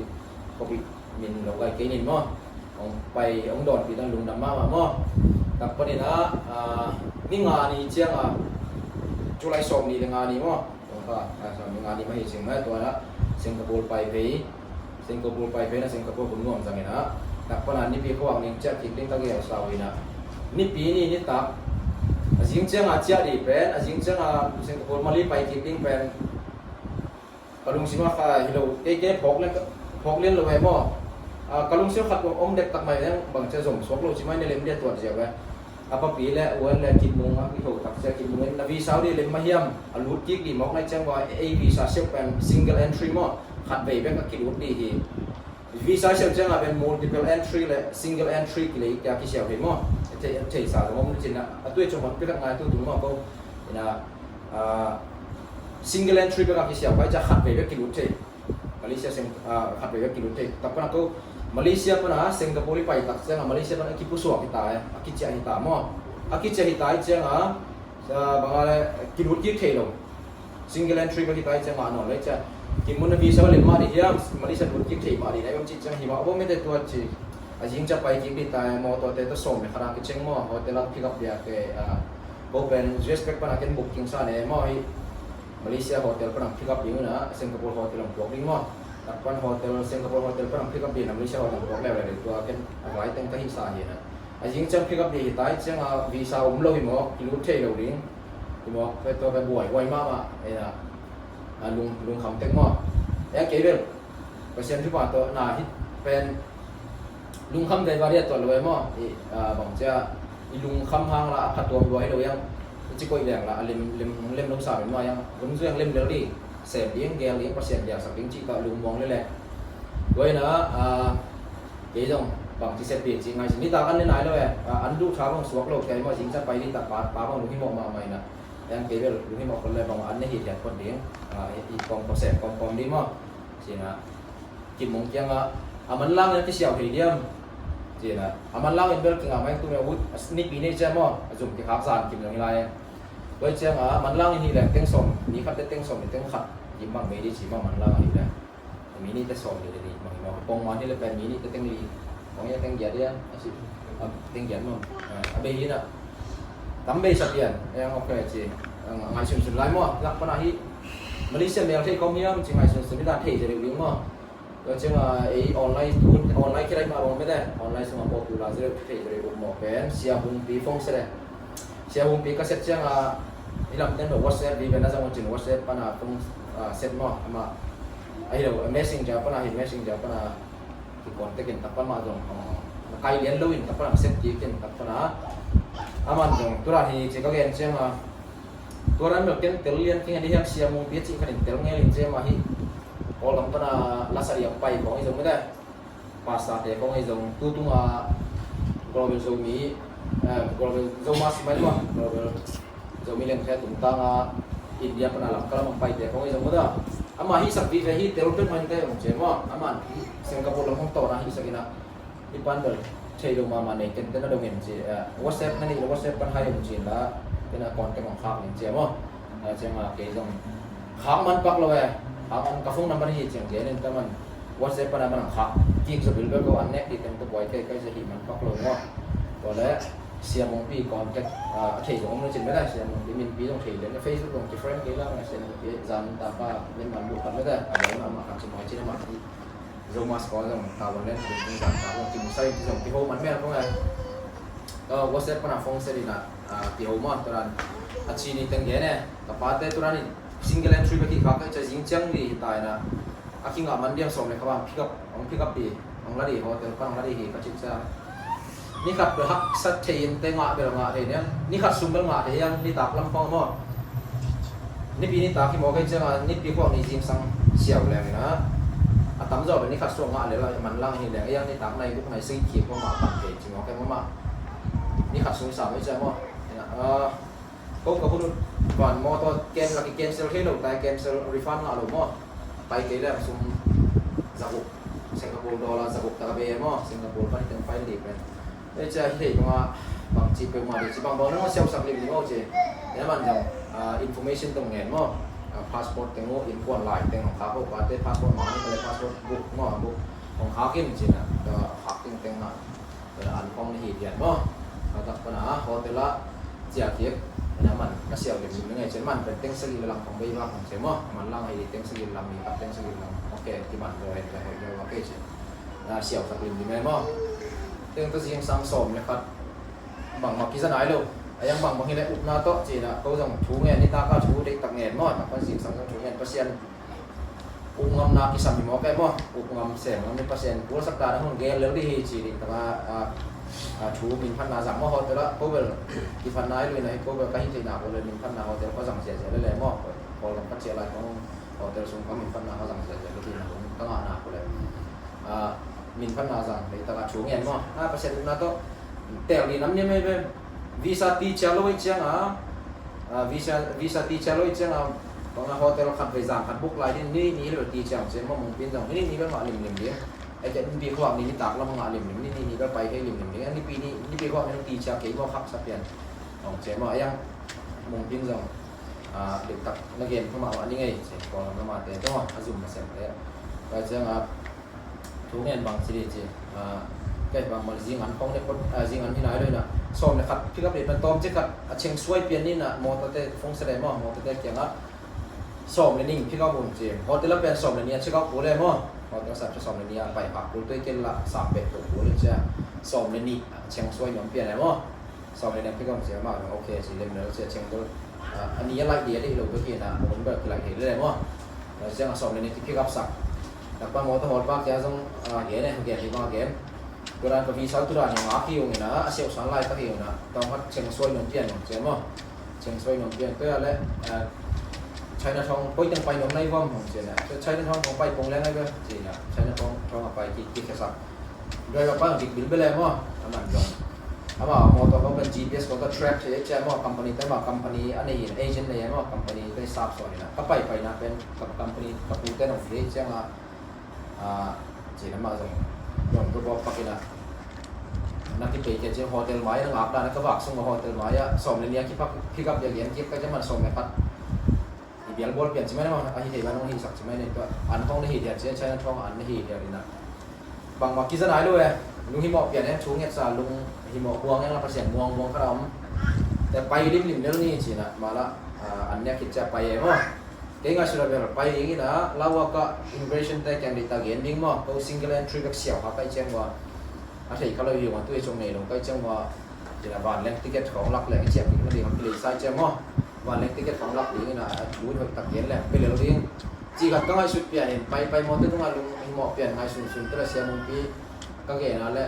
Covid min lo gai kei nin maw. Hong pai, hong dawnpi dan lungdam mahmah maw. Tak panin ah, ah, ni nga ni ciang ah, July sawm ni le nga ni maw. Hong ka, ah, sawm ni nga ni mah hi sing mah, tua na Singapore pai phei, Singapore pai phei na Singapore hun nuam zangin ah. Tak pana nipi khuang ning ciah kik ding ka gel sau in ah. Nipi ni nitak, a zing ciang ah ciah dih pen, a zing ciang ah Singapore Mali pai kik ding pen. Ka lungsim ah kha hi lo, kei kei phawk lian, phawk lian lo e maw. Ah, ka lungsim khat om dek tak mai leng bang cia zom suak lo ci mai na lem dia tuat ziau e. A papi le uan le kipmung a i ho tak cia kipmung in na visa uh dih lem mah hiam, a lut kik dih mawk nai ciang ua ei visa siau pen single entry maw. Khat vei bek a kilut dih hi. Visa siau ciang a pen multiple entry le single entry kilei kia kisiau hi maw. Thei, thei sa zong om cin a, a tui cung hon pi khat ngai tu tung maw ko. Ina, ah, single entry bek a kisiau pai cia khat vei bek kilut thei. Malaysia seng, ah, khat vei bek kilut thei. Tak pana ko Malaysia pana Singapore i pai tak ciang a Malaysia pana a kipusuak hi ta e, a kiciah hi ta maw. A kiciah hi ta i ciang a, ah, bang a le kilut kik thei lo. Single entry bek hi ta i ciang a nawn le cia. Kimun a visa lem mah dih hiam, Malaysia lut kik thei mah dih na i bang cih ciang hi mah a bawm mete tuat ci. A zing cia pai kik dih ta e maw, tuate tawh sawm le khat a kiceng maw, hotel a pick up bia ke, ah, ko pen U S bek pana ken booking sa ne maw hi. Malaysia hotel pan ang pick up ding una, Singapore hotel ang puak ding maw. Tak pan hotel, Singapore hotel pan ang pick up ding na Malaysia hotel puak leh leh tua ken a vai teng ka hi sa hi na. A zing ciang pick up ding hi ta i ciang a visa om lo hi maw, kilut thei lo ding. Hi maw, pe tua pe buai, buai mah mah, e na. A lung, lung kham tek maw. E kei bel. Pasian thupha tawh na hi pen lungkham vei vari a tuat lo e maw? I, ah, bang cia i lungkham hang la a phatuam lua hi lo iang i ci koih leng la a lem, lem, lem lo sa pen maw iang hun zuang lem lel dih sem ding gel ding Pasian biaksak ding cih tawh lungmuang leleng. Tua ina, ah, kei zong bang ci seppi ci ngai si nitak an ne nai lo e, ah, an duh tha bang suak lo kei maw zing cia pai dih tak pa, pa bang lunghimawh mahmah ina. Iang kei bel lunghimawh khol le bang an ne hi lian phot ding, ah, i, i kawm kawm sem kawm kawm dih maw? Sina Kim Mung kiangah a manlang in a kisiau thei diam? Ci-in ah, a manlang in bel kingah mai tu meh ut, a nipi nei ciang maw, a zum kikhak zan Kim Mung hi lai. Tua ciangah a manlang in hi leh teng sawm, ni khat le teng sawm ni teng khat kim bang mei di ci maw, manlang in hi leh. Mi ni te sawm ni le ni bang hi maw, pongman hi leh pen mi ni te teng li, pong ia teng giat ia, a si, a teng giat maw. A bei hi na. Tam bei sa pian, eng ok ci. Ngaihsunsun lai maw, lak pana hi. Malaysia mel thei kawm hiam ci ngaihsunsun hi dan thei zia deuh ding maw. Tua ciangah ei online, online khit a i mah bang mete, online sungah pawlpi la zia deuh thei zia deuh um maw pen, Sia Hungpi phone set e. Sia Hungpi ka set ciangah, hi lamten WhatsApp, Vivian a zang uh cin WhatsApp pana phone set maw, amah. Ahi lo, Messenger pana hi, Messenger pana ki contact in tak pan mah zong, na kai lian lo in tak pan set kik in tak pana. Aman zong, tua hi ci ka gen ciangah, tua dan bel ken tel lian keng a di hiam, Sia Hungpi a cih khat in tel ngel in ci mah hi. Kawlgam pana lasa liam pai khawng hi zong mete. Pastor te khawng hi zong tu tunga Global Zomi, eh, Global Zomas mai maw, Global Zomi Lengthe tungtanga India pana Lamka lam paite khawng hi zong mete. Amah hihsak vive hi tel pek mah in te hong ci maw. Aman Singapore lam hong tawna hihsak in ah, i pan bel thei lo mahmah nei tenten a dong in ci, eh, WhatsApp na nih le WhatsApp pan hai hong ci in la, ken a contact hong khak in ci maw. A ciangah kei zong khak man pak lo e. Khak man ka phone number hi ciang gen in ta man. WhatsApp pana man khak kik zaw bilbel ko, an nek kik teng tua buai kei, kei zia hi man pak lo maw. Tua le Sia Mungpi contact, ah, a thei zong om na cin mete, Sia Mungpi minpi zong thei le, Facebook zong kifriend kei la, Sia Mungpi zan ta pa min man bu khat mete, a buai mah mah khat ci mai cin a mah hi. Zomas ko zong ta wan len, zan ta zong kimu sai, zong kiho man mel ko ngai. Ah, WhatsApp pana phone set in ah, ah, kiho maw, tua dan a ci ni teng gen e, ka pate tua dan in single entry bek hi kha, ka i ca zing ciang li hi ta in ah, a kingah man diam sawm le khat bang pick up, hong pick up hi, hong la di hotel pan hong la di hi ka cih ciang. Ni khat bel haksat thei in te ngah bel ngah thei niang, ni khat sung bel ngah thei niang, nitak lam khawng maw. Nipi nitak hi maw kei ciangah, nipi khuak ni zingsang siau leng in ah, a tamzaw bel ni khat sung ngah lel a, manlang hi leng, ei ang nitak nai guk nai sagih khit khawng ngah pan thei ci maw kei maw mah. Ni khat sung sam hi ciang maw. Ko ka hun ut van maw, tua ken la ki cancel thei lo, tai cancel refund ngah lo maw. Pai kei leng sum zaguk, Singapore dollar zaguk tak a bei maw, Singapore pan i teng pai li pen. Ei cia hi thei bangah bang ci peuhmah ding ci, bangbang nang a siausak limlim aw ci. Ei man zong, ah, information tong ngen maw. Ah, passport teng uh, innkuan lai teng hong khak uh, pate passport mah ni ka le passport book maw, book hong khak in ci na, ka khak teng teng ah. An kong na hi dian maw. Ka tak pana hotel ah cia kik. Na man na siau limlim na ngei ci, man pen teng sagih le lang kong bei bak hong ci maw. Man lang hi teng sagih lang, mi khat teng sagih lang. Ok, kiman zo hen le hoih lo bak kei ci. Na siausak limlim e maw. Teng ta zingsang sawm le khat. Bangmah kiza nai lo. A yang bangbang hi le upna tawh ci na, ko zong thu ngen nitak a thu deihtak ngen maw. Tak pan zingsang zong thu ngen Pasian up ngamna kisam hi maw kei maw. Up ngam sem ngam ni Pasian pualsak dan a hun gel lel dih hi ci ding taka, a, a, thu min phatna zang maw hotel ah, ko bel kiphatna i lui na hi, ko bel ka hi theihna ko le min phatna hotel ko zang ziazia le le maw. Ko, ko lam ka ciah lai kong hotel sung ka min phatna ko zang ziazia le dih na hun ka ngahna ko le. A, min phatna zang le taka thu ngen maw. A, Pasian upna tawh tel dih nam ni mei ve. Visa ti cia lo i ciang a, a, visa, visa ti cia lo i ciang a, bang a hotel khat vei zang khat buk lai din, ni, ni le ti ciang ciang ma mungpin zong, ni, ni bel mah limlim ding. Ai ke nipi khuak ni, nitak lam ngah limlim, ni, ni, ni bel pai kei limlim ding. Nipi ni, nipi khuak ni ti cia kei maw khak sa pian. Ong ciang maw, ai ang mungpin zong, a, dik tak na gen pha mah mah ni ngei, ciang kong lam na mah te, zong a, a zum na sem te. Pai ciang a, thu ngen bang ci dih ci. A, kei bang mal zing an khong ne pot, a, zing an hi nai lo ina. Sawm le khat pick up dih pan tawm ci khat a cheng suai pian ni na mawtaw te phone sa le maw, mawtaw te kiangah sawm le nih pick up un ci. Hotel a pian sawm le nih a check out kul le maw. Hotel sa sawm le nih a pai hak kul tui kel la sa pek to kul le cia. Sawm le nih a cheng suai nuam pian le maw. Sawm le nih pick up sia mah, ok, si lem le sia cheng dol. A, a ni a laih dia dih lo bek hi na, a hun bel kilaih thei le maw. Sia a sawm le nih ki pick up sak. Takpa mawtaw hawl pak tia zong, a, gen e, gen hi bang gen. Tua dan ka visa tua dan hi ngak hi ung ina, a siau san lai tak hi ung ina. Tawng hat cheng suai nuam pian ung sia maw. Cheng suai nuam pian tua le, a, Chinatown poi teng pai nuam nai vam ung sia na. Chinatown pong pai pong le nai va sia na. Chinatown, tawng a pai ki, ki khe sak. Driver pa dik bil bel e maw, a man zong. Ama mawtaw ko pen G P S ko ka track thei cia maw, company te maw, company a nei in, agent nei e maw, company te sap sawn ina. Ka pai pai na pen, ka company, ka pu te nong thei cia nga. Ah, cih lamah zong nuam tua bawk pakin ah, na kipei kei ciang hotel mai na ngak dan a ka vak sung a hotel mai ah sawm le nih a kipak pick up dia gen kik ka ciang man sawm le khat i bial bawl pian ci mai na, a hi thei ban hong hisak ci mai na, tua an hong na hi dia ciang China thong an na hi dia ina. Bangmah kiza nai lo e, lung himawh pian e, thu ngetsa lung himawh buang e, la Pasian muang buang khat a om. Te pai limlim lel ni ci na, mala, ah, an nek khit cia pai e maw. Kei ngaihsut a bel pai ding ina, Laos ah ka immigration te kiang ding ta gen ding maw, ko single entry bek siau ha kai ciang maw. A thei kha lo hi ung a, tui cung nei lo kai ciang maw. Ina vanleng ticket khong lak leng i ciang ding na ding a kilei sai ciang maw. Vanleng ticket khong lak ding ina, a thu hoih tak gen leng pe lel ding. Ci khat ka ngaihsut pian in, pai pai mawte tungah lung himawh pian ngai sunsun te la Sia Mungpi ka gen a le,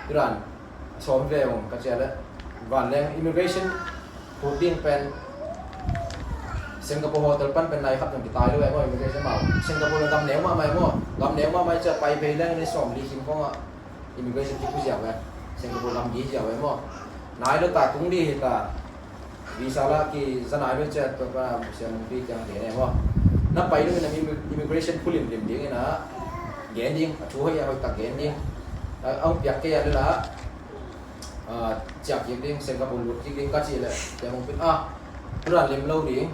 turan sawm ve ung ka cia le, vanleng immigration put ding pen Singapore hotel pan pen nai khat nang kitai lo e maw, immigration mau. Singapore le gam neu mahmah e maw, gam neu mahmah e cia pai phei leng ni sawm li kim khong ah immigration kipu ziau e, Singapore gam gi ziau e maw. Nai lo ta tung di hi ta, visa la kiza nai lo cia tua pa Sia Mungpi kiang gen e maw. Na pai lo ina immigration phulim lim ding ina, gen ding, a thu hoih a hoih tak gen ding. A hong piak kei a le la, ah, ciak kik ding, Singapore lut kik ding ka cih le, Sia Mungpi ah, turan lim lo ding.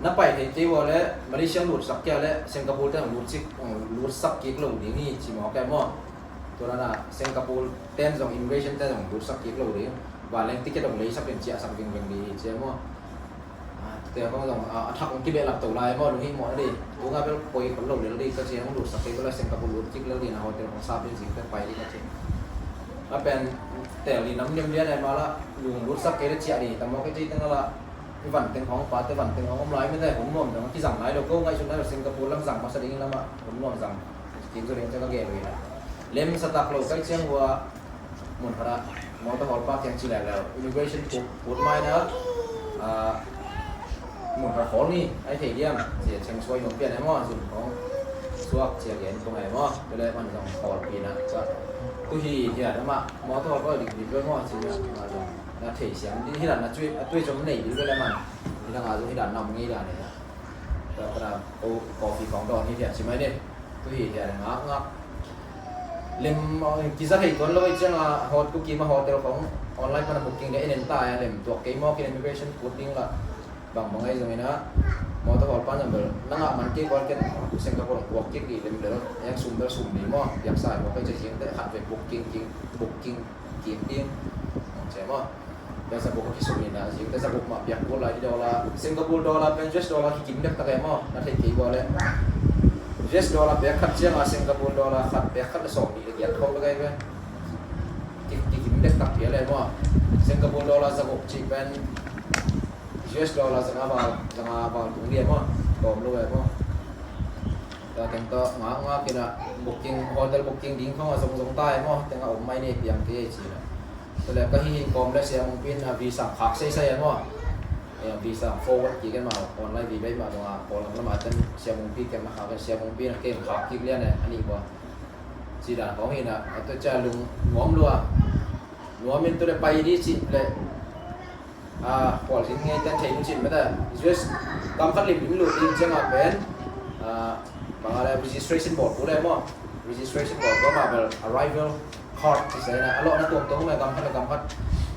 Na pai thei kei ua le, Malaysia lutsak kei a le, Singapore te hong lutsak, hong lutsak kik lo ding hi ci maw kei maw. Tua na Singapore ten zong immigration ten zong lutsak kik lo ding. Vanleng ticket hong leisak ding ciahsak vingveng ding hi ci maw. Ah, tua khong zong, ah, a thak hong kibehlap to lai maw, lung himawh na ding. Tunga bel poi khol lo lel ding ka ci hong lutsak kei bel a Singapore lut kik lel ding na hotel hong sap ding zing te pai ding ka ci. A pen tel ding nam liamliam e mala, lung lutsak kei le ciah ding ta maw kei ci teng a la. I van teng hong pa te van teng hong om lai mete hun nuam dang a kizang lai lo ko ngaihsut nai lo Singapore lam zang masa ding lamah hun nuam zang. Kim zo ding ciang ka gen lo hi na. Lem sa tak lo kai ciang hua mun khat ah motor hawl pa kiang ci lai lo. Immigration put, put mai na, ah, mun khat hawl ni ai thei diam. Cia cheng suai nuam pian e maw, zun kong suak cia gen kong e maw. Bele man zong hawl pi na. Sa tu hi hia na ma motor hawl pa dik dik lo maw ci na ma zong. Na thei siam ding hi dan na tui, a tui zong nei ding bele man. Hi dan a zong hi dan na om ngei dan hi na. Ka, ka na ko, coffee kong dawn hi thiat ci mai ni. Tu hi thiat ngak ngak. Lem, uh, kiza thei tuan lo i ciang a hot booking ma hotel kong online pana booking le en en ta a lem tuak kei maw kin immigration put ding la. Bang bang ai zong ina. Motor hawl pan zong bel. Na ngak man kei kual ken Singapore kuak kik di lem bel. Yang sum bel sum di maw. Yang sa maw kei cia ciang te khat ve booking, booking, booking. Kim ding. Ong cem aw. Pen sabuk a kisum in a zing te sabuk mah piak kul lai di dollar. Singapore dollar pen U S dollar kikim dek tak em aw. Na thei kei bua le U S dollar pek khat ciang a Singapore dollar khat pek khat le sawm nih le giat khawng tak ai ve. Ki, kikim dek tak pial em aw. Singapore dollar zaguk cih pen U S dollar zanga val, zanga val tung di em aw. Kawm lo em aw. Tua teng tawh ngak ngak in a booking, hotel booking ding khawng a zong zong ta e maw, teng a om mai ni piang kei ci na. Tua le ka hi hi kawm le Sia Mungpi in a visa khak sei sei e maw. E, visa forward kik e maw, online visa mah zong a, Kawlgam lamah ten Sia Mungpi kem na khak e, Sia Mungpi in a kem khak kik lian e, a nih bua. Ci dan khawng hi na, a tua cia lung nuam lua. Nuam in tua le pai di ci le. A, khualzin ngei ten thei nu cin mete. U S kam khat lim lim lut ding ciang a pen, a, bang a le registration bawl kul e maw. Registration bawl kul mah bel arrival card ci se na. A lawhna tuamtuam mah kam khat le kam khat.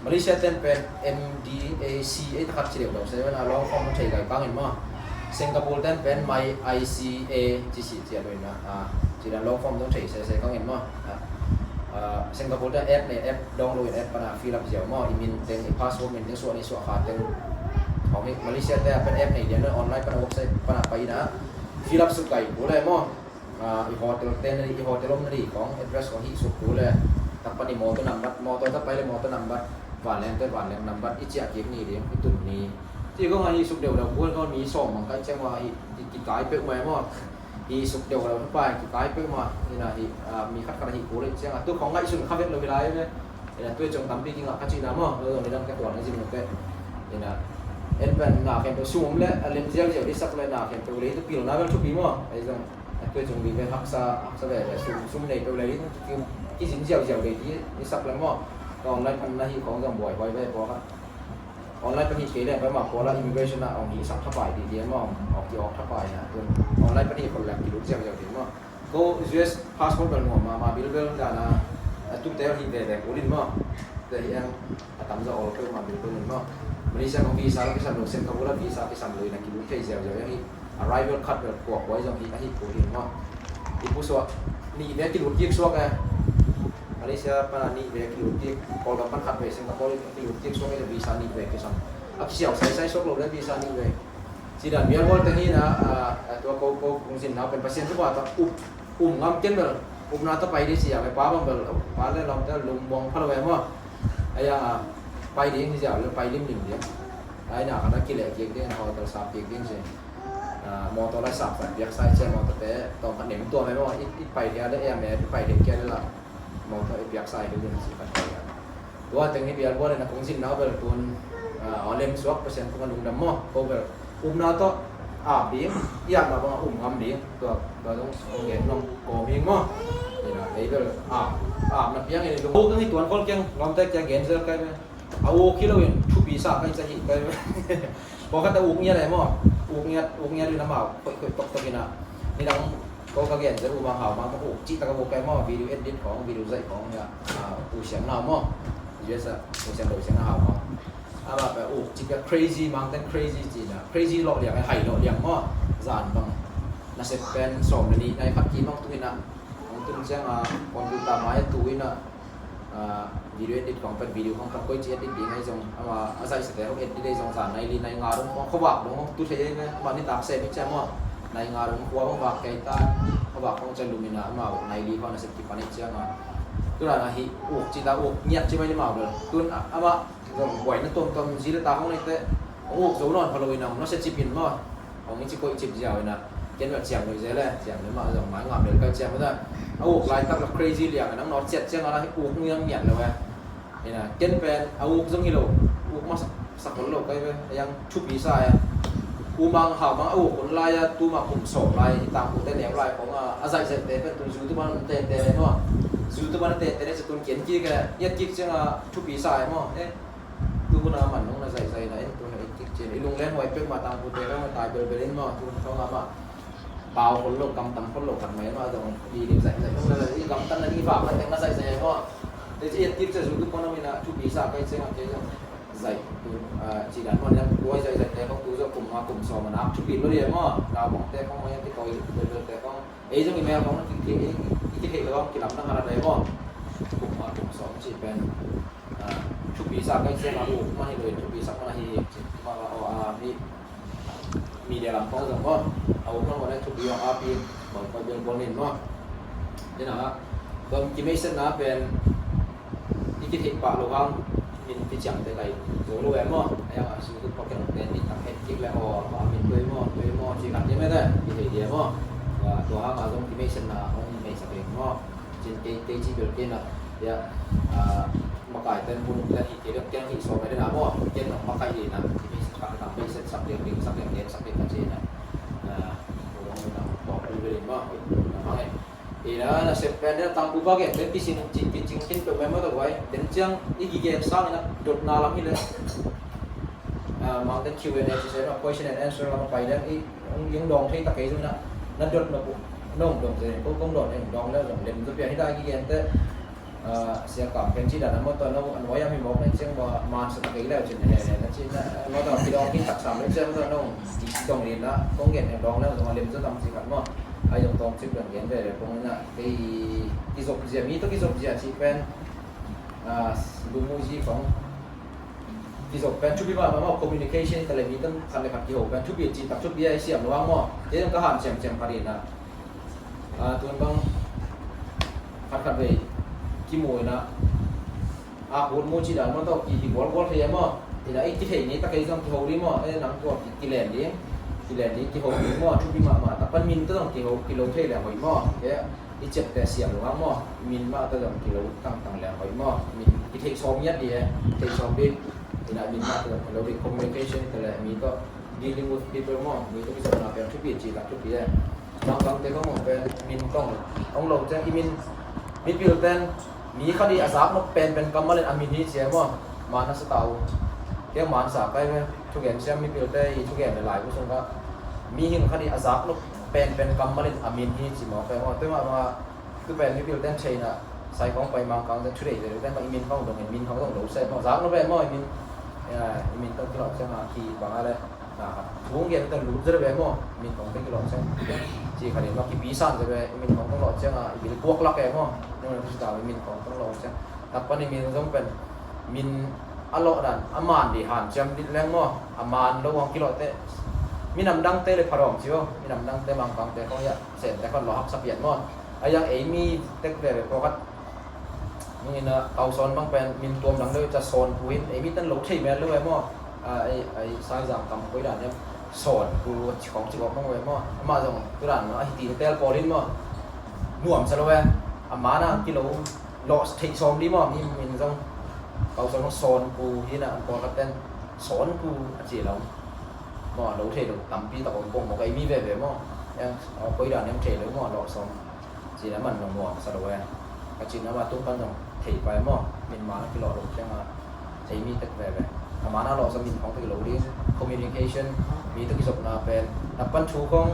Malaysia ten pen M D A C A ta khat ci deuh deuh se na. A long form thei gai kang in maw. Singapore ten pen My I C A ci si ci a lo in na. A, ci dan long form dong thei se se kang in maw. A, a, Singapore ten app nei app download in app pana fill up ziau maw, i min teng, i password min teng, suah ni suah kha teng. Hong hi Malaysia te pen app nei dian online pana website pana pai na fill up suk kai kul e maw. A, i hotel te na di, i hotel om na di kong address kong hih suk kul e. Tak pan i motor nambat, motor tak pai le motor nambat, vanleng te vanleng nambat i ciah kik ni ding, i tun ni. Ci kong a hih suk deuh deuh kul kong mi sawm mang kai ciang wa hi, i, i kai peuh mai maw. Hi suk deuh lo, pai kikai peuh mah, ina hi, a, mi khat khat a hi kul ciang a, tu khong ngaihsun kha vet lo hi lai ve. Ina tu cung tampi kingah kha cihna maw, lo zong nidang ka tuan a zin lo peuh. Ina, en pen na khempeuh sum om le, a lem ziau ziau i sak le na khempeuh le, tu pilna vel thupi maw. Ei zong, a tu cung bi vel haksa, haksa ve ve, sum, sum nei peuh le, ki, kizin ziau ziau le, i, i sak le maw. Ka online pan na hi khong zong buai buai ve, buai kha. Online pan hi kei leng pai mah Kuala immigration ah hong hihsak thapai dih dih maw, hong ki-awk thapai na tun. Online pan hi khol leng kilut ziauziau dih maw. Ko U S passport bel nuam mahmah bilbel dan a, a tute hi veve kul in maw. Te hi ang a tamzaw awl peuhmah bilbel in maw. Malaysia kong visa la kisam lo, Singapore la visa kisam lo in a kilum thei ziauziau hi. Arrival card bel kuakuai zong hi ahi kul in maw. I pusuak nih ve kilut kik suak e. Malaysia pana nih ve kilut kik, Kawlgam pan khat ve, Singapore kilut kik suak e, visa nih ve kisam. A kisiau saisai suak lo le visa nih ve. Cidan bialbual teng hi na, a, a tua ko, ko kong zin nau pen Pasian thupha tawh up, um ngam ken bel, upna tawh pai ding ci a, pa bang bel, pa le lawmte lungmuang pha lo e maw. Ai a, pai ding ci a, le pai limlim ding. Ai na, ka na kileh kik ding, hotel sap kik ding ci. A, motor lai sap, sap piak sai ci a, motor te, tawm khat nem tua mai maw, i, i pai dia le em e, i pai dia kia le la. Motor i piak sai ding ding ci khat pai a. Tua teng hi bialbual in a kong zin nau bel tun, a, aw lem suak Pasian kong a lungdam maw, ko bel. Upna tawh ap ding, i apna bang a um ngam ding, tua, tua zong kong gen nong kawm hing maw. Ina, ei bel, ap, apna piang in i lung. Ko kong hi tuan kol kiang, lawmte kiang gen zel kai bel. A uk hi lo in, thupi sa kai ca hi kai bel. Pawlkhat a uk ngiat e maw, uk ngiat, uk ngiat in amau, khoih, khoih, tok, tok in a. Nidang ko ka gen zel u bang hau bang, uk cih tak a uk kai maw, video edit khong, video zaih khong, ya, a, u siam nau maw. U S a, u siam lo, u siam na hau maw. Ama pen uk cih pen crazy, mangten crazy cih na. Crazy lawh liang, hai lawh liang maw. Zan bang. Nasep pen sawm le nih, nai khat kim bang tu in a. Hong tun ciang a, computer mai a tu in a. A, video edit khong pen, video khong pen koi ci edit ding ahi zong. Ama, a zaihsate hong edit ahi zong zan nai li, nai nga dong khong, khuavak dong khong tu thei ahi ve. Ama nitak sem hi ciang maw. Nai nga dong khua bang vak kei ta. Khuavak khong ciang lum in a, ama nai li khong nasep kipan hi ciang a. Tu dan a hi, uk cih ta, uk ngiat ci mai ni mau bel. Tun a, ama, zong buaina tuamtuam zi le ta hong neite, hong uk zo nawn pha lo in a, hong nasia cip in maw. Hong i ci koih cip ziau in a, ken bel ciang lo i ze le, ciang lo mah zong mai ngam lel kai ciang lo ta. A uk laitak la crazy liang in a, hong nawt ciat ciang a la uk ngiam ngiat lo e. In a, ken pen a uk zong hi lo, uk mah sak, sak hol lo kai ve, a yang thupi sa e. U mang hau mang a uk hun lai a, tu mah kum sawm lai, i tangkute neu lai khong a, a zaihzaihte pen tun YouTube an tete le maw. YouTube an tete le ci tun kian kik e, iat kik ciang a thupi sa e maw. Eh, tu hun a man nong na zaihzaih na en tu na itkik cin. I lunglen huai pek mah tangkute ka mah tai belbel in maw. Tu hun a mah pau khol lo, kam tam khol lo khat mai mah zong i dik zaihzaih nong na zaih, i kam tan na i vak na teng na zaihzaih maw. Te ci itkik cin zu tu pon a min a thupi sa kai ceng a kei zong zaih tu, a, ci dan maw niam huai zaihzaih te khong tu zong kum nga kum sawm a nak thupi lo liam maw. Nau bang te khong mai a kitoi belbel te khong. Ei zong i mel khong na kithei, i kithei lo khong kilam na ngana dai maw. Kum nga kum sawm ci pen. Ah, thupi sa kai ciang a uk man hi lo in thupi sak man ahi hi. Cin, ma, ma, oh, ah, mi, media lam khong zong maw. A uk man maw le thupi ong a pi, bang koi biang buang in maw. Ina, bang ki mei sen na pen, i ki thei pa lo hang, min pi ciang te kai, zo lo e maw. Ai ang a su tu pa ken pen, i tak het kik le, oh, ma min tui maw, tui maw, ci kan ni me te, ki thei dia maw. Wa, tua hang a zong ki mei sen na, ong mei sa pen maw. Cin kei, kei ci bel kei na, ya, ah, makai ten hun ten hi kei dek kei hi so mai dena maw, kei na makai hi na, kei sa kak na, kei sa sak dek dek, sak dek dek, sak dek na ci na, ah, ong na, ong na, ong na, ong na, ong na, ina, na sep pen na tangku ba gen, ten kisin, cin, cin, cin, cin, pe mai maw ta guai, ten ciang, i ki gen sang na, dot na lam hi le, ah, mang ten Q and A ci se na, question and answer lam pai deng, i, Ong, ong dawng thei tak kei zong na, na dot na pu, nong dawng thei, ko kong dawng thei, dawng le zong lem zaw pian hi ta ki gen te, ah, sia kam pen ci dan a maw ta, no, a nuai a mi mawk na ciang maw, man sa tak kei le cin he, na ci na, maw ta, ki dawng hi tak sam le ciang maw ta, nong, ki dawng lin na, kong gen he dawng le zong a lem zaw tam ci khat maw. Ai zong tawm cip dang gen ve le kong na, kei, ki zop zia, mi to ki zop zia ci pen, ah, lu mu zi kong, Kizop pen thupi mahmah maw, communication hi ta le mi tan khat le khat kiho pen thupi cih tak thupi a i siam lo hang maw. Kei zong ka han ciamciam khat in ah, ah, tun bang khat khat vei kimu in ah, a kut mu cih dan maw tawh kihi bualbual thei a maw. In ah i kithei ni ta kei zong kiho ding maw, eh, nang tua ki, kilen ding, kilen ding kiho ding maw, thupi mahmah. Tak pan min ta zong kiho, kilo thei le hoih maw. Kei i ciapteh siam lo hang maw, min mah tawh zong kilo tangtang leng hoih maw, min kitheih sawm ngiat dih e, theih sawm dih. Ina min mah tawh zong kilo dih, communication hi ta leh mi tawh dealing with people maw, mi tawh kizopna pen thupi cih tak thupi e. Mangkangte khong maw pen min tawh hong lo ciang i min, mipil ten mi khat i a zak nop penpen kammal in a min hi ci e maw, man a sa ta uh. Kei man sa kai ve, thugen siam mipilte i thugen le lai bu sung kha mihing khat i a zak nop Pen pen kammal in a min hi ci mawk pen maw. Tua mah bangah tu pen mipil ten theihna sai khawng pai Mangkang ten thu deih deih ten bang i min khawng dong in min khawng dong lo se maw. Zak lo pen maw i min, i min tawh kilawh ciangah ki bangah le na khat thu hong gen ten lut zet ve maw. I min khawng ten kilawh ciang ci khat in maw kipi san zet ve. I min khawng tawh lawh ciangah i bil puak lak e maw. Nang na thu si ta i min khawng tawh lawh ciang tak pan i min zong pen min a lawh dan a man dih hanciam dih leng maw. A man lo hong kilawh teh minam dangte le pha dawm ci aw. Minam dangte Mangkangte khawng hiah Sente khawng lawh haksa pian maw. A hiang ei mi tek veve pawlkhat nungin a Tau Sawn bang pen min tuam dang deuh ca Sawn pu in ei mi ten lo thei mel lo e maw. A, ei, ei Saizang kam koi dan hiam Sawn pu ci khawng ci gawp bang ve maw. Amah zong tu dan maw a hi ti tel pawl in maw nuam sa lo e. A man a kilo lawh theih sawm dih maw. Mi min zong Tau Sawn zong Sawn pu hi na an pawlkhat ten Sawn pu a ci lo maw. Lo thei lo tampi tak om pong maw ka ei mi veve maw. Eng koi dan hiam thei lo maw lawh sawm. Cina man nong muang sa lo e. Ka cina ma tung pan nong thei pai maw. Min man a kilawh lo ciangah thei mi tek veve. A man a lawh sa min khawng tek lo ding. Communication mi tek kizopna pen na pan thu khawng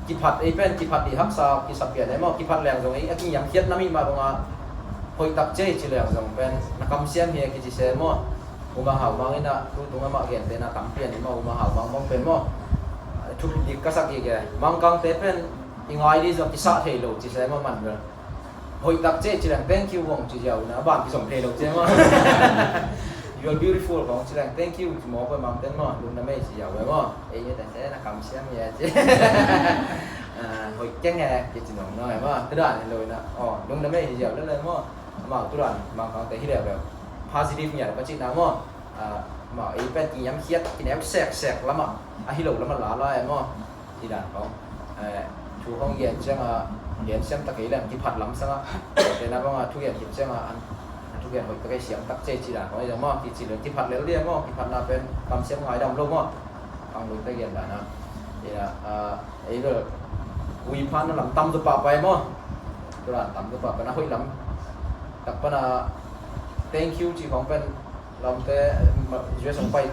kiphat ei pen kiphat dih haksa kisa pian ei maw. Kiphat leng zong ei a kingiamkhiat na mi mah bangah hoih tak cia i ci leng zong pen na kamsiam hi a kici se maw. Uma Hau Mang in a tu tung amah gente na tam pian i maw. Uma Hau Mang mong pen maw thu dik ka sak i ke Mangkangte pen i ngai dih zong kisah thei lo ci se maw man bel. Hoih tak ceh ci leng thank you vong ci ziau na a ban kizom thei lo ci maw. You are beautiful vong ci leng thank you ci maw. Koi Mang ten maw lungdam ei ci ziau ve maw. Ei ni ta se na kamsiam ya ci. Hoih keng e ki ci nong nong e maw. Tudan hi lo na aw lungdam ei ci ziau le le maw. Amau tudan Mangkangte hi le ve positive ngiat ka ci na maw. Amau ei pen kingiamkhiat kineu seksek lamah a hi lo lamah la la e maw. Ci dan khawng thu khawng gen ciangah gen siam tak kei leng kiphat lam sangah tena bangah thu gen kip ciangah an thu gen hoih tak kei siam tak cei ci dan khawng ei zong maw. Kici leng kiphat lel dia maw. Kiphatna pen kamsiam ngaidam lo maw. Khang lui tak gen dan a ina ei bel ui phan na lam tam tu pah pai maw. Tu dan tam tu pah pai na hoih lam tak pana thank you ci khawng pen lamte U S hong pai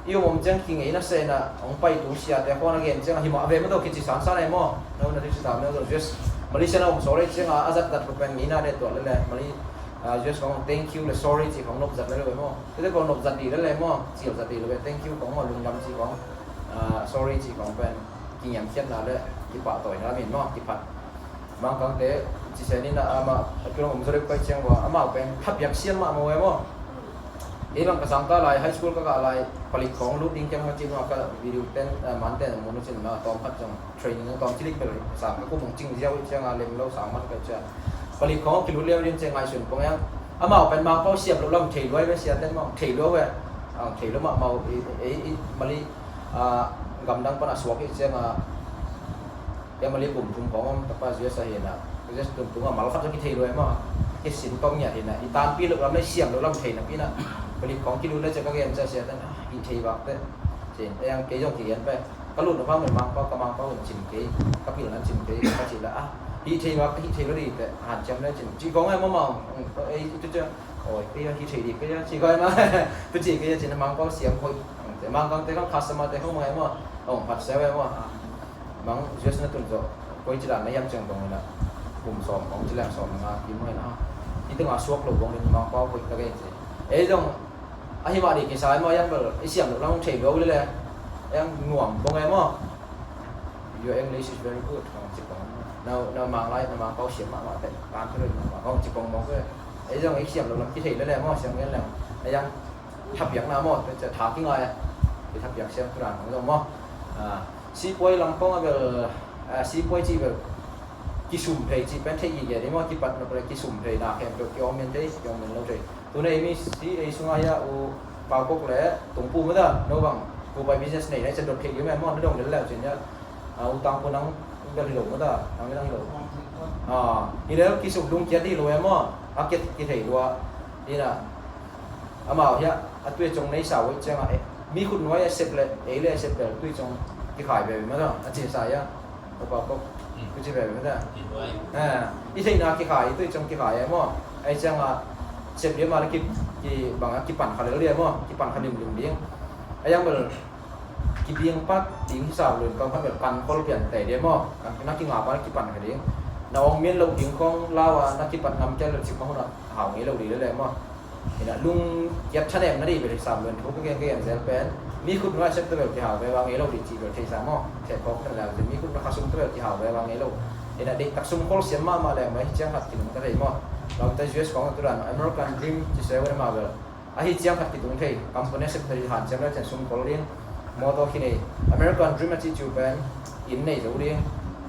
i om om ciang kingei na sehna hong pai tung siate khawng a gen ciang a hi mah ve maw tawh kici sansan ei maw. No na dikci tam no U S Malaysia na om sawlei ciang a a zat zat ko pen ngeina de tuah lele Malay U S khawng thank you le sorry ci khawng nop zat lele ve maw. Tete khawng nop zat dih lele maw. Cil zat dih lele thank you khawng maw lungdam ci khawng sorry ci khawng pen kingiamkhiatna le kipahtawina lamin maw kiphat. Mangkangte ci se ni na amah a tulang om zaw deuh pai ciang ua amau pen thapiak siam mah maw e maw. Ei bang ka sangta lai high school ka kah lai palik khawng lut ding kiang ma cin ua ka video ten man ten mun cin ma tawm khat ciang training tawm cilik bel sang ka kum hong cing ziau ciang a lem lo sang mat ka ciang palik khawng kilut liau ding ciang ngai sun pong yang amau pen Mangpau siam lo lam thei luai ve sia ten mah thei luai ve. Thei lo mah mau ei Malay gamdang pan a suak i ciang a Pia Malay kum thum khawng om takpa U S ahi na U S tum tung a mal khat zong kithei luai maw. Kisin tawm ngiat hi na i tanpi lo lam le siam lo lam thei na pi na. Palik khawng kilut le cia ka gen cia sia tan hi thei bak te. Cin ei ang kei zong kigen pe ka lut na phang min Mangpau ka Mangpau in cin kei ka pil nan cin kei ka ci la a hi thei bak hi thei lo di te han ciam le cin ci khawng ai maw maw. Ei tu cia oi kei hi thei di kei ci khawng ai ma tu ci kei cin Mangpau siam khoi. Mangkang te khawng customer te khawng mai maw ong phat sia ve maw. Mang U S na tun zawh koi ci dan na hiam ciang dong ina kum sawm hong ci leng sawm na nga kim hong ina hi tengah suak lo bong in Mangpau hoih ka gen ci. Ei zong ahi mah dih kisai maw yang bel i siam lo lang thei lo le le yang nuam bong e maw. Your English is very good hong ci bong na na Mang lai na Mangpau siam mah mah te kan thei lo mah hong ci bong bong ke. Ei zong i siam lo lang kithei le le maw siam ngen leng ei yang thapiakna maw te ca tha kingai a i thapiak siam tu dan hong zong maw. Sipuai lampang a bel sipuai cih bel kisum thei cih pen thei gige ding maw. Kipat nop le kisum thei na khempeuh kiawm men thei kiawm men lo thei. Tuna ei mi si ei sungah hiah u Pau Kok le Tung Pu mata no bang pu pai business nei na i can dot thei ding maw na dong lel leu cin hiah u Tang Pu nang bel hi lo mata nang nang hi lo. Hi lel kisum lungkiat hi lo e maw a kiat kithei lua. Ina amau hiah a tui cong nei sau ciangah mi khut nuai a sep le ei le a sep le tui cong kikhai ve mata a cin sa ia. Upa kok tu ci ve mata i theihna kikhai tui cong kikhai e maw. Ei ciangah sep dia ma le ki bangah kipan kha lel dia maw kipan kha limlim ding. A yang bel Ding pat ding hi sau lun kong khan bel kan khol pian tei de maw. Kan na kinga pa na kipan kha ding. Na ong mian lo ding khong lau a na kipat ngam kel lo cik ma hun a hau ngei lo di le le maw. Ina lung kiat thanem na di bel hi sau lun thu ka gen ka gen zel pen. Mi khut nua sep ta bel ki hau ve wa ngei lo di ci bel thei sa maw. Thei khok na la mi khut na khasum ta bel ki hau ve wa ngei lo. Ina dei tak sum khol siam ma ma le mai ciang khat ki nung ta thei maw. Lau ta U S kong tu dan American Dream ci se wa ma bel. Ahi ciang khat kitung thei, company secretary hanciam le cian sum kol ding, mawtaw khi nei, American Dream a ci cu pen, inn nei zo ding,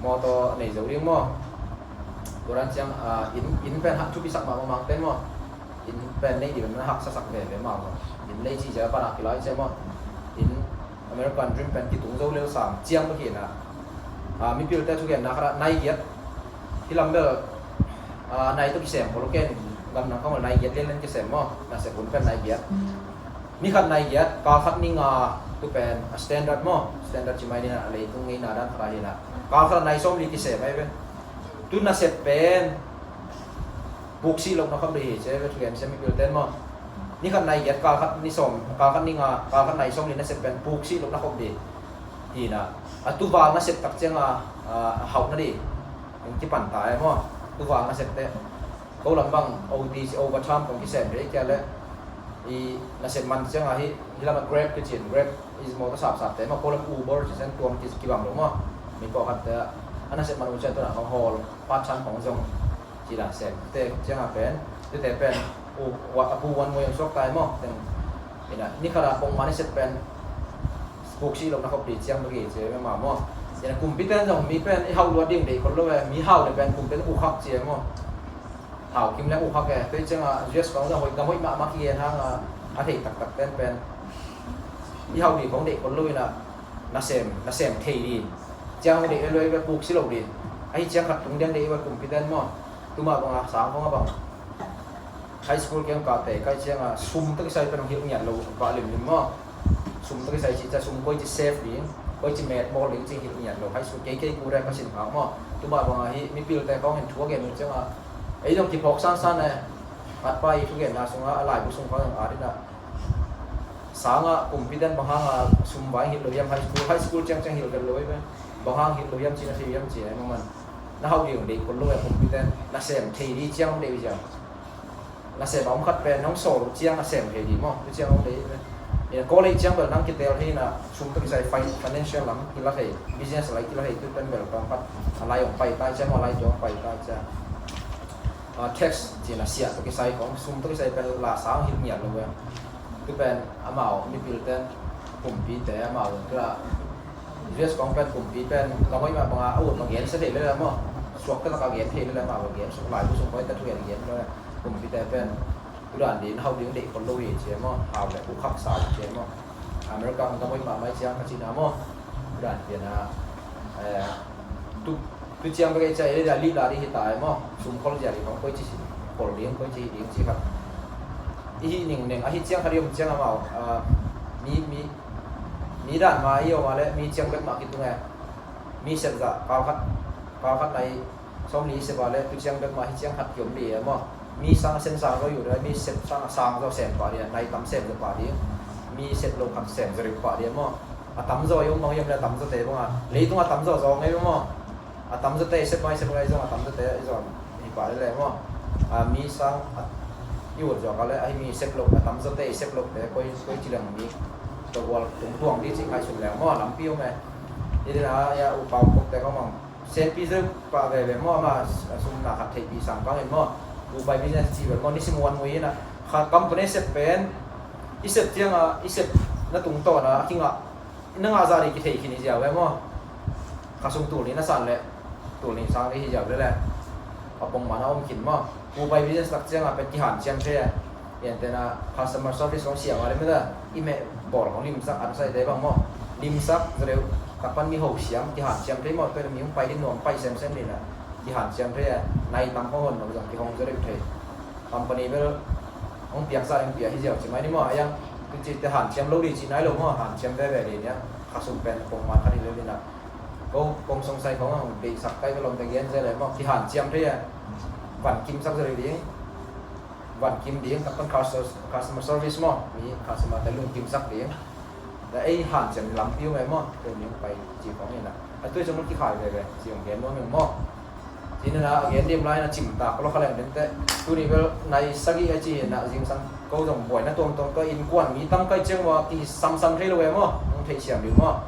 mawtaw nei zo ding maw? Turan ciang, ah, inn, inn pen ha thupi sak mah mah mang pen maw? Inn pen nei ding na haksa sak ve ve mah maw? Inn nei ci cia pan a kilai cia maw? Inn American Dream pen kitung zo lel sam ciang bek hi na. Ah, mipilte thugenna khat ah nai giat. Hi lam bel, ah, nai tawh kisem khol ken gam nang khawng nai giat lianlian kisem maw? Nasep hun pen nai giat. Ni khat nai giat, kal khat ni nga tu pen, ah, standard maw? Standard ci mai ni na, leitung ngeina dan khat ah hi na. Kal khat nai sawm li kisem ai ve. Tu nasep pen, puk sih lo na khawm dei hi ci ai ve thugen siam mipilte maw? Ni khat nai giat, kal khat ni sawm, kal khat ni nga, kal khat nai sawm li nasep pen puk sih lo na khawm dei hi na. A tu val nasep tak ciang a, a, a hauh na dei. Hong kipan ta e maw? Tu val nasep te. Ko lam bang O T, overtime kong kisem dei kia le. I nasep man ciang a hi, hi lam a Grab kicin, Grab i mawtaw sapsap te maw, ko lam Uber ci sen tuam ki, kibang lo maw? Mi pawlkhat te a nasep man uh ciang tu na hong hawl, part time hong zong. Ci la sem te ciang a pen, tu te pen, u, wa, a pu wan mui ang suak tai maw? Teng, ina, ni khat a pong man i sep pen, puk sih lo na khop di ciang bagi ci ma maw? Ina kumpi ten zong mi pen, i hau luat ding dei khol lo e, mi hau le pen kumpi ten u khak ci maw? Hau kim le u khak e, tu ciang a, U S kong zong hoih, gam hoih mahmah ki gen hang a, a thei taktak ten pen, i hau di kong dei khol lo ina, na sem, na sem thei di. Ciang dei e lo e, puk sih lo di. Ahi ciang khat tung diang dei e kumpi ten maw? Tuma bang a sang kong a bang. High school kiang kate kai ciang a sum tak sai pen hilh ngiat lo ba lim lim maw. Sum tak sai ci ca sum koi ci save ding, koi ci met mawl ding ci hilh ngiat lo. High school kei kei ku re ka sin phak maw. Tuma bang a hi mipil te kong in thu a gen ciang a. Ei zong kiphawk san san e. At pa i thu gen na sung a, a lai bu sung kong a rin a. Sang a kumpi ten bang hang a sum vai hilh lo hiam high school, high school ciang ciang hilh lo e. Bang hang hilh lo hiam ci na thei hiam ci e maw man. Na hau ding dei khol lo e kumpi ten. Na sem thei di ciang dei ciang. Na sem a om khat pen nong sawl uh ciang na sem thei di maw, tu ciang om thei. Ina college ciang bel nang kitel thei na sum tak kisai fi-, financial lam kila thei, business lai kila thei tu pen bel pang khat a lai ong pai tai ciang maw, lai tu ong pai tai ciang. Ah, tax ci na siah tak kisai kong sum tak kisai pen la sang hilh ngiat lo ve. Tu pen amau mipil ten kumpi te amau tu la U S kong pen kumpi pen ka hoih mah bang a, a ut ma gen sa thei le le maw. Suak ka lak a gen thei le le maw, gen suk lai bu suk hoih ta thu gen gen le kumpi te pen. Tu dan din hau ding dei khol lo hi ci maw, hau le u khak sa ci maw. America ka hoih mah mai ciang ka ci na maw. Tu dan pian a, eh, tu, tu ciang bek ei cia ei le lih la ding hi ta maw. Sum khol zia ding kong koi ci si. Khol ding koi ci ding ci khat. I hi ning neng, a hi ciang khat i om ciang amau, ah, mi, mi, Mi dan mah i om a le mi ciang bek mah kitung e. Mi sep zah kal khat, kal khat nai sawm li sep a le tu ciang bek mah hi ciang khat kiom li e maw. Mi sang a sen sang zaw i ut le mi sep sang a sang zaw sem pah ding, nai tam sem zaw pah ding. Mi sep lo khat sem zaw rik pah ding maw. A tam zaw i om bang i om le a tam zaw te bang a. Leitung a tam zaw zaw ngei maw. A tam zawte i sep mai sep mai zong a tam zawte i zong hi pah le le maw. A mi sang a i ut zawk a le ahi mi sep lo a tam zawte i sep lote koi koi ci leng mi. Tua gual tung tuang di ci ngaihsun leng maw a lampi om e. I dina a upau kokte kong mang senpi zeu pah veve maw ama a sumna khat theihpih sang kangin maw. Upai business ci ve maw nisim wan mui ina kha company sep pen i sep cianga i sep na tungtawna a kingah na ngah zah ding kithei khin hi ziau ve maw? Kha sung tul nih na san leh tul nih sang ding hi ziau le le a pongman a om khin maw? Pu pai business tak ciangah pet kihanciam thei a. Piantena customer service hong siam a le meda i meh bawl hong limsak an saite bang maw? Limsak zaw deuh takpan mi ho siam kihanciam thei maw? Tuan mi hong pai ding nuam pai semsem ding a kihanciam thei a. Nai tam hong hon lo zong kihong zaw deuh thei. Company bel hong piak zah hong piak hi ziau ci mai ni maw? A yang tu ci te hanciam lo ding ci nai lo maw? Hanciam veve ding nia. Kha sung pen pongman khat hi lo ding a. Ko kong song sai kong hong deihsak kai bel om te gen zel e maw? Kihanciam thei a. Van kimsak zaw ding. Van kim ding takpan customer service maw? Mi customer te lung kimsak ding. Na ei hanciam lampi uh ngai maw? Tua ni hong pai ci khawng hi na. A tui zong hong kikhai veve ci hong gen nuam hi maw? Ci na a gen dim lai na cimtak lo kha leng dente. Tuni bel nai sagih a ci hi na, zingsang ko zong buaina tuamtuam ka innkuan mi tang kai ciang ua kisamsam thei lo ve maw? Hong theihsiam ding maw?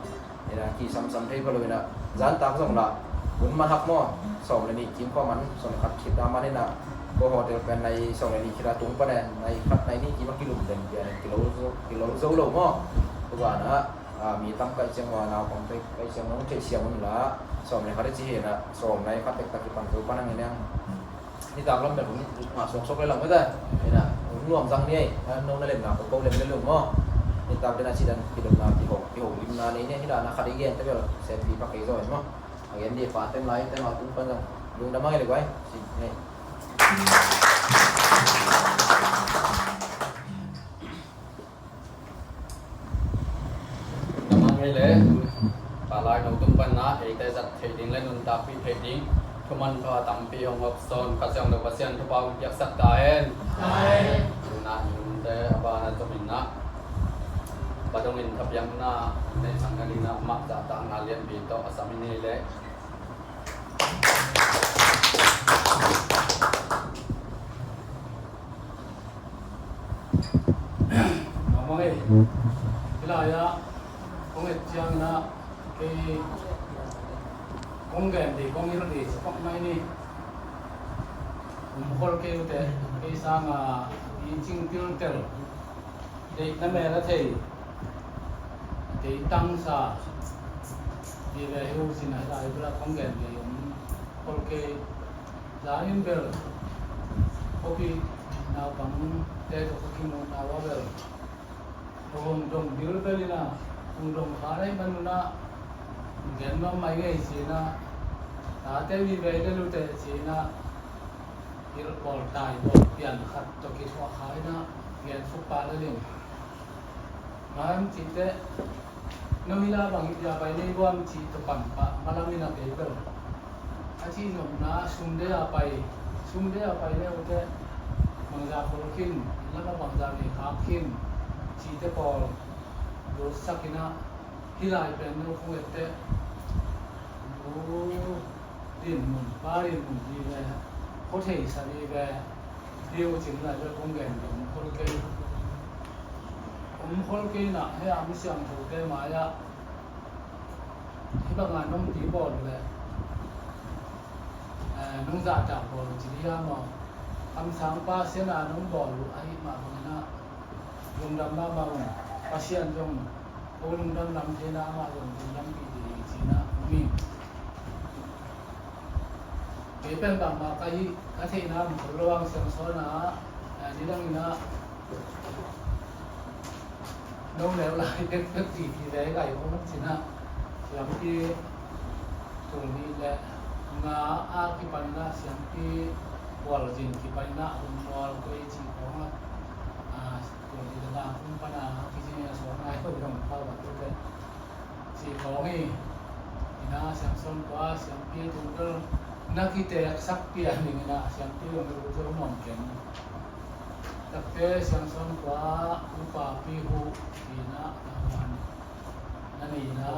Hi na kisamsam thei pha lo hi na. Zantak zong la hun man hak maw? Sawm le nih kim khuaman, sawm le khat khit a man hi na. Ko hotel pen nai sawm le nih khit a tung pan e, nai khat nai nih kim a kilum den pian in kilol zo, kilol zo lo maw? Tua na, a, mi tam kai ciang ua naupang kai, kai ciang ua hong theihsiam un la, sawm le khat a ci hi na, sawm nai khat tek tak kipan zo pan ang in ang. Nitak lam pen hun ngah suaksuak le lang mete. Hi na, hun nuam zang ni ei, a, no na lemna ko, ko lem le lung maw? Nitak den a ci dan kidopna kiho, kiho limna nei ni ei, hi na, na khat i gen te bel, sem pi pa kei zo maw? A gen di pa tem lai tem a tung pan zang. Lungdam a ngei le guai. Ci ni ei. Lungdam a ngei le. Palai no tung pan na eite zat theih ding le nuntakpih theih ding thu manpha tampi hong hawm sawn, Kha Siangtho Pasian thupha hong piaksak ta hen. Amen. Tuna i nunte a bana zom in na, pa dongin thapiakna neihsak nading na mah zahtakna lianpi tawh a sam i nei le. Mama ei, hi lai ah kong et ciangin ah kei kong gen ding, kong hilh ding, sukok mai ni. Um khol kei uh teh, kei sangin i cing tiltel, deih na mel a thei, deih tangsa vive hi uh cin a, hi lai bula kong gen ding um khol kei. Zanin bel khuapi naupangte tawh ka kimuhna uh ah bel, hong dong bilbel in ah, hong dong kha ahih man un ah, gen nuam mai ngei cin ah, tate vive le lute cin ah, hilh bawl tai bawl pian khat tawh kithuah kha in ah, gen suk pah le ling. Bang hang cih teh, no hi la bang hih dia pai nei guam cih tawh pan pah malam in a kei bel. A cih nopna sum deih a pai, sum deih a pai le uh teh, bangzah khol khin, lam a bangzah nei khak khin cih teh pawl lutsak in ah, hi lai pen no kong et teh, nu Dinmun, pa Dinmun vive, khuathei sa vive, viu cin lai bel kong gen ding um khol kei. Um khol kei na, hei a mi siangthote mai-ah, hih banga nong pi bawl uh leh, eh, nong zahtak bawl uh ci dih hiam maw? Kamsang Pasian a nong bawl uh ahih mah bangin ah, lungdam mahmah un. Pasian zong ko lungdam lam theihna amah zong lungdampih ding hi ci-in ah um ing. Kei pen bangmah ka hih, ka theihna om khol lo ang, Siangsawn ah, eh, nidang in ah, no neu lai pekpek ti ti le gai om cin ah, siampi tul nih le nga a kipan in ah, siampi Kual Zin kipan in ah, Hun Mual Koi cih khawng ah, ah, tua hi leh a kum pan a kizin a suak nai lo dong pau a tuk le. Ci khawng hi. Ina Siangsawn khua siampi tung bel na kiteksak pian ding ina siampi zong lut zo nuam keng. Takte Siangsawn khua upa Pi Hu ina a man. Na nihna,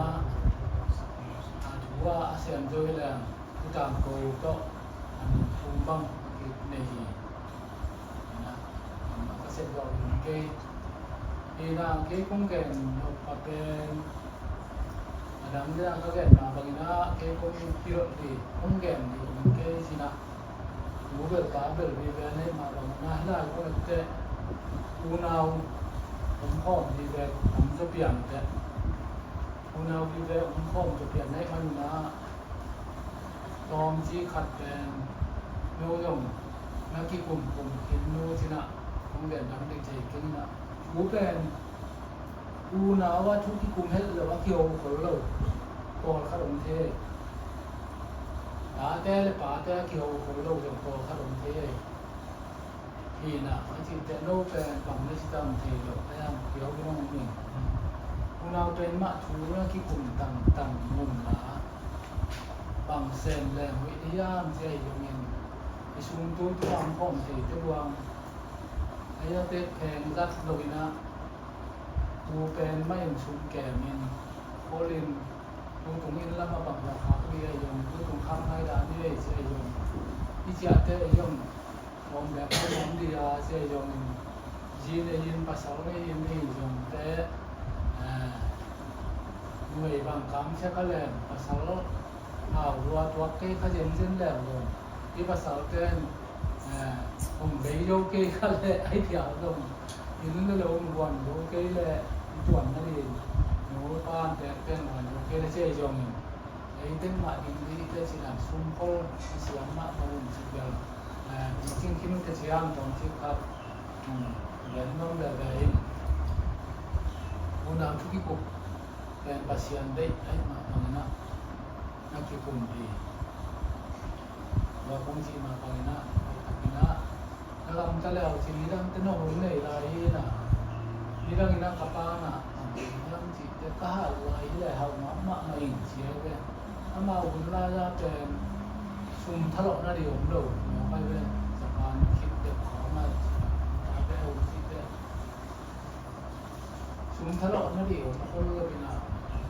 a thu a a sem zo hi leng, Pu Tang Ko tawh a nung thum bang ki nei hi. Ina, a ka sep zawh ding kei. Ina, kei kong gen nop pa pen, a dang ding a ka gen mah bangin a, kei kong pilh ding, kong gen ding kei cin a. U bel pa bel vive a neih mah bangin a, hih lai kong et teh unau om khawm vive om zaw pian teh. Unau vive om khawm zaw pian neih man un a, tawmci khat pen no zong na kikumkum khin nu cin a, kong gen dang ding thei khin in a. U pen unau a thu kikum het lo a kiho khol lo pawlkhat om thei. Tate le pate a kiho khol lo zong pawlkhat om thei. Hi na, a cih teh no pen bang na ci tam thei lo, a yang kiho ki nong ning. Unau pen mah thu na kikum tangtang mun la, bang sem leng hoih hiam ci ahi zongin, i sung tul tul a om khawm thei te buang. A ia tek pheng zat lo in a, Pu pen mah in sum kemin, kholin, tutung inn lam a bang bang khak ding ahi zong, tutung khak nai dan ding ahi ci ahi zong, i ciahte ahi zong, om bek a om ding a ci ahi zongin, zi nei in, pasal nei in ahi zongte, eh, numei bang kam sia kha leng, pasal hau lua tuak kei kha zenzen leng zong, i pasalte in, eh, hong bei zo kei kha leh, ai piak zong, inn le lo hong guan zo kei leh, i tuan nading nu pa an pen pen guan zo kei leh ci ahi zongin, ei teng mah ding ding i teh cih dan sum khol i siam mah bangin ci bel, eh, i cing khin uh teh ciang tawm cik khat, hmm, gen nuam veve in. Unau thu kikup pen Pasian deih ahih mah bangin ah na kikum hi. Tua kong cih mah bangin ah, a takin ah, na gamta le uh cin, nidang teh na hun nei lai hi na. Nidang in ah ka pa na, hiam cih teh ka hal lai hi le hau mahmah mah ing ci ahi ve. Amau hun lai a pen sum thalawh nading om lo, mawk ahi ve. Japan khit deuh khawng ah, ta teh hun cih teh sum thalawh nading om a khol lo in ah,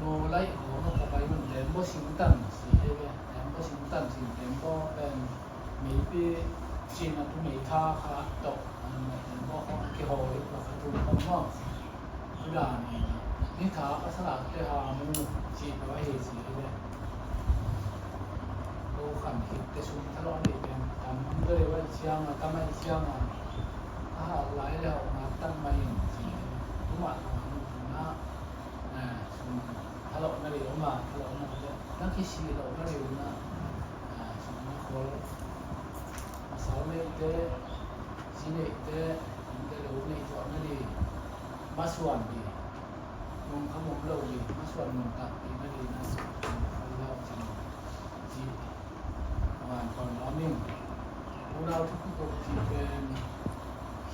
maw laih khawng ah ka pai man tembaw singtan ci ahi ve. Tembaw singtan ci, tembaw pen meipi cin a tu mei tha kha tawh, a, tembaw khawng a kihawl hi tua kha tum khawng maw. Tua dan in ah, ni tha ka salakte ha mu ci tua hi ci ahi ve. Ko khan khit teh sum thalawh nading pen tam deuh deuh ahih ciang a, tam ahih ciang a, a hal lai le hau ngak tak mah in ci ahi ve. Tua mah bangin ah, eh, sum thalawh nading om a, thalawh nading, na kisih loh nading na, eh, sum na khol. Pasal neihte, zi neihte, inn le lo neih zawh nading, masuan ding, nung kham om lo ding, masuan nuntak ding nading na, khol lau cin, ci. Van khol nuam ing. Unau thu kikup cih pen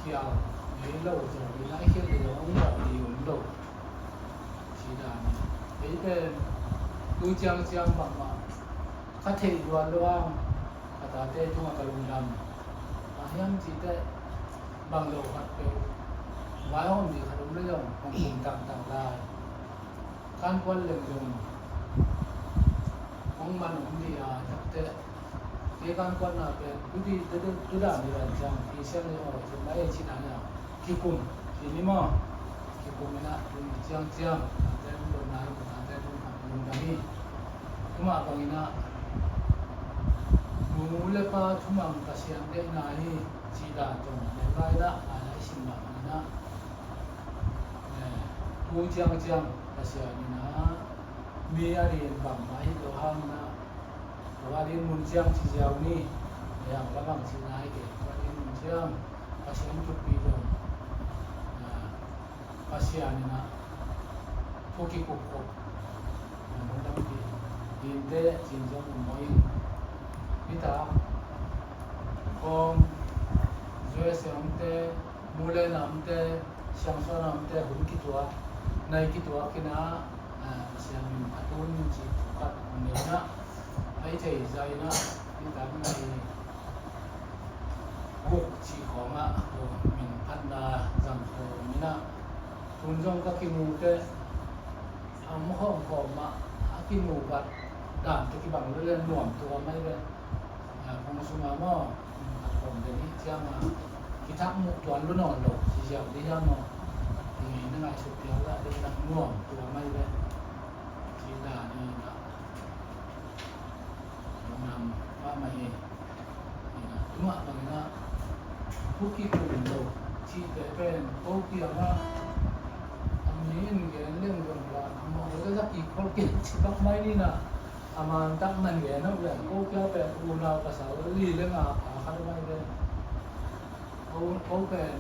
khial ngei lo, zawh ding a, i khial ding a, hong zawh ding om lo. Ci dan in. Ei pen tu ciangciang bangmah ka theih luat lo ang, ka tate tungah ka lungdam. Bang hiam cih teh bang lo khat peuh, vaihawm ding khat om le zong hong kum tangtang lai. Kan kuan leng zong hong man om ding a, tak teh kei kan kuanna pen tu dih, tu dih, tu dan ding dan ciang, Khristian zong a, zong lai ei cih dan a, kikum, ci ni maw. Kikum in ah, tun ciangciang, tate tun dot nai, tate tun khat lungdam hi. Tua mah bangin ah, nu le pa thumang Pasian deihna hi, cih dan zong, len lai dah, lai lai sim mah bangin ah, eh, tu ciangciang Pasian in ah, mi a ding bangmah hi lo hang in ah, tua ding mun ciang ci ziau ni, eh, hang la bang ci nai kei, tua ding mun ciang, Pasian thupih zong, ah, Pasian in ah, thu kikup khop, mun dang pi, dinte, cin zong mun maw in, nitak khawng, U S A omte, Mulen a omte, Siangsawn a omte, hun kituak, nai kituak in ah, ah, Pasian min a tun ci thu khat hong nei in ah, a i thei zah in ah, nitak nai guk cih khawng ah, min phatna zang khawng in ah, tun zong ka kimu teh, a om khawm khawm ah, a kimu vat dan teh kibang lua leh nuam tua mai ve. A, kong sung a maw, a kong den hi ciang a, kithak muh tuan lua nawn lo, ci ziau dih hiam maw. Hi na ngaihsut piak lah ding na nuam tua mai ve. Ci dan hi na. Lungdam mahmah hi. Hi na, tua mah bangin ah, thu kikum lo cihte pen, ko kiangah, a mi in gen leng zong la, a mawh le ka zak kik khol kei ci bak mai ni na. A man tak man gen uh leh, ko kia pen unau pasal li le nga a khat mai ve. Ko, ko pen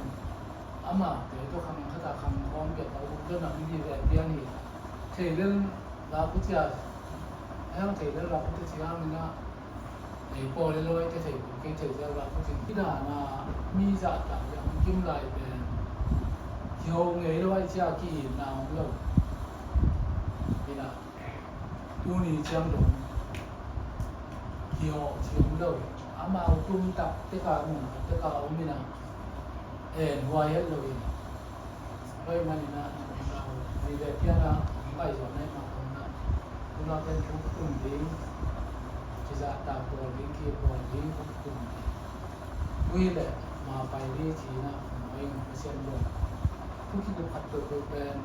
amahte tawh khang khat a khang khawm pia ta uh, tawh nang di ve pian hi. Thei lel lak uh cia, a hiang thei lel lak uh cia ciang in ah, ei pawl le lawite thei kul kei thei zel lak uh cin. Hi dan a mi zahtak le hong kim lai pen kiho ngei lo ahih cia ki-itna om lo. Hi na, tuni ciang dong kiho ci om lo. Amau tum tak tek a, nung tak tek a om in ah, en huai het lo in. Tua ahih manin ah, Ni ve piana ngaih zaw nai ma kong na. Tuna pen thu kum ding, ci zah ta pawl ding, ki pawl ding, thu kum ding. Ui le ma pai ding ci na, mai Pasian zong. Thu ki khat tu pen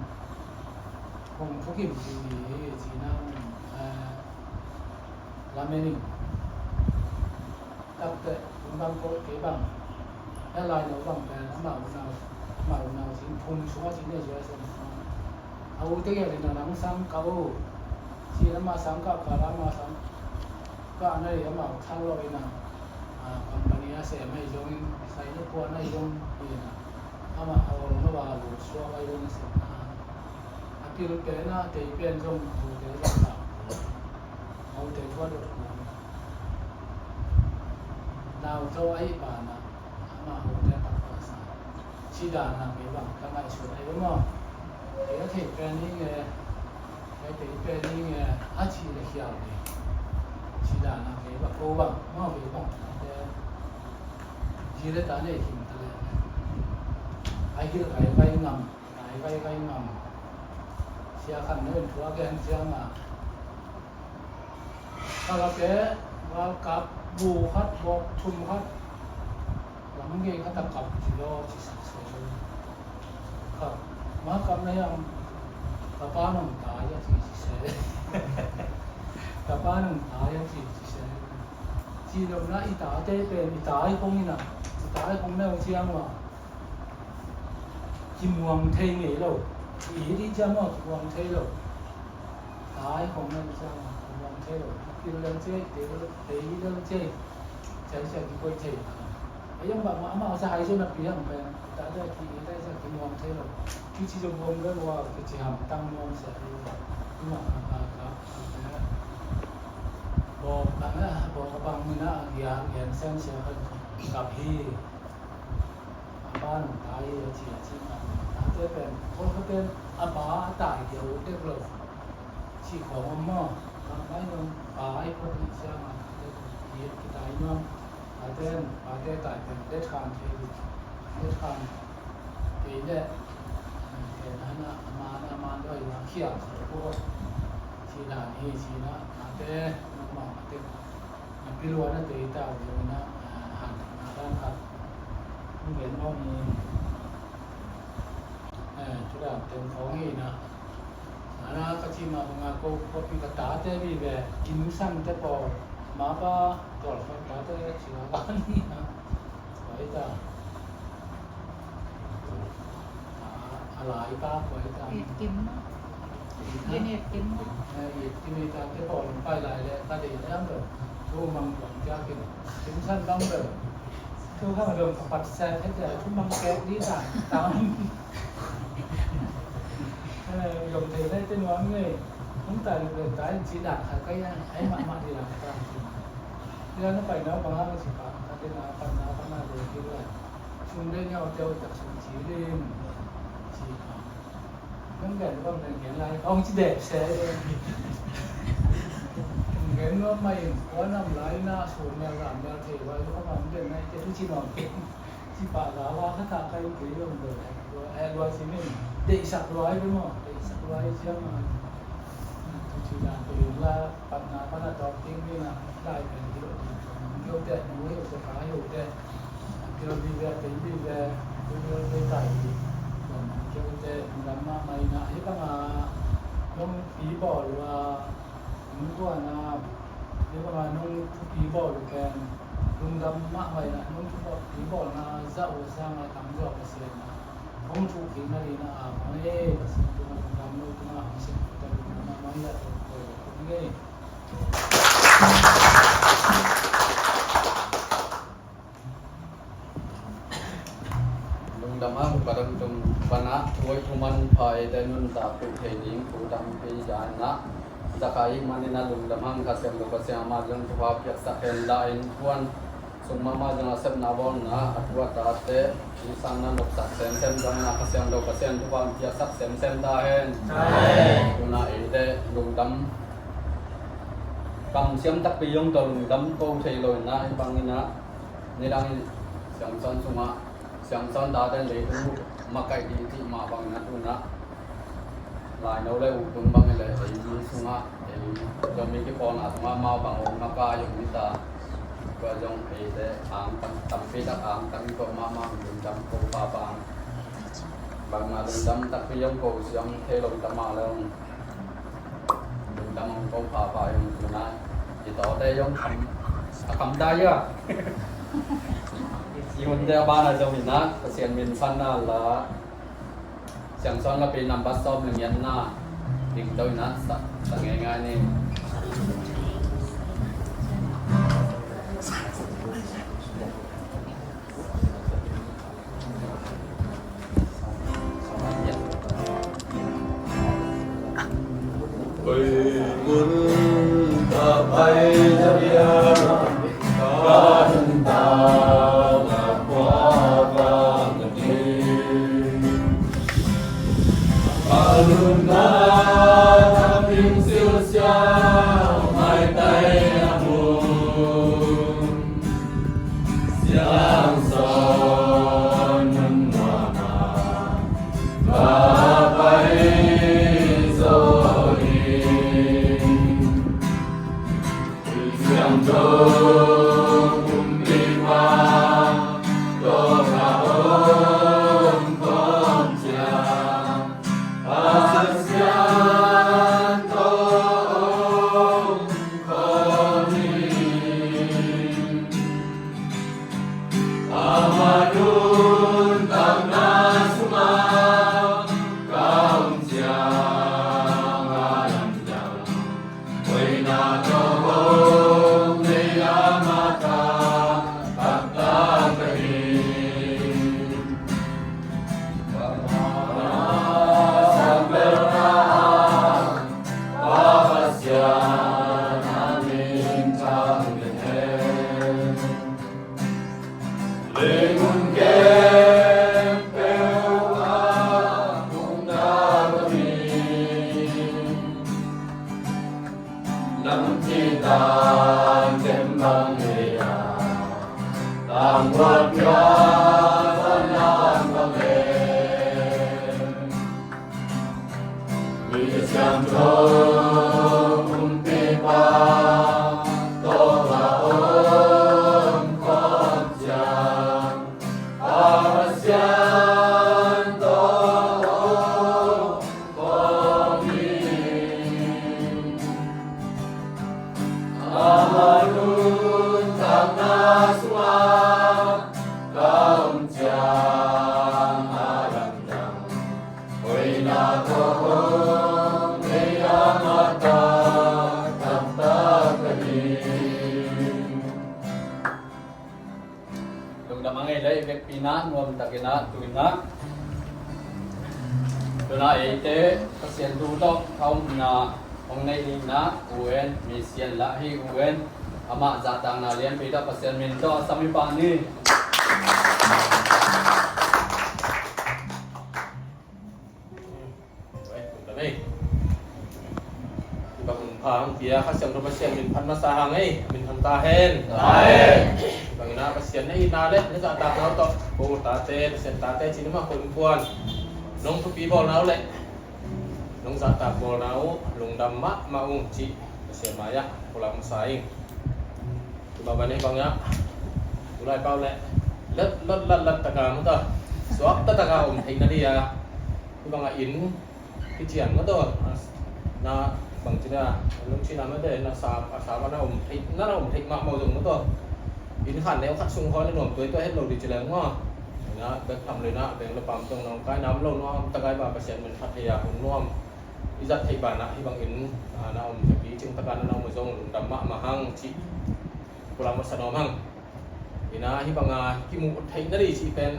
hong thu kim ci ni ci na, eh, lamen in. Takte, tung bang ko kei bang. Hia lai no bang pen, amau nau, amau nau sin, phung sung a sin ne zia sin. A u te gel in a nang sang ka u. Sin ama sang ka, ka la ama sang ka na i amau thal lo in a. A, company a sem a i zong in, sai na kua na i zong in a. Ama a ol no ba a lo suak a i zong in sem na. A pil pen a, tei pen zong a u te zong la. A u te zong a dot kua. Nau zo a i ba na. Amah hote takpa sa. Ci dan a kei bang ka ngaihsut a i maw. Kei a thei pen i nge, kei thei pen i nge, a ci le khial ni. Ci dan a kei bang ko bang, maw kei bang. Te, ci le ta nei kim ta le. A hil kai kai ngam, kai kai kai ngam. Sia khan ne thua gen sia ma. Ka la ke, World Cup, bu khat, bawk thum khat. Lam gei khat a kap ci lo, ci sak se. Kap. Ma kap na hiam, ka pa nong tai a ci, ci se. Ka pa nong tai a ci, ci se. Ci lo na i tate pen, i tai kong ina. I tai kong na u ciang wa. Kimuang thei ngei lo. I hih dih ciang maw kimuang thei lo. Kai hong na ciang maw kimuang thei lo. Kipil lel ciai, tei lel ciai. Ciai ciai kikoih thei. Ei hong bang mah amah sa hai zon a pi hang pen. Ta ta ki, ta ta kimuang thei lo. Kici zong bom lel ua, kici hamtang nuam sia hi. Ki mah a ka ka ka. Bawk a, bawk a bang mina a gia, gia sen sia ka kap hi. A pa nong tai hi a ci a ci na. Tate pen, ko ka pen, a pa a tai kei lo dek lo. Ci khawng om maw. Bang mai nong pa i ko i cia ma. Tate pen, i ki tai nuam. Tate, tate tai pen, det khan thei lo. Det khan thei le. Ken hana, a man, a man doi na, khial sa ko. Ci dan hi, ci na, tate, nong ma, tate. A piluan a tei ta uh zong na, a, han, a, dan khat. Hong gen mawk ni. Eh, tu dan teng khawng hi na. A na ka ci ma bang a ko, ko pi ka tate vive, inn sangte pawl, ma pa, tawlkhat tate, ci la ba ni na. Koi ta. A, a lai pa koi ta. It kim na. It na. It kim na. Eh, it kim i ta te pawl pai lai le, ka dei le ang do. Thu mang tuang tia kim. Kim san dang do. Thu hang dong ka pat sa he ta, thu mang kek di ta. Tam. Eh, dong te le te nuam nge. Hong ta le ta ci da ka ka ya. Ai ma ma di la ka. Ila na pai na bang a ci pa. Ka te na pa na pa na le ki la. Sum le nyaw teu tak sum ci lim. Ci pa. Kan gen bang kan gen lai kong ci dep se. Gen no mai in kua nam lai na sum mel lam mel thei vai ko bang den nai te tu ci nom ken. Ci pa ga wa ka ta kai ke yom do. Eh, lua ci min. Dei sak lua ai mo. Dei sak lua ai siang ma. Tu ci dan pe la. Patna pana tawp ding ding a, lai pen hi lo ding. Keu te, nu hi lo te, ka hi lo te. Keu vive, keu vive, keu vive, keu tai hi. Keu te, lam mahmah ina, hi bang a, nong pi bawl ua, nong kuan a, hi bang a, nong thupi bawl ken, lungdam mahmah ina, nong thupi bawl na, za u sang a, tam za u ka sian a. Hong thuk ding na ding na a, bang e, Pasian tungah lungdam lo tungah hong sim khuta ding na, bang e, a tawh koi lo kong e. Lungdam a, ka dam tung pana, tuai tuman pai, dai nun ta, pui thei ding, tu dam pi, dai na. Zakai manin a lungdam hang ka sem lo, ka sem ma, lung tu ha, piak sa, ken la, in, tuan. Sung mahmah zong a sepna bawlna a tu a tate, i sangna nopsak semsem zong na Kha Siangtho Pasian thupha hong piaksak semsem ta hen. Amen. Tuna eite lungdam kamsiam takpi zong tawh lungdam ko thei lo inah i bangin ah nidang in siangsawn sungah siangsawn tate leitung makaih dih cih mah bangin ah tuna Laino le u tung bang hi leh ei mi sungah, ei Zomi kipawlna sungah amau bang om maka zong hi ta. Tua zong eite angtang, tampi tak angtang i tuak mahmah, lungdam ko papa. Bangmah lungdam takpi zong ko siam thei lo ta mah le zong lungdam ko papa zong tu-in ah i tawte zong kham, a kham dai a. I hunte a banah zong in ah Pasian min phatna la Siangsawn Lapi nambat sawm le giatna dingto in ah sa, sa ngeingai ni. Lungdam a ngei le i vekpi-in ah nuamtakin ah tu-in ah, tu-in ah eite Pasian thu tawh a omna hong nei hi-in ah U N Mission lah hi. U N amah zahtakna lianpi tawh Pasian min tawh a sam hi pah ni. Bang hun pha hong pia Kha Siangtho Pasian min phat masa hang ei, min hong ta hen. Amen. Bang in ah Pasian na itna le na zahtakna uh tawh ko tate, Pasian tate ci-in mah ko innkuan nong thupi bawlna uh le nong zahtak bawlna uh lungdam mahmah ung cih Pasian mai-ah ko lak masa ing. Tua bang hi bang ah, tu laipa uh leh lat lat lat lat taka mata suak ta taka om theih nading a, hi bang ah inn kician mata na bang ci na lungcina mata na sa a sa na om theih na na om theih mahmah zong mata inn khan neu khat sung hawi na nuam tuaitua het lo ding ci leng maw. Na bek tham le na beng le pam tong nong kai nam lo nuam takai ba Pasian min phat thei a hun nuam i zat theih banah hi bangin na om theihpi cing taka na na om zong lungdam mahmah hang cih ko lak masa nuam hang. Ina hi banga kimuh theih nading cih pen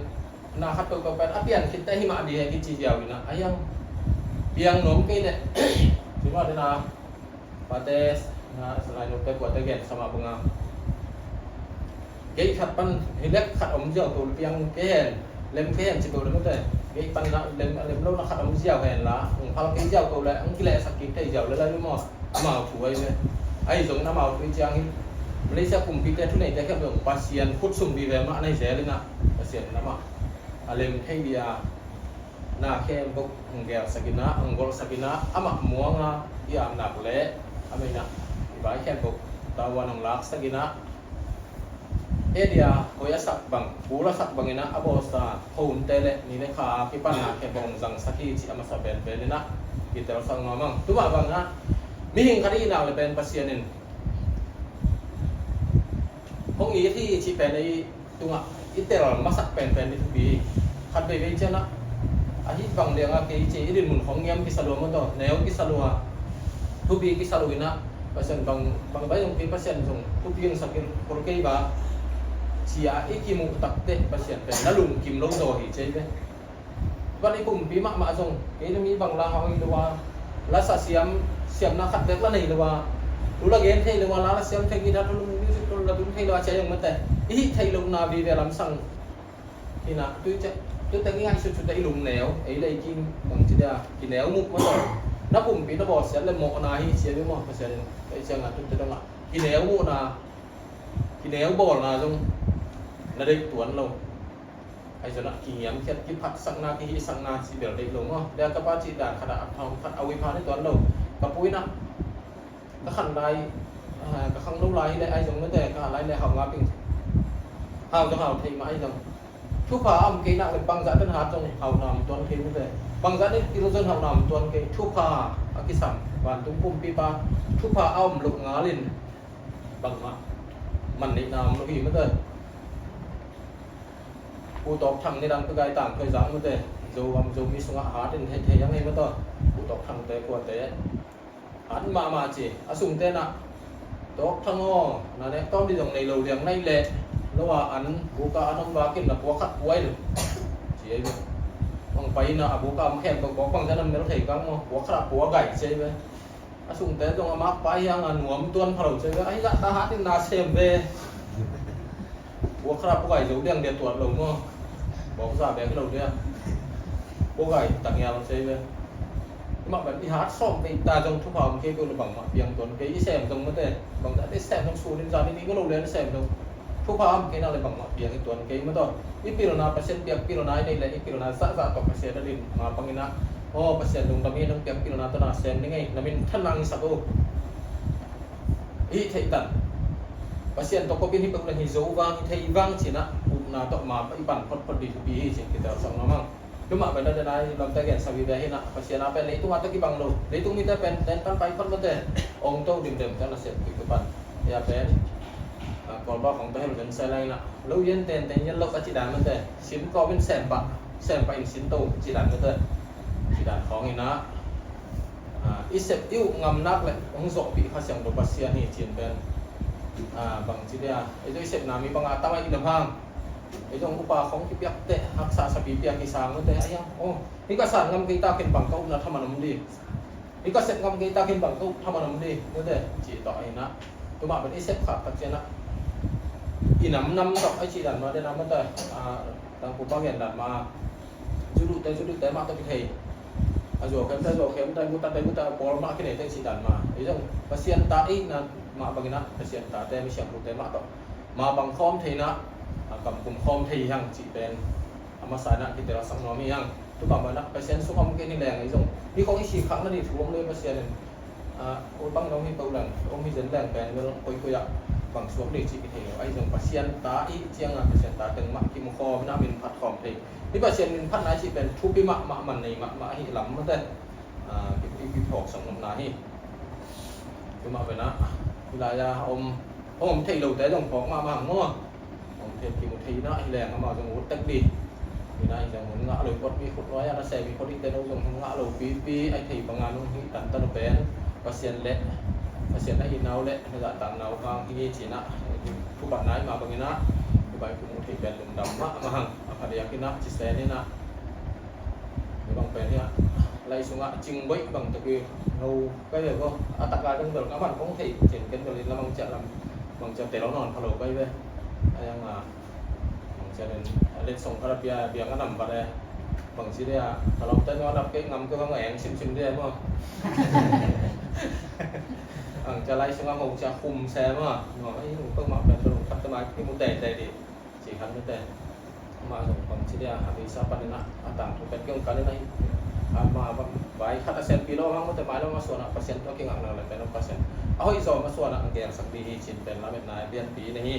na khat peuhpeuh pen a pian khitte hi mah ding hi kici ziau ina a hiang piang nuam kei leh ci mah dina pate na salai nute kuate gen sama banga gei khat pan hi lek khat om ziau to piang kei hen lem kei hen ci to le mate gei pan na lem lem lo na khat om ziau hen la hong phal kei ziau to le hong kilehsak kik thei ziau le lai maw. Amau thu ai ve. Ai zong na amau thu ciang hi Malaysia kumpite thuneite khem zong Pasian khut sung vive mah na hi zel ina Pasian na mah a lem thei dia na khempeuh hong gelsak in ah, hong golhsak in ah, amah muanga i apnak le a meina i vai khempeuh tavuan hong laksak in ah, edia hoi a sak bang, kul a sak bangin ah a bawlsa hounte le ni le kha a kipan na khempeuh hong zangsak hi cih a masa penpen in ah kitelsang nuam ang. Tumah bang ah mihing khat i hihnak le pen Pasian in hong it hi cih pen ei tungah i tel masak penpen i thupi hi. Khat veivei ciangah a hih bang liangah kei ci i dinmun khong ngiam kisa lua maw taw, neu kisa lua, thupi kisa lua in ah Pasian bang, bang bai zong kei Pasian zong thupi hong sak kul kei ba ci-a i kimuh takteh Pasian pen na lungkim lo zaw hi ci ei ve. Van i pumpi mahmah zong kei le mi bang la hau hi lo a, la sa siam, siamna khat bek la nei lo a, tu la gen thei lo a, la la siam thei, guitar tu music tu la tum thei lo a, cia zong mate i hih theih lohna vive lamsang hi na. Tui ciah, tui teng i ngaihsut sut i lung neu, ei le ei ki bang ci dia kineu muh maw taw, na pumpi na bawlsiat le mawhna hi cia ve maw, Pasian in ei ciangah tui te dongah kineu muhna, kineu bawlna zong na deih tuan lo. Ahi zongah kingiamkhiat, kiphatsakna, kihihsakna ci bel deih lo maw. Dia ka pa cih dan khatah a phang khat a ui phan i tuan lo. Ka pu in ah ka khan lai, ah, ka khang lo lai hi leh ahi zong mate, ka khan lai le hau ngap ing. Hau zong hau thei mah ahi zong. Thupha a om kei nak le bangzah ten hat zong hau na om tuan kei mate. Bangzah ten pil zong hau na om tuan kei. Thupha a kisam vantung pumpipa thupha a om loh ngalin bangmah man neihna om lo hi mate. Pu Tawk Thang nidang Pi Gai Tang Thoi Zang mate, Zogam Zomi sungah hat in thei thei ang hi mate. Pu Tawk Thangte kuate hat mahmah ci. A sungte nah Tawk Thang aw, na nek tawm di zong nei lo liang naih leh lo a an buka an om vakin na puak khat puai lo ci ei ve. Bang pai na a buka om khem bang bawk bang zan an mel thei kang maw, puak khat a pua gai ci ei ve. A sungte zong a makpa hiang a nuam tuan pha lo ci ei ve. Ahi zah ta hat in na sem ve. Buak khat a pugai zo diang dia tuat lo maw. Bawk za bek lo dia. Pugai ta ngial ci ei ve. Mah ban i hat sawm pei ta zong thupha om kei peuh le bangmah piang tuan kei i sem zong mate. Bangzah te sem zong sun in zan in i ngalo lian i sem zong thupha om kei nak le bangmah piang i tuan kei mataw. I pilna Pasian piak pilna i neih le i pilna zahzah tawh Pasian a din ma pangin ah, aw Pasian lungdam hi, nong piak pilna tawh na sem ning ei, na min than nang i sak uh. Hih theih tan Pasian tawh kopin hi peuh le hi zo vang hi thei vang cinah upna tawh ma i pan photphot dih thupi hi cin kitelsak nuam ang. Tumah pen a dena i lamte gensak hi ve hinah Pasian a pen leitung a tawh kibang lo, leitung mite pen ten pan pai phot mate, ong to dimdem tawh na sem kik pan. Hia pen Kawlpa khong pehel ven sai lai inah lo yen tenten yen lo a ci dan mate, sin kawmin sem pah, sem pah in sin to ci dan mate. Ci dan khawng inah i sep i uh ngamnak le hong zawhpih Kha Siangtho Pasian hi cin pen bang ci dia, ei zong i sepna mi bangah tamah i nam hang. Ei zong upa khong kipiak teh haksa sapi piak i sang mate a hiang, oh, hi ka san ngam kei ta ken bang ka upna thaman om di. Hi ka sep ngam kei ta ken bang ka up thaman om di mate, ci tawh a inah tumah pen i sep khak tak cianah i namnam tawh a ci dan ma dena mate. Tangpupa gen dan ma, zu duhte zu duhte mah tawh kithei, a zuau khemte zuau khemte, gutate guta pawl mah kinei teh ci dan ma. Ei zong Pasian ta i na mah banginah Pasian tate mi siangthote mah tawh ma bang khawm thei inah a kamkum khawm thei hang cih pen a masa inah kitelsak nuam hi hang. Tumah banah Pasian sung om kei ni leng ei zong hi khong i si khak na dih thu om le Pasian in ol bang na om hi peuh leng, om hi zen leng pen bel koikoi ah bang suak dih cih kithei lo. Ahi zong Pasian ta i cianga Pasian ta teng mah kimu khawm inah min phat khawm thei. Hi Pasian min phatna i cih pen thupi mahmah, man nei mahmah ahi lam mate. Ki, ki, kiphawk sang nopna hi. Tumah pen ah hi lai-a om, om thei lote zong phawk mahmah hang maw. Om thei kimu thei inah hi leng amah zong ut tek dih. Hi inah hi zong hun ngah lo i pot mi khut nuai-ah na sem i pot i ten zong hun ngah lo pipi a i thei banga nong hi tantan uh pen Pasian le, Pasian a itna uh le na zahtakna uh hang hi cinah thupatna i mah banginah hi bai kimu thei pen lungdam mahmah hang. A phadiak inah ci sen inah hi bang pen hiah lai sungah cingboih bang tawh ki no kai ve ko. A taka dong bel ka man kong thei cin ken bel in lamang ciah lam bang ciah te lo nawn pha lo kai ve. A yang a bang ciah den a let song kharapia biang a nam pha le bang ci dia ka lawmte no a dap kei ngam kei bang a eng simsim dia maw. Bang ciah lai sungah ho ciah khum se maw. Maw ei hong peuhmah pen bel hong khat te mah kimu teitei dih. Ci khan mite. Mah zong bang ci dia, a beisa panin ah a tangthu pen kei hong kalin ahi. A ma bang vai khat a sianpi lo hang mawte, mai lo masuan ah Pasian tawh kingakna le pen Pasian a hoih zaw masuan ah a gelsak ding hi cin pen lametna lianpi na hi.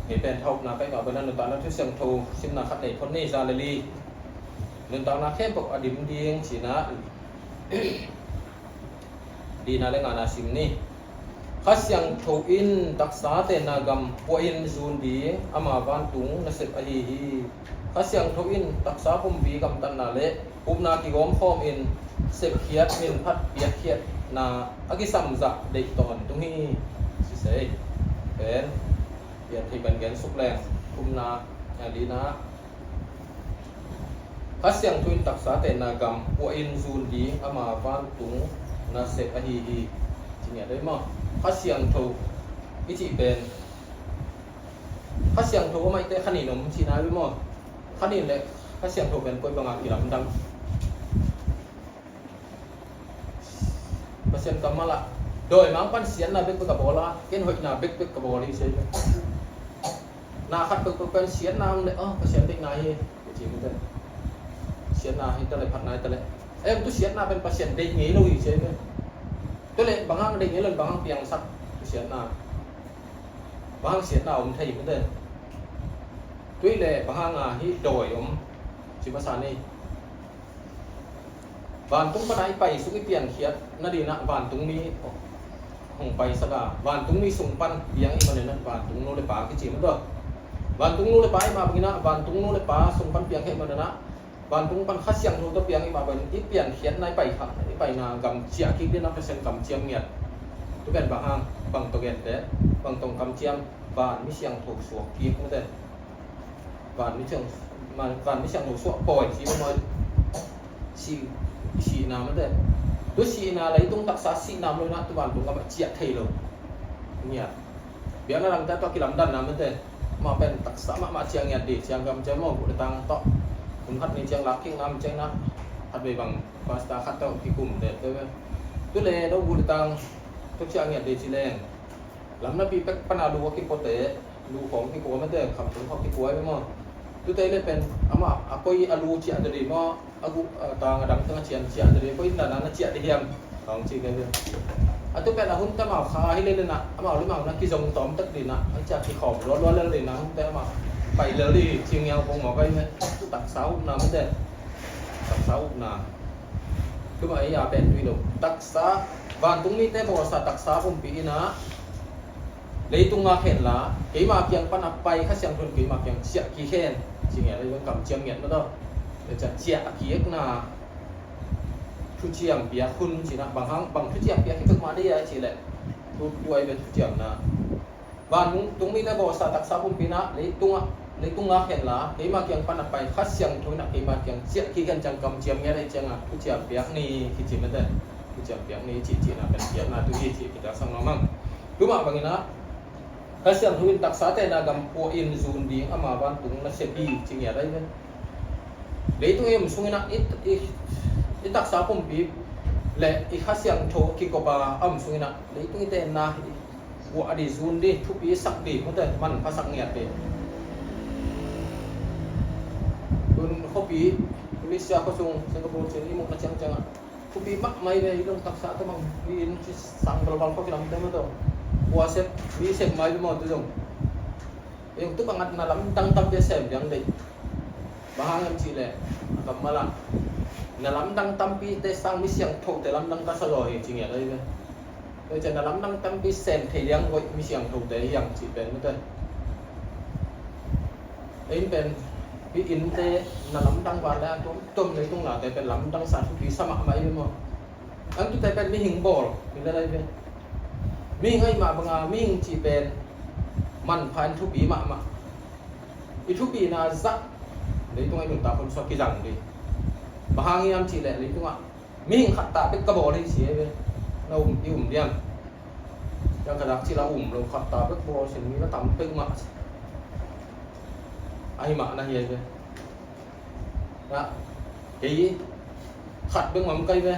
Hih pen thawkna ka hih mah bangin ah nuntakna thu siangtho simna khat nei phot ni. Za le li, nuntakna khempeuh a dim ding cihna. Lina le ngana sim ni. Kha Siangtho in taksa tenna gam puahin zun ding, ama vantung nasep ahi hi. Kha Siangtho in taksa pumpi gamtatna le upna kigawm khawmin sepkhiat, minphat piakkhiatna a kisamzah deih tawntung hi. Sisei pen pian thei pen gen suk leng, thumna, a, lina. Kha Siangtho in taksa tenna gam puahin zun ding, ama vantung nasep ahi hi. Ci ngiat ei maw? Kha Siangtho i cih pen, Kha Siangtho a maite kha nin om cihna ei maw? Kha nin le Kha Siangtho pen koi banga kilamdang? Pasian kammal ah dawimangpa in siatna bekbek a bawl a, ken hoihna bekbek ka bawl hi, ci ei. Na khat peuhpeuh pen siatna om le, oh, Pasian deihna hi, ka ci mite. Siatna hi ta le, phatna hi ta le. Ei, tu siatna pen Pasian deih ngei lo hi, ci ei. Tu le bang hang deih ngei lo, bang hang piangsak tu siatna? Bang hang siatna om thei mite? Tu le bang hang a hih dawi om ci masa ni. Vantung pana i pai suk i piankhiat nadinah vantungmi hong paisak a, vantungmi sung pan piang i maninah vantung nu le pa kici mah tawh. Vantung nu le pa i mah banginah vantung nu le pa sung pan piang i maninah vantung pan Kha Siangtho tawh piang i mah bangin i piankhiatna i pai kha, i paina gam ciah kik dinah Pasian kamciam ngiat. Tu pen bang hang, bang tawh gente, bang tawh kamciam, van mi siangtho suak kik mate. Van mi siang, van mi siangtho suak pawi ci maw? Si, sihna mate. Tu sihna leitung taksa sihna maw, na tu vantung a mah ciah thei lo. Ngiat. Biakna lamte tawh kilamdanna mate. Mah pen taksa mahmah ciang ngiat di, ciang gam ciang maw, bu le tang tawh. Hun khat ni ciang lak kik nam ciang na. Khat vei bang pasta khat tawh kikum te te. Tu le do bu le tang tawh ciang ngiat di ci leng. Lam napi pek pana lu a kipuate, lu khawng kikua mate, khamtung khawng kikua hi maw? Tute le pen amah a koi a lu ciah dali maw? A guh, a tang a dang teng a cian ciah dali, koi in dana na ciah dali hiam? Khawng ci kei hi. A tu pen a hun ta mau kha hi le le na, amau le mau na kizong tawm tak dina, a ciah kikhawm lua lua le le na, hun te amah pai le le ci ngiau pong maw kei ne? Taksa upna mate. Taksa upna. Tuma ei a pen tui lo. Taksa, vantung mite bawlsa taksa pumpi ina. Leitung ngak henla, keima kiang pan a pai Kha Siangtho in keima kiang ciah kik hen. Ci ngiat a i bang kamciam ngiat na tawh. Le ciah ciah a kikna. Thuciam piak hun cina bang hang, bang thuciam piak hi pek mah dei a ci le. Tu, tu a i bek thuciamna. Vantung mite bawlsa taksa pumpi ina, leitung a, leitung ngak henla, keima kiang pan a pai Kha Siangtho ina keima kiang ciah kik hen ciang kamciam ngiat a i cianga, thuciam piak ni kici mate. Thuciam piak ni ci cina kan ciahna tu hi ci kita sang mamang. Tuma bangina, Kha Siangtho in taksa tenna gam puahin zun ding ama vantung nasep hi ci ngiat a i ve. Leitung i om sungina i, i, i taksa pumpi le i Kha Siangtho kikop a om sungina leitung i tenna hi. Buah a di zun di, thupi sak di, mute manpha sak ngiat di. Tun khuapi, Malaysia khua sung, Singapore cin i mukna ciangciang ah. Thupi mahmah i ve, i dong taksa tawh bang, i inn ci sang balbal khua kilam te maw tawh. Buah sep, mi sep mai ve maw tu zong. Eng tu bang at na lamdang tampi a sem liang dei. Bang hang hiam cih leh, a kammal ah na lamdang tampite sang mi siangthote lamdang ka sa zaw hi ci ngiat a hi ve. Tua ciang na lamdang tampi sem thei liang hoih mi siangthote hi hang cih pen mate. Ei pen, hih innte na lamdang van le a tuamtuam leitung nate pen lamdang sa thupi sa mahmah hi ve maw. Ang tute pen mihing bawl hi le lai ve. Mihing ahih mah banga mihing cih pen manpha in thupi mahmah. I thupina zah leitung a i nuntak hun sua kizang ding. Bang hang hiam cih leh leitungah mihing khat ta bek ka bawl hi ci hi ve. Na um, i um diam? Yang ka dak cih la um lo, khat ta bek bawl sin mi la tam bek mah. Ahi mah na hi ve. Na, kei khat bek ngam kai ve.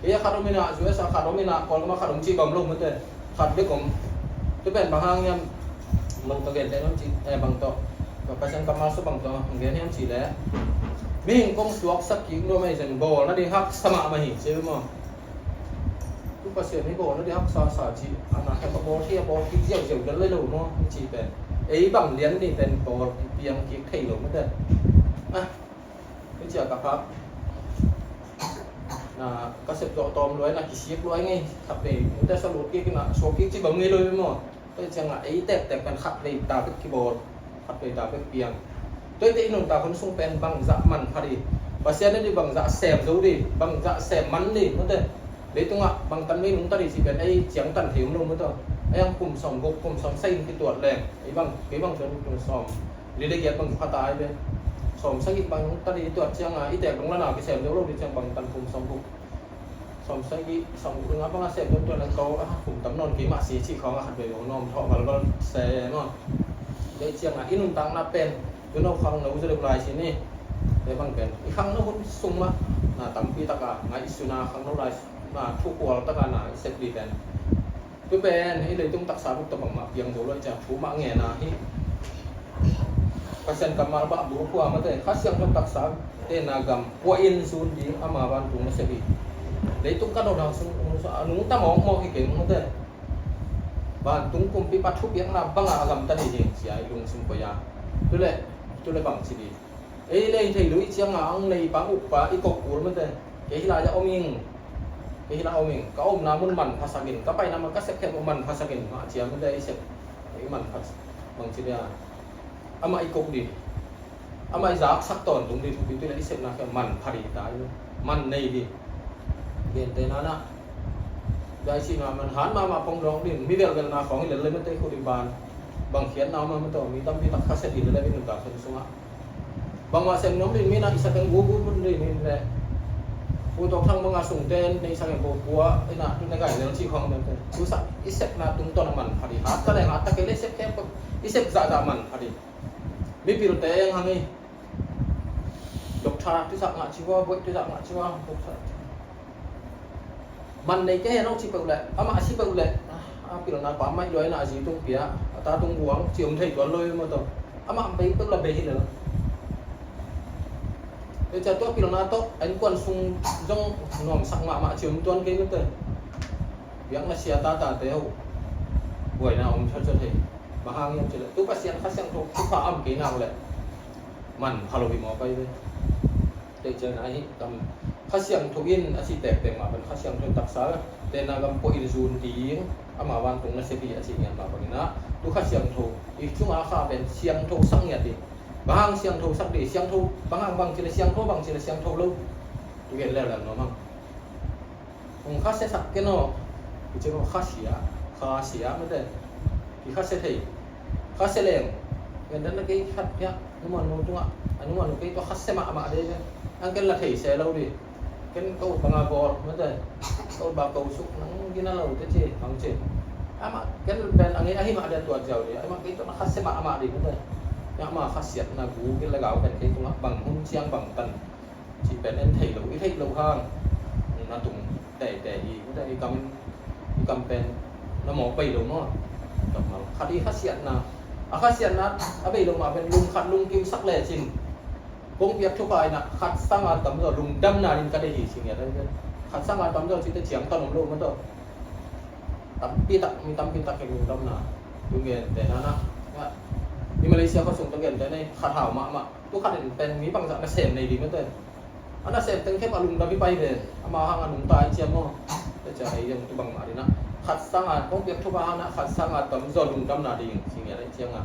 Kei a khat om ina, U S A khat om ina, Kawlgam a khat om cih bang om lo mate. Khat bek om. Tu pen bang hang hiam, bang tawh gente om cih, eh, bang tawh. Ka Pasian kammal sung bang tawh hong gen hiam cih leh, mihing kong suaksak kik nuam ahih ciang bawl nading haksa mahmah hi ci maw. Tu Pasian hi bawl nading haksa sa ci a, na heh ka bawl thei a, bawl kik ziauziau dal lai lo maw i ci pen, ei bang lian ni pen bawl piang kik thei lo mate. Ah, i ci a ka phak na ka sep zawh tawm luai na kisik luai ngei khat vei mate, sa lut kik na suak kik ci bang ngei lo maw. Tua ciangah ei tektek pen khat vei ta bek kibawl, khat vei ta bek piang. Tua i te i nuntak hun sung pen bangzah man kha di, Pasian in bangzah sem zo di, bangzah sem man di mate. Leitungah bangtan vei nungta di cih pen ei ciangtan thei om lo mate. Ei ang kum sawm guk kum sawm sagih kituat leng ei bang, kei bang pen kum sawm li le giat bang pha ta ai ve. Sawm sagih bang nungta di tuat ciangah i tek dong lana kisem zo lo di ciang bangtan kum sawm guk sawm sagih sawm guk ding a bang a sep dong tuan a ko a kum tam nawn kei mah si cih khawng a khat vei bang nawm thawh valval se maw. Kei ciangah i nuntakna pen tuno khangno zaw deuh lai si ni. Kei bang pen i khangno hun sung mah na tampi taka ngaihsutna khangno lai na thu kual taka na i sep dih pen. Tu pen hih leitung taksa buk tawh bangmah piang zo lo ciang thu mah ngen a, hih Pasian kammal bah buk hua mate, Kha Siangtho taksa tenna gam puahin zun ding ama vantung nasep hi. Leitung ka nuntak sung a nungta mawkmawk hi keng mate. Vantung kumpipa thupiakna bangah a gamta ding hi cia i lungsim koih a. Tule, tule bang ci dih. Ei lei thei lo i cianga ang nei pa ukpa i kok kul mate. Kei hi lai-ah om ing. Kei hi lai om ing. Ka omna mun manphasak in, ka paina man ka sep khempeuh manphasak in mah cia mate i sep. I manpha bang ci dia. Amah i kok dih. Amah i zaksak tawntung dih thupi tu le i sepna khempeuh manpha dih ta i. Man nei dih. Gentehna na. Daisihna man han mahmah pong dawng dih. Mi velvelna khawng hi lel le mate khu dih ban. Bang khiatna om a mate, mi tampi tak khasia dih le le mi nuntak sung sungah. Bangmah sem nuam dih mi na i sa teng gugu pun dih mi le. Pu Tawk Thang banga sungte nei sa ngen bo pua i na tu na gai lel cih khawng dih. Tu sa i sepna tungtawn a manpha dih. Hat ta leng hat ta kei le sep khempeuh i sep zahzah manpha dih. Mipilte eng hang hi. Doctor tusak ngah ci ua, buaih tusak ngah ci ua, doctor. Man nei kei hen aw ci peuh leh, amah a si peuh leh, a pilna pa maih luai na a zi tung pia, a ta tung guang ci om thei tuan lo i maw tawh. Amah bei peuh la bei hi lel. Tua cia tua pilna tawh a innkuan sung zong nuamsak mahmah ci om tuan kei mate. Biakna sia tatate ho buaina om thotthot thei. Bang hang hiam cileh tu Pasian Kha Siangtho thupha a om kei nak leh manpha lo hi mawk ahi ve. Tei ciangin ahi kam Kha Siangtho in a ci tektek mah pen Kha Siangtho in taksa tenna gam puahin zun ding ama vantung nasep hi a ci ngiat mah bangin ah tu Kha Siangtho i cunga kha pen siangtho sak ngiat ding. Bang hang siangtho sak ding, siangtho bang hang bang cileh siangtho bang cileh siangtho lo. Tu gen leuleu nuam hang. Hong khasia sak ken aw. Kici maw khasia, khasia mate. Kikhasia thei. Khasia leng. Gentehna kei khat hiah nungmanu tungah a nungmanu kei tua khasia mahmah dei ve. Ang ken la thei se lo dih. Ken ko banga bawl mate. Ko ba ko suk nang gina lo te ci hang ci. Amah ken pen ang ahi mah dei tua ziau dih. Amah kei tua khasia mahmah dih mate. Amah khasiatna gu gil le gau pen kei tungah bang hun ciang bang tan. Ci pen en thei lo, i theih loh hang na tung teitei hi. Mate i kam, i kam pen na mawk bei lo maw. Kammal khat i khasiatna, a khasiatna a bei lo mah pen lum khat lungkim sak lecin kong piak thupha in ah khat sanga tamzaw lungdamna ding ka deih hi ci ngiat ahi ve. Khat sanga tamzaw cite ciangtan om lo mate. Tampi tak, mi tampi tak in lungdamna. Tu gentehna na. I Malaysia khua sung tu gentehna khat hau mahmah. Tu khat in pen mi bangzah nasem nei ding mate. A nasem teng khempeuh a lungdam hi pai ve. Ama hang a nungta i ciam maw. Tua cia ei zong tu bangmah ding na. Khat sanga kong piak thupha hang na khat sanga tamzaw lungdamna ding ci ngiat ahi cianga.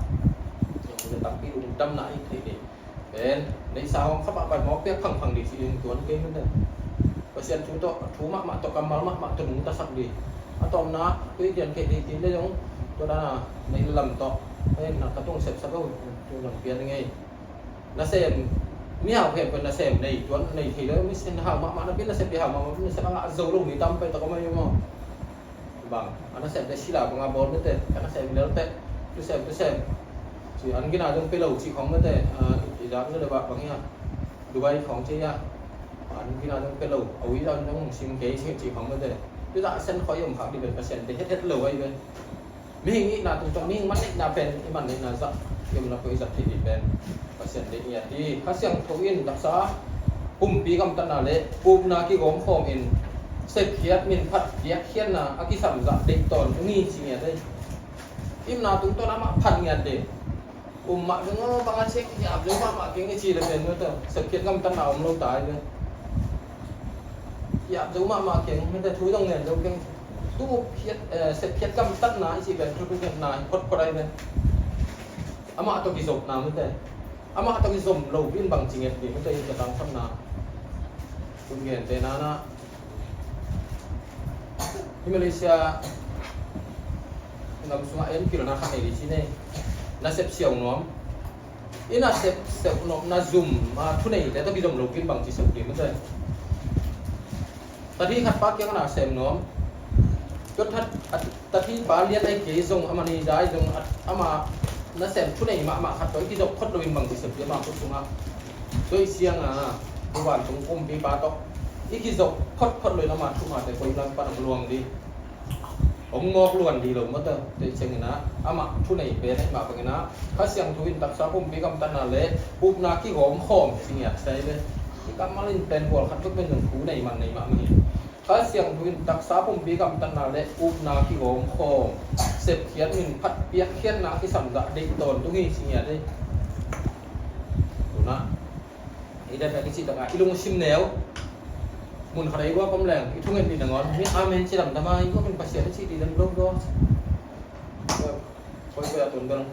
Tampi lungdamna hi thei ding. Pen neihsa hong kha pahpah mawk piak phangphang ding ci ding tuan kei mate. Pasian thu tawh, thu mahmah tawh, kammal mahmah tawh nungta sak ding. A tawpna tu i pian kei ding ci le zong tua dana neih lam tawh. Pen na ka tung sepsak o. Tu zong pian ngei. Nasem, mihau khempeuh nasem nei tuan nei thei lo, mi sin hau mahmah napi nasem, mihau mahmah nasem a ngah zo lo mi tam pai tak om ahi maw. Bang a nasem te sila banga bawl mate, ka nasem lel teh, tusem tusem. Ci an gina zong pe lo ci khawng mate, i zak zo le bah bang hia. Dubai khawng ci hia. An gina zong pe lo, a ui zak zong sim kei ci khawng mate. Tu zak sen khawng i om khak dih pen ka sen te het het lo ahi ve. Mihing ihna tungtawng, mihing man neihna pen i man neihna zah Kiamna poi zat thei dih pen Pasian deih ngiat hi. Kha Siangtho in taksa pumpi gamtatna le upna kigawm khawm in sepkhiat, minphat, biakkhiatna a kisam zah deih tawntung hi ci ngiat hi. Imna tungtawn amah phat ngiat dih. Um mah ding aw, bang a cek hiap ding mahmah keng i ci le pen mate, sepkhiat gamtatna om lo ta hi ve. Hiap zo mahmah keng mate, thu zong ngen zo keng. Tu khiat, eh, sepkhiat gamtatna i ci pen thu tu ngetna hi photphot ahi ve. Amah tawh kizopna mate, amah tawh kizom lo in bang ci nget dih mate, i ka tangsamna. Tun gente nana. Hi Malaysia gam sungah en kilona khat nei li ci nei. Nasep siau nuam. I nasep siau nuam na zum a thunei le tawh kizom lo kin bang ci siau kin mate. Tadi khat pa kiang na sem nuam. Tua that, a, tadi pa lian ai kei zong ama ni dai zong a, ama nasem thunei mahmah khat tawh i kizop khot lo in bang ci siau kin ama khut sungah. Tua i siang a, tu vantung kumpipa tawh i kizop khotkhot lo in ama thumate koi lam pan ang luang dih. Hong mawk luan dih lo mate, tua i ciangin ah, amah thunei pen ahih mah bangin ah, Kha Siangtho in taksa pumpi gamtatna le upna kigawm khawm ci ngiat sai ve. I kammal in pen gual khat tuk pen zong thu nei man nei mahmah hi. Kha Siangtho in taksa pumpi gamtatna le upna kigawm khawm, sepkhiat, minphat, biakkhiatna a kisam zah deih tawntung hi ci ngiat hi. Tuna i dam a kici taka i lungsim neu. Mun khat a i guak om leng i thungen dih nangawn mi amen ci lamdam a i guak in Pasian i ci dih lam lo lo. Koi koi a tun dang.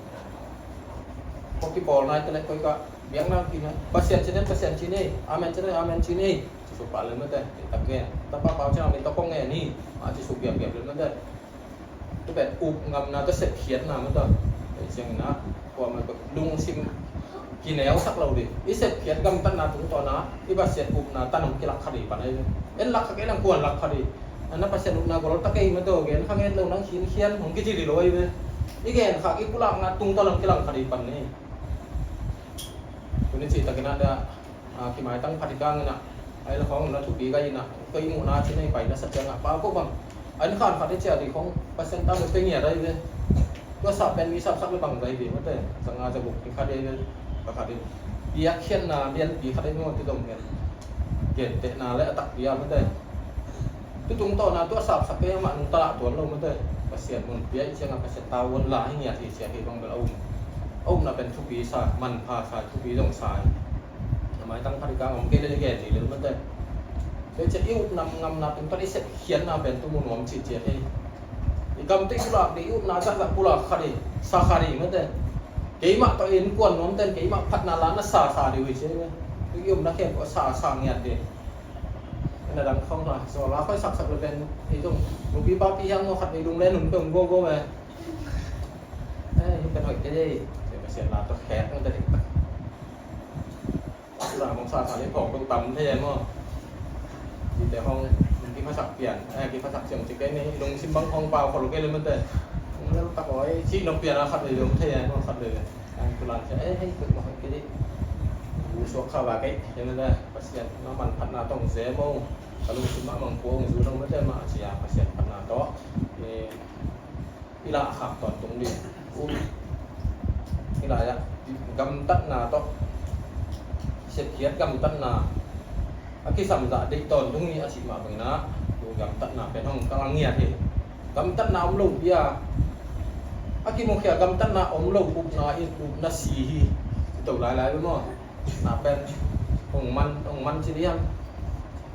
Koi kipawl nai tele koi ka biang nang kina Pasian ci nei, Pasian ci nei, amen ci nei, amen ci nei. Ci su pa le mate, tak gen. Tapa pau ci nang ni tokong nge ni. A ci su biak biak le mate. Tu pen up ngamna tawh sepkhiatna mate. Tua i ciangin ah kuamah lungsim kineusak lo dih. I sepkhiat gamtatna tungtawn ah i Pasian upna tan hong kilak kha dih pan ahi ve. En lak kha kei lang kuan lak kha dih. Ana Pasian upna gol ta kei mate, gen kha ngen lo nang khinkhian hong kici dih lo ahi ve. I gen kha i pulakna tungtawn hong kilang kha dih pan ni. Tuni cihtakin ah dah, a, kimaitang phat i kang inah, a i la khawng na thupi gai inah, tua i muhna cin a i pai na sa ciangah pa ko bang a in khan khat i ciah dih khawng Pasian tang le pei ngiat ahi ve. Tua sah pen mi sapsak le bang gai dih mate, zanga za guk i khat ahi ve. Ka khat in biakkhiatna lianpi khat ahi ve mate, zong gen gentehna le a takpi a mate. Tu tungtawna tu a sapsak kei amah nungta lah tuan lo mate. Pasian mun pia i ciangah Pasian tau un la hi ngiat hi ciah kei bang bel a um. A umna pen thupi sa, manpha sa, thupi zong sa hi. A maitang phat i kang om kei le gen hi lel mate. Tua i ciah i upna ngamna tungtawn i sepkhiatna pen tu mu nuam cih ciah kei. I gamte i pulak dih, i upna zahzah pulak kha dih, sa kha dih mate. Keimah tawh innkuan nuam ten keimah phatna la na sa sa dih uh hi ciah hi. Tu i upna khempeuh sa sa ngiat dih. Na dang khawng la, so la khoi saksak le pen, ei zong, nupi papi hiam maw khat vei lung le nun peuh go go ve. Eh, hi pen hoih kei ei, Pasian la tawh khek ang ta ding tak. Sula mong sa sa le phawk dong tam thei maw. Hi te hong, ki phasak pian, eh, ki phasak siang ci kei nei, lungsim bang hong pau khol kei le mate. Hong le tak oi, si nok pian a khat vei lung thei maw khat vei. Ang kulan cia, eh, hei, tuk mah hoih kei dih. Bu suak kha ba kei, hei mate, Pasian, na manphatna tong ze maw. Ka lungsim mah mangkua hong zu dong mate mah a cia, Pasian phatna tawh. Eh, i lah khak tawntung dih. Uh, i lah ya, gamtatna tawh. Sepkhiat gamtatna. A kisam zah deih tawntung hi a cih mah bangin ah, tu gamtatna pen hong ka lang ngiat hi. Gamtatna om lo pi a, a kimukhia gamtatna om lo upna in upna si hi. Ci to lailai ve maw? Na pen hong man, hong man ci dih hiam?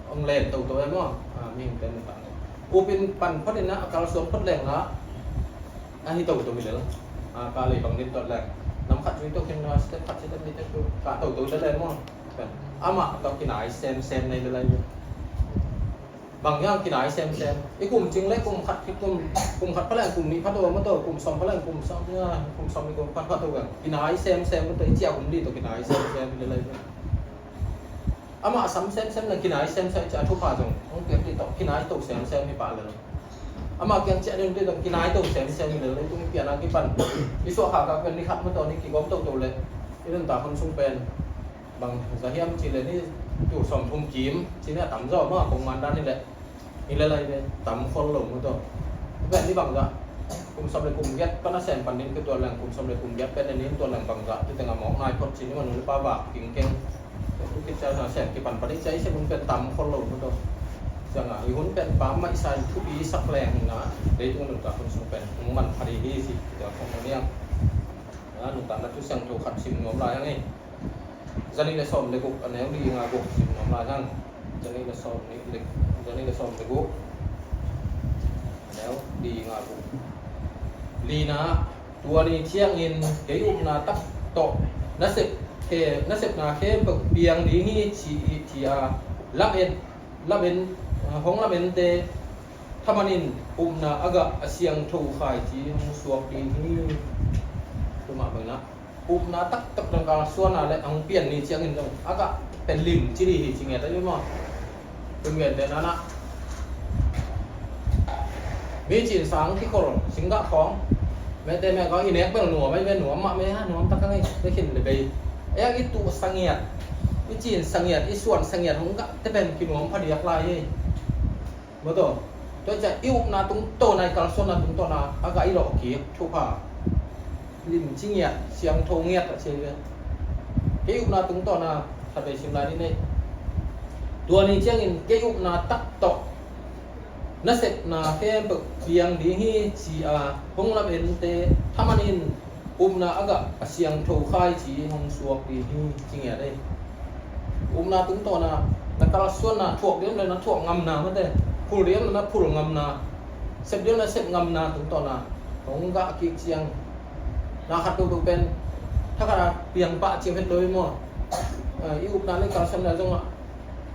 Hong len toto ve maw? A, mihing pen mun tang upin pan phot in ah, a kalsuan phot leng ah, a hi toto hi lel. A, ka lei bang nin tot leng. Nam khat zui to khin na step khat step ni te tu ka toto hi lel maw? Amah tawh kinai semsem nei le lai ve. Bang hiam kinai semsem? I kum cing le kum khat, kum, kum khat pha leng kum nih pha to, ma to kum sawm pha leng kum sawm, kum sawm nih kum khat pha to ve. Kinai semsem, ma to i ciah hum dih tawh kinai semsem le lai ve. Amah sam semsem na kinai semsem i ciah thupha zong hong piak dih tawh kinai to semsem hi pah le. Amah kiang ciah ding dih tawh kinai to semsem hi le lai, tung pian a kipan i suah kha ka pen ni khat ma to ni kigawm toto le i nuntak hun sung pen. Bang za hiam ci le ni tu sawm thum kim ci ni a tam zaw ma kong man dan hi le. Hi le lai ve tam khol lo mu to. Pen ni bang za Kum sawm le kum giat pan a sem pan ding kituat leng, kum sawm le kum giat pen a nin tuat leng bangzah tu teng a mawk nai phot ci ni, manu le pa vak kingkeng. Tu kit cia na sem kipan pan ding cia i sem un pen tam khol lo tu. Ciang a i hun pen pam mai sa in thupi sak leng na, leitung nuntak hun sung pen hong man pha ding hi ci kituat khong niang. Nuntak na Thu Siangtho khat sim nuam lai hang hi. Zanih le sawm le guk a neu li nga guk sim nuam lai hang. Zanih le sawm le, zanih le sawm le guk a neu li nga guk. Lina, tua ni ciangin kei upna tak tawh nasep khe, nasepna khempeuh piang ding hi ci, ci a, lamen, lamen, hong lamente thaman in upna a gah a siangtho khaici hong suak ding hi. Tumah bangin ah upna taktak dang kalsuanna le a hong pian ni ciangin zong a gah pen lim ci ding hi ci ngiat a hi maw? Tun ngiat te nanah mi cin sang kikhol singgah khawng mete me kawng i nek bel nuam ai me nuam mah me ha nuam tak a ngei te khin le bei. Ei a i tuh sangiat, i cin sangiat, i suan sangiat hong gah te pen kinuam pha diak lai hi. Maw taw, tua ciang i upna tungtawna, i kalsuanna tungtawna a gah i lawh kik thupha lim ci ngiat, siangtho ngiat a ci ve. Kei upna tungtawna khat vei sim lai ni nei. Tua ni ciangin kei upna tak tawh nasepna khempeuh piang ding hi ci a hong lamente thaman in upna a gah a siangtho khaici hong suak ding hi ci ngiat ei. Upna tungtawna na kalsuanna thuak ding le na thuak ngamna mate, phul ding le na phul ngamna, sep ding le na sep ngamna tungtawna hong gah kik ciang na khat tutu pen thakhat a piang pah ciang het lo hi maw? I upna le kalsuanna zongah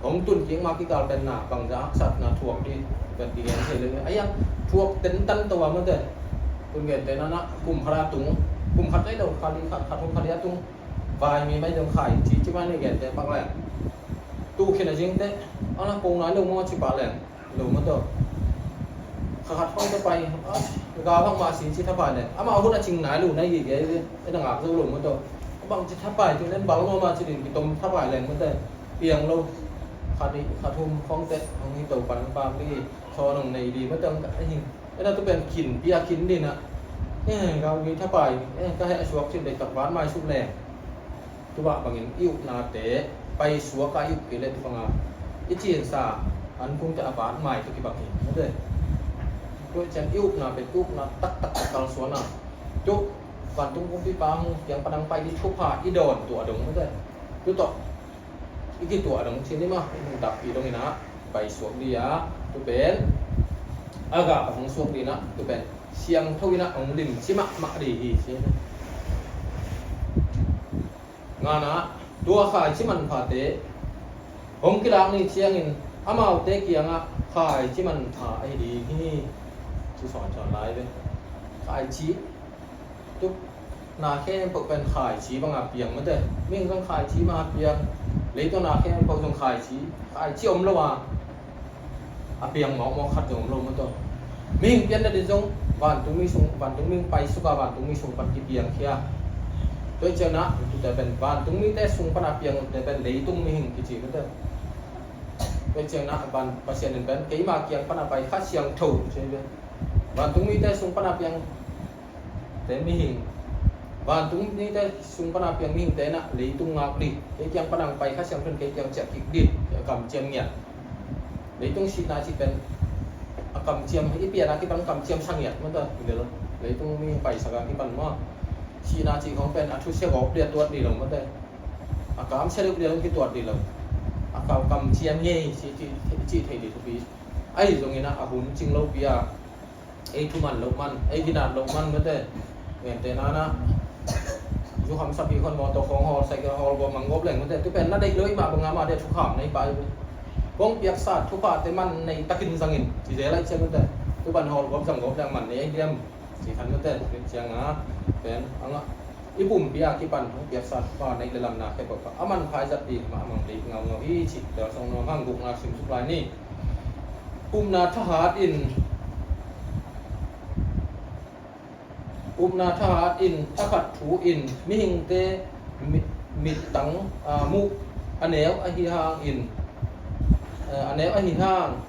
hong tun kik ma kikal pen na bangza haksatna thuak dih pen kigen thei le a iang thuak tentan to a mate. Tun gen te nanah kum khat a tung, kum khat ei lo, khat li khat, khat hong khat li a tung vai mi mai dong khai ci ci mai ni gen te pak le tu khin a zing te ana ko nai lo maw ci pah leng. Lo maw taw. Kha khat hong te pai, a, ga bang mah sin ci thapai le. Amah hun a cing nai lo nai gige, e na ngak zo lo maw taw. Bang ci thapai, tu nen bal maw ma ci din kitom thapai leng maw taw. Piang lo. Kha di, kha thum hong te, hong hi to pan bang di, thaw nong nei di maw taw, ka hi. E na tu pen kin, pia kin di na. E, ga wi thapai, e, ka he a suak cin dei tak van mai suk leng. Tua bangin i upnate paisuak a i up kei le tu banga i cinsa an kungte a vat mai tu kibang hi. Mate. Tua cian i upna pen i upna taktak a kalsuan a. Tu vantung kumpipa hong piang padang pai i thupha i dawn tua dong mate. Tu tawh i kituah dong cin i ma i hong takpi dong ina paisuak di a tu pen a gah hong suak di na tu pen siangtho ina hong lim ci mahmah di hi ci. Ngana, tua khaici manphate hong kilak ni ciangin amaute kiangah khaici manpha ahi ding hi. Ci sawn sawn lai ve. Khaici tu na khempeuh pen khaici banga piang mate. Mihing zong khaici banga piang. Leitung na khempeuh zong khaici, khaici om lo a a piang mawkmawk khat zong om lo maw taw. Mihing pian nading zong vantung mi sung, vantung mihing paisuka vantung mi sung pan kipiang khia. Tua ciangna tute pen vantung mite sung pana piang te pen leitung mihing kici maw taw. Tua ciangna van Pasian in pen keima kiang pana pai Kha Siangtho ci ve. Vantung mite sung pana piang te mihing, vantung mite sung pana piang mihingte na leitung ngak dih, kei kiang panang pai Kha Siangtho in kei kiang ciah kik dih, a kamciam ngiat. Leitung sihna cih pen a kamciam, i piana kipang kamciam sa ngiat maw taw. Leitung mihing paisaka kipan maw. Sihna cih khong pen a thusia gawp dia tuat dih lo maw taw. A kamsia deuh dia lo kituat dih lo. A kam kamciam ngei cih thei dih thupi. Ahi zongin a hun cing lopi a ei thuman loh man, ei ginat loh man mate. Ngente nana zukham sapi khon mawtaw khong hawl, cycle hawl gawp mang gawp leng mate. Tu pen na deih lo i mah banga mah dia thukham nei pai ve. Kong piaksa thuphate man nei takin zangin ci zel ai cia mate. Tu pan hawl gawp zang gawp leng man nei ai diam ci khan mate. Cianga pen anga i pumpi a kipan hong piaksa thupha neih le lamna khempeuh a manpha i zat ding mah a mang ding ngaungau hi cih tel song nuam hang. Gukna sim suk lai ni. Upna thahat in, upna thahat in a khat thu in mihingte mi-, mittang, a, muh a neu ahi hang in, a, a neu ahi hang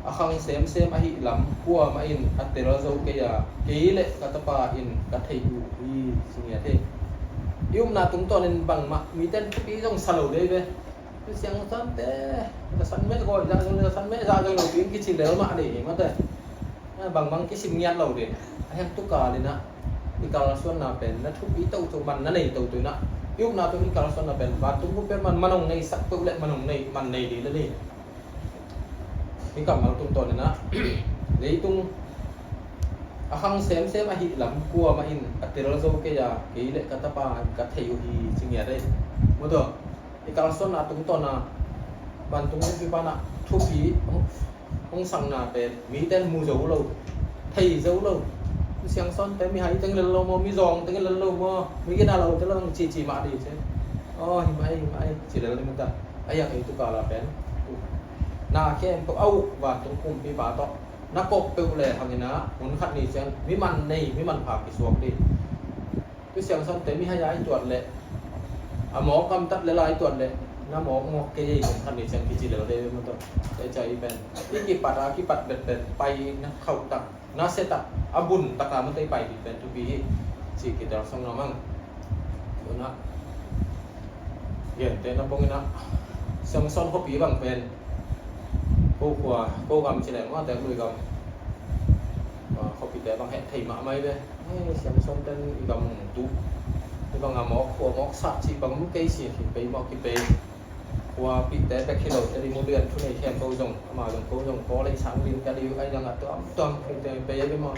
A khang semsem ahih lam kuamah in a tel zo kei a, kei le ka tapa in ka theih uh hi, ci ngiat hi. I upna tungtawnin bangmah mite in thupi zong sa lo dei ve. Siangsawnte, ka san meh gawi zah zong, ka san meh zah zong lo pi in kici lel mah dei hi mate. Bangbang kisim ngiat lo dei. A hiang tuka linah i kalsuanna pen na thupi toto, man na nei toto inah, i upna tung i kalsuanna pen vantung kumpi man man hong neisak peuh le man hong nei, man nei ding le ding. Hih kammal tungtawn inah, leitung a khang semsem ahih lam kuamah in a tel zo kei a, kei le ka tapa in ka thei uh hi, ci ngiat ei. Mudaw, i kalsuanna tungtawn a vantung kumpipa inah thupi hong, hong sangna pen mite in mu zo lo, thei zo lo. Siangsawnte mihai teng lel lo maw, mizawng teng lel lo maw, mi gina lo te lo hong cici mah ding ci. Aw, hi mah ei, hi mah ei, ci lel ding mata. A hiang ei tuka la pen na khempeuh a uk vantung kumpipa tawh na kop peuh le hang inah hun khat ni ciang mi man nei, mi manpha kisuak ding. Tu siangsawnte mihai a i tuat leh, a mawk gamtat lel a i tuat leh, na mawk mawk kei ei, hun khat ni ciang kici lel dei ve mataw. Tua i cia i pen i kipat a kipat betbet pai na khauh tak, na se tak, a bun taka mate i pai ding pen thupi hi, ci kitel song na mang. Tuna gente na bong inah, Samson khuapi bang pen ko khua, ko gam ci leng mate lui gam, khuapite bang heh thei mahmah hi ve. Samson ten i gam tu i bang a mawk khua mawk sat ci bang mu kei si, kipei mawk kipei. Khuapite bek hi lo, te ding mu lian thu nei khempeuh zong, ama zong ko zong ko lei sang ding ka ding ai dang a tuamtuam khuapite pei a ding maw.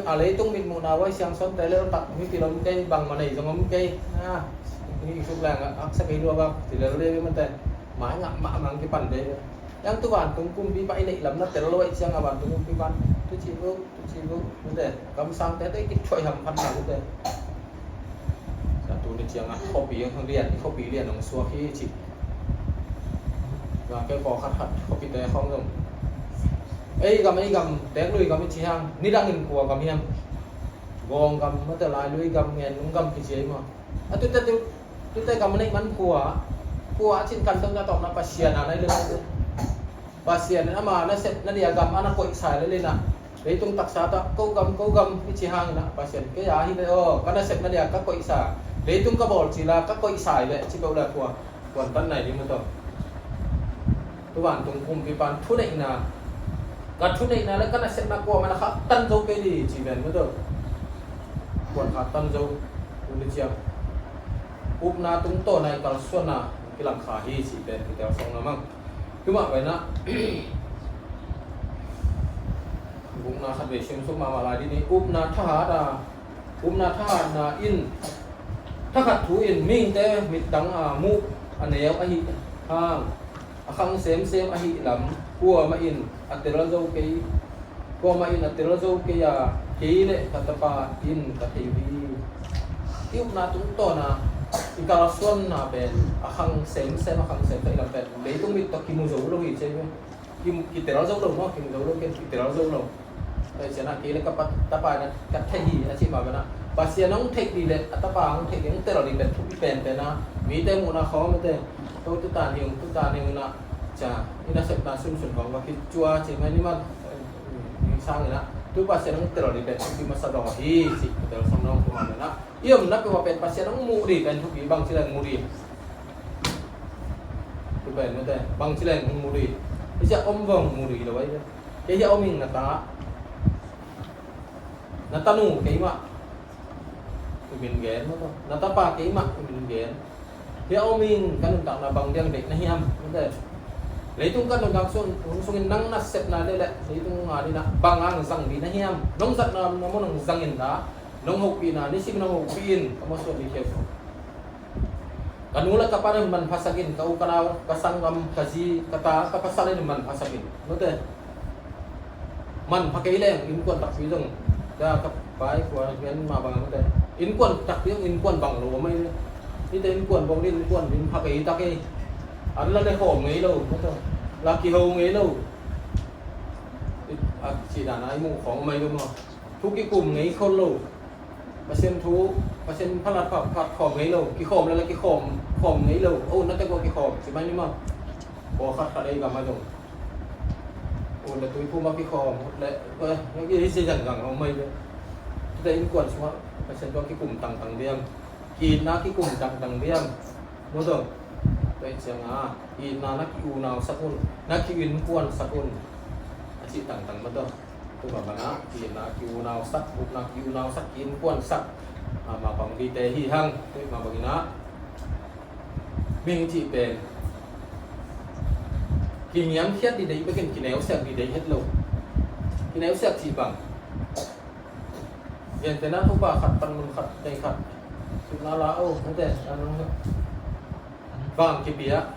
A leitung mitmuhna vai siangsawnte lel tak mipi lom kei, bangmah nei zong om kei. Ni suk leng a aksa kei lua bang ci lel dei mate. Mai ngah mahmah kipan dei. Yang tu vantung kumpipa i neih lam na tel lo ai ciang a vantung kumpipa tu ci lo, tu ci lo mate. Kamsangte te kithuai ham phat na mate. Sa tu ni ciang a khuapi ang lian, khuapi lian ang suak hi ci. Nga kei pawlkhat khat khuapite khawng zong ei gam, ei gam, teek lui gam i ci hang, nidangin kua gam hiam? Gawng gam mate, lai lui gam, ngen lung gam kici ei maw? A tute tu, tute gam a neih man kua, kua a cin kan tawh na tawpna Pasian a nai lel. Pasian in ama nasepna dia gam a na koihsa lel inah, leitung taksa tawh ko gam, ko gam i ci hang inah Pasian kei a hi ve aw, ka nasepna dia ka koihsa, leitung ka bawl cil a ka koihsa hi ve ci peuh le kua kuantan nai ding mataw. Tu vantung kumpipa in thuneihna, ka thuneihna le ka nasepna kuamah na khaktan zo kei ding ci ven mataw. Kuan khaktan zo. Tu ni ciang upna tungtawn a i kalsuanna kilangkha hi ci pen kitel song na mang. Tumah vaina gukna khat vei simsuk mahmah lai dih ni. Upna thahat a, upna thahatna in, thakhat thu in mihingte mittang a muh a neu ahi hang, a khang semsem ahi lam kuamah in a tel zo kei, kuamah in a tel zo kei a, kei le ka tapa in ka thei uh hi. I upna tungtawn a i kalsuanna pen a khang semsem, a khang semsem i lam pen leitung mit tawh kimu zo lo hi cia hi. Kitel zo lo maw, kimu zo lo, kitel zo lo. Tua ciangin kei le ka tapa in ka thei hi a ci mah bangin Pasian hong theih ding le a tapa hong theih ding hong tel ding pen thupi penpen a, mite muhna khawng mite. Ko tutan hi ung, tutan hi ung na cia i nasepna sunsun khawng va kicua ci mai ni man. Ni sangin a tu Pasian hong tel ding pen thupi masa dong hi ci kitel song nong tu man na. I omna peuh ah pen Pasian hong muh ding pen thupi, bangci leng muh ding. Tu pen mate bangci leng hong muh ding. Hi cia om vong muh ding lo ai. Kei hia om ing na ta, na tanu keimah i min gen mataw, na tapa keimah i min gen. Hia om ing, ka nuntakna bang diang deih na hiam mate. Leitung ka nuntak sung, hong sungin nang nasepna le le leitung nga dina bang ang zang ding na hiam. Nong zatna na mun hong zangin ta. Nong hopihna nisim nong hopih in ka mawsuah ding khia. Ka nu le ka pa in manphasak in, ka u ka nau, ka sanggam, ka zi, ka ta, ka pasal in manphasak in. Mate. Manpha kei leng innkuan takpi zong. Da ka pai kua gen mah bang mate. Innkuan takpi zong innkuan bang lo mai. Ite innkuan bang din innkuan din pha kei tak ei. An la ne khawm ngei lo. Mate. La kiho ngei lo. A ci dan a i muh khawng mai lo maw. Thu kikum ngei khol lo. Pasian thu, Pasian phalat phat phat khawm ngei lo. Kikhawm lala kikhawm, khawm ngei lo. O, na tek ua kikhawm ci mai ni maw. Pawlkhat khat ei gam a zong Hun le tui phum a kikhawm, hun le, eh, hi si zang zang hong mai ve. Tute innkuan sungah Pasian tua kikum tangtang diam. Ki-itna kikum tangtang diam. Maw taw. Tua hi ciangah, itna na ki-unausak un, na ki-innkuansak un. A cih tangtang maw taw. Tua bangah, itna ki-unausak, upna ki-unausak, ki-innkuansak. Ah, mapang dite hi hang, tua mah banginah. Mihing cih pen kiniamkhiat dih deih bekin kineusiak dih deih het lo. Kineusiak cih bang. Gentehna thupha khat pan mun khat nei khat. Tuna la o, mate, anu, bang kipia.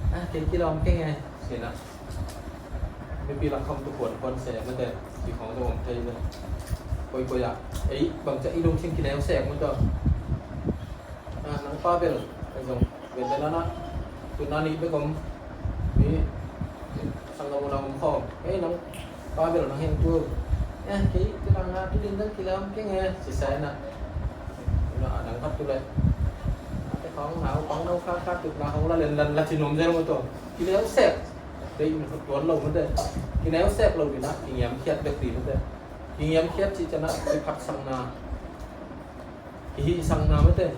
Ah, kei kilawm kei nge, sina. Mipi lak kham tu kuan kuan se, mate, ki khong tu om thei le. Koi koi ah. Ei, bang ca i lungsim kineusiak, mate. Ah, nang pa bel, ai zong, bel bel ana, tuna nih bek om, mi, sanggam uh na om khawm, eh, nang pa bel nang heng tu, eh, kei, tu nang na, tu din dang kilam keng eh, si sai na, na, nang khat tu le, na te khawng na, pang nau kha, kha tu na, khawng la len lan la ci nuam zel mo to, kineusiak, dei mi khut tuan lo mo te, kineusiak lo dina, kingiam khiat bek di mo te, kingiam khiat ci cana, ki phat sang na, Kihihsakna mate,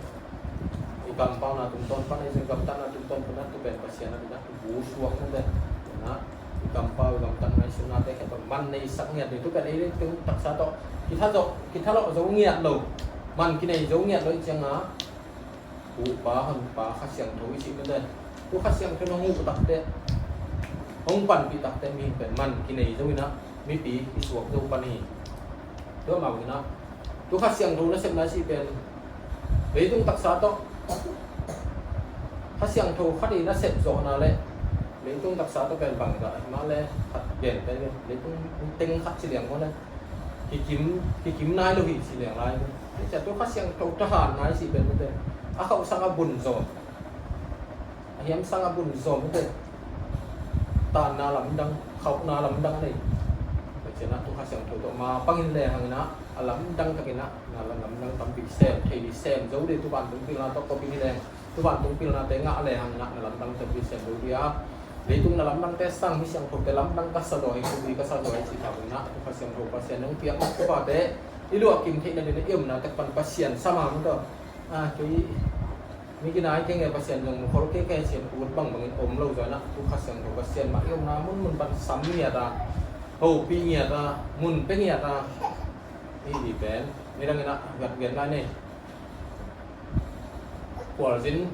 i kampauna tungtawn pan, i gamtatna tungtawn pan, tu pen Pasian a dingin i bu suak mate. Na, i kampau, i gamtat ngaihsutnate khempeuh man neisak ngiat ni. Tu pen ei leitung taksa tawh kitha zo, kitha lawh zo ngiat lo, man kinei zo ngiat lo i cianga, Pu Pa Hon Pa Kha Siangtho i cih mate. Tu Kha Siangtho hong huh takte, hong panpih takte, mihing pen man kinei zo inah, mipi i suak zo pan hi. Tua mah inah, tu Kha Siangtho nasepna i cih pen leitung taksa tawh Kha Siangtho khat i nasep zawhna le leitung taksa tawh pen bangzah himah le khat gen pen leitung teng khat ci liang maw le kikim, kikim nai lo hi ci liang lai. Tua ciah tu Kha Siangtho thahatna i cih pen mate, a khauhsang a bun zawm, a hiamsang a bun zawm mate, tanna lamdang, khauhna lamdang nei. Tua ciah na tu Kha Siangtho tawh ma pangin le hang inah a lamdang takin ah na lam, lamdang tampi sem thei dih, sem zo dih, tu vantung pilna tawh kop in hi leng, tu vantung pilnate ngah le hang inah na lamdang tampi sem zo dih a. Leitung na lamdangte sang, mi siangthote lamdang ka sa zaw hi, tu dih ka sa zaw hi cih tak inah tu Kha Siangtho Pasian nong piak na thupate i luahkim theihna dingin i omna tak pan Pasian sa mah maw taw. A, kei mi kinai kei nge, Pasian zong mukhol kei kei cin ut bangbangin om lo zaw inah tu Kha Siangtho Pasian mah i omna munmun pan sam ngiat a, hopih ngiat a, mun pia ngiat a, i dih pen nidang inah gat gen lai nei. Kualzin,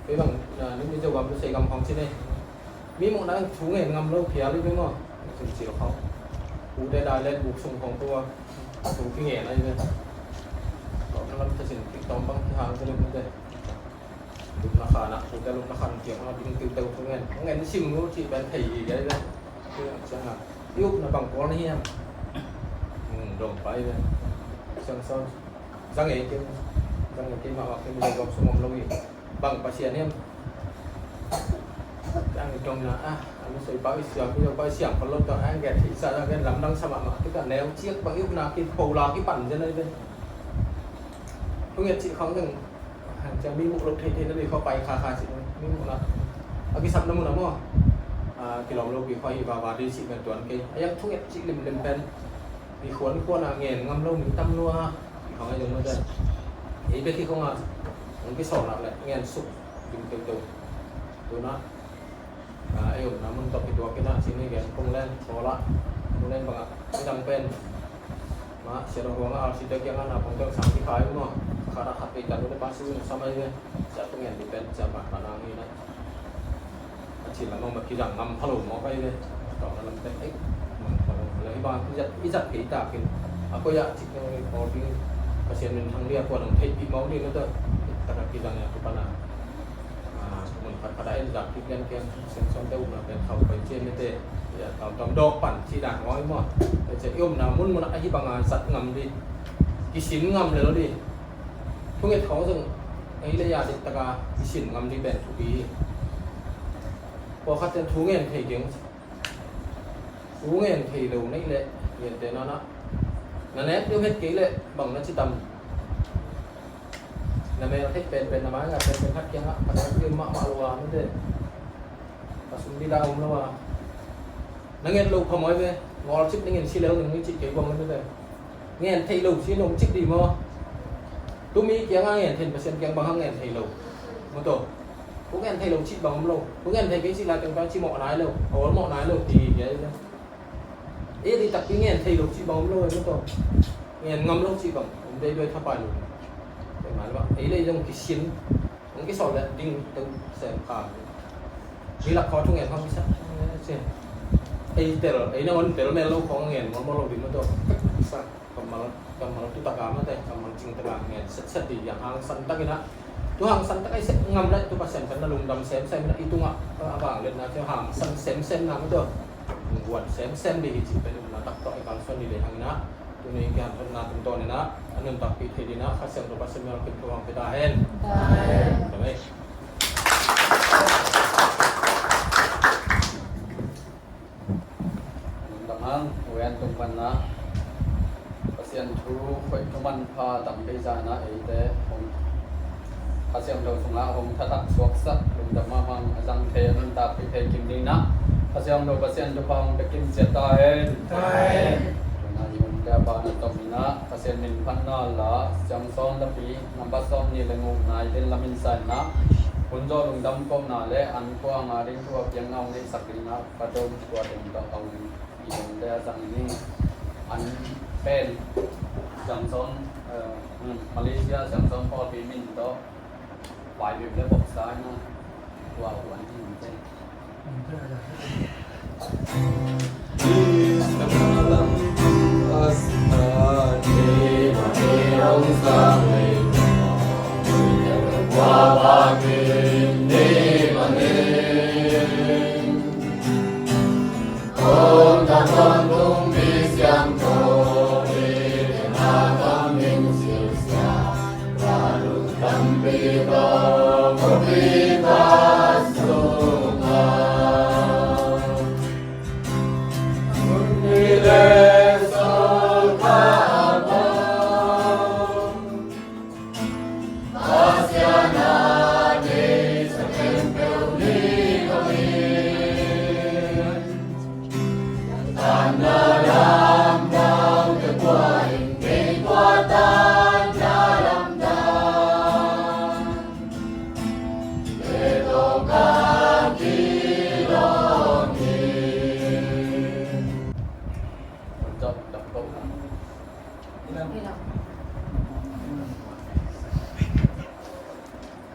kei bang, na, ni mi Zogam tu Seigam khawng ci nei. Mi muhna thu ngen ngam lo phial i beng aw. Cin cil khawng. Ute dai let buk sung khawng tua. Thu ki ngen ai beng. Lawm na lam ta cin ki tawm bang ki hang ci nei mate. Lupna khan ah, ute lupna khan kiang ah ding tiu teu thu ngen. Ngen sim nu ci ben thei i gai beng. Ciang ah. I upna bang kual na hiam. Hmm, dong pai beng. Ciang sawn. Zang ei kei, zang ei kei mah mah kei mi zong sung om lo hi. Bang Pasian hiam. Zang ei dong na, ah, a mi soi pau i siam, mi zong pau i siam pal lo ta, ang gen thei sa, ang gen lamdang sa mah mah, tu ka neu ciak bang i upna ki pho la ki pan zen ai ve. Thunget cih khang zeng, hang ciang mi muk lo thei thei na mi kho pai kha kha cih, mi muk na. A kisap na mun a maw. A, kilawm lo pi kho hi va va di cih ben tuan kei. A yang thunget cih lim lim pen. Mi khuan khuan a ngen ngam lo mi tam lua. Hong ai dong mate. Ei bek hi khong a, hong kisawn lak leh ngen suk ding teu teu. Tuna, a, ei omna mun tawh kituak inah cin i gen kong len, kong len bangah, i dang pen. Ma, sia lo huang a, R C te kiang a na pong teu sang kikhai maw. Khat a khat pei tan ute pa su na sam ai ve. Sia tu ngen di pen, sia mah pa nang inah. A cil lamang mah kizang ngam pha lo mawk ai ve. Tawng a lam pen ei, ngam pha lo. Hih bang i zat, i zat kei takin a koi ah cik nong i pawl ding. Pasian minthang ding a kuan hong theihpih mawk ding na tawh. Taka kizang a kipan a, a, mun khat khat ah en zak kik lian kian. Siangsawn te upna pen khau pai cian mete. Ia, tawm tawm dawk pan cih dan ngawng maw. Tua ciah i omna mun mun ah hih bang a zat ngam ding, kisin ngam le lo ding. Thunget khawng zong ei le a dik taka i sin ngam ding pen thupi hi. Pawlkhat ten thu ngen thei ding, thu ngen thei lo neih leh, ngen te nana na nek deuh het kei leh bang na ci tam. Na mel thei pen pen, na mai ngat pen pen khat kiangah ka nek deuh mahmah lo a, mete ka sum dida om lo a. Na ngen lo phamawh ve, ngawlcip na ngen si leu nung i cih kei bang ve. Ngen thei lo si nung cip dih maw? Tumi kiangah ngen thei, Pasian kiang bang hang ngen thei lo. Maw taw. Ko ngen thei lo cih bang om lo. Ko ngen thei kei cih lai teng tang cih mawh nai lo. A awl mawh nai lo ti hi kei ve. Ei dih takpi ngen thei lo cih bang om lo, maw taw. Ngen ngam lo cih bang om dei duai thapai lo. Ei mah lo. Ei lei zong kisin. Hong kisawl leh ding teng sem kha. Hi lak khawng thungen hong kisa. Ei tel, ei nangawn tel mel lo khawng ngen mawlmawl lo ding maw taw. Sa, kammal, kammal tu taka mate, kammal cing taka ngen setset dih, yang hangsan takin ah. Tu hangsan tak ei sep ngam leh tu Pasian pen na lungdam semsem in ah, i tungah a vangliatna ci hangsan semsem na maw taw. Guan semsem dih hi cih pen na tak tawh ei kalsuan dih leh hang in ah. Tuni kihanthotna tungtawn in ah, a nuntakpih theih dingin ah, Kha Siangtho Pasian min tawh thupha hong pia ta hen. Amen. Amen. Lungdam hang, Uyan tung pan na. Pasian thu, khoih thu manpha tampi zah in ah, eite hong Kha Siangtho sungah hong thatak suaksak, lungdam mahmah, a zang thei, a nuntakpih thei kim dingin ah, Kha Siangtho Pasian thupha hong pia kim ciat ta hen. Amen. Tuna i hun te a ban a tom in ah, Pasian min phatna la, Siangsawn Lapi, nambat sawmnih le guk nai ding lam in sa in ah, hun zawh lungdam kohna le an khua nga ding thu a piakna hong neihsak dingin ah, Padom khua ding tawh a hun i hun te a zang in, an pen Siangsawn, eh, hmm, Malaysia Siangsawn pawlpi min tawh Bible le boksa in ah tua huan in te.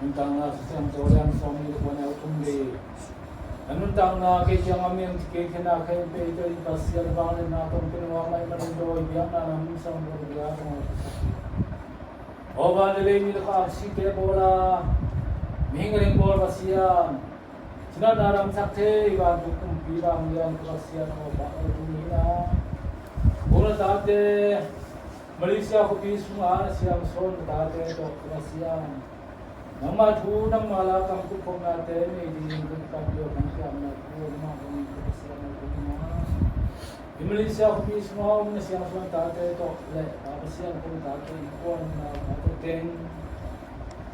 Nuntakna Kha Siangtho lian sawmnih le kua neu thum li. Na nuntakna kei kiangah om in, kei khenna khempeuh i Pasian vangliatna tawh pia nuam ahih manin dawi biakna lam sang dawi biak tawh. Aw van le lei mi lakah a kisite bawl a, mihing a ding bawl Pasian, sinatna damsak thei vantung kumpi vanglian ka Pasian aw, pa aw, tuni in ah, kong na tate Malaysia khuapi sungah na siangsawn na tate tawh ka Pasian, nangmah thu, nangmah la kam kuphawknate nei dingin ka kipan lio, ka kiamna thu, nangmah bangin ka Pasian aw, tuni in ah, i Malaysia khuapi sungah om na siangsawn tate tawh le Pa Pasian, kong tate, i kuan na tate teng,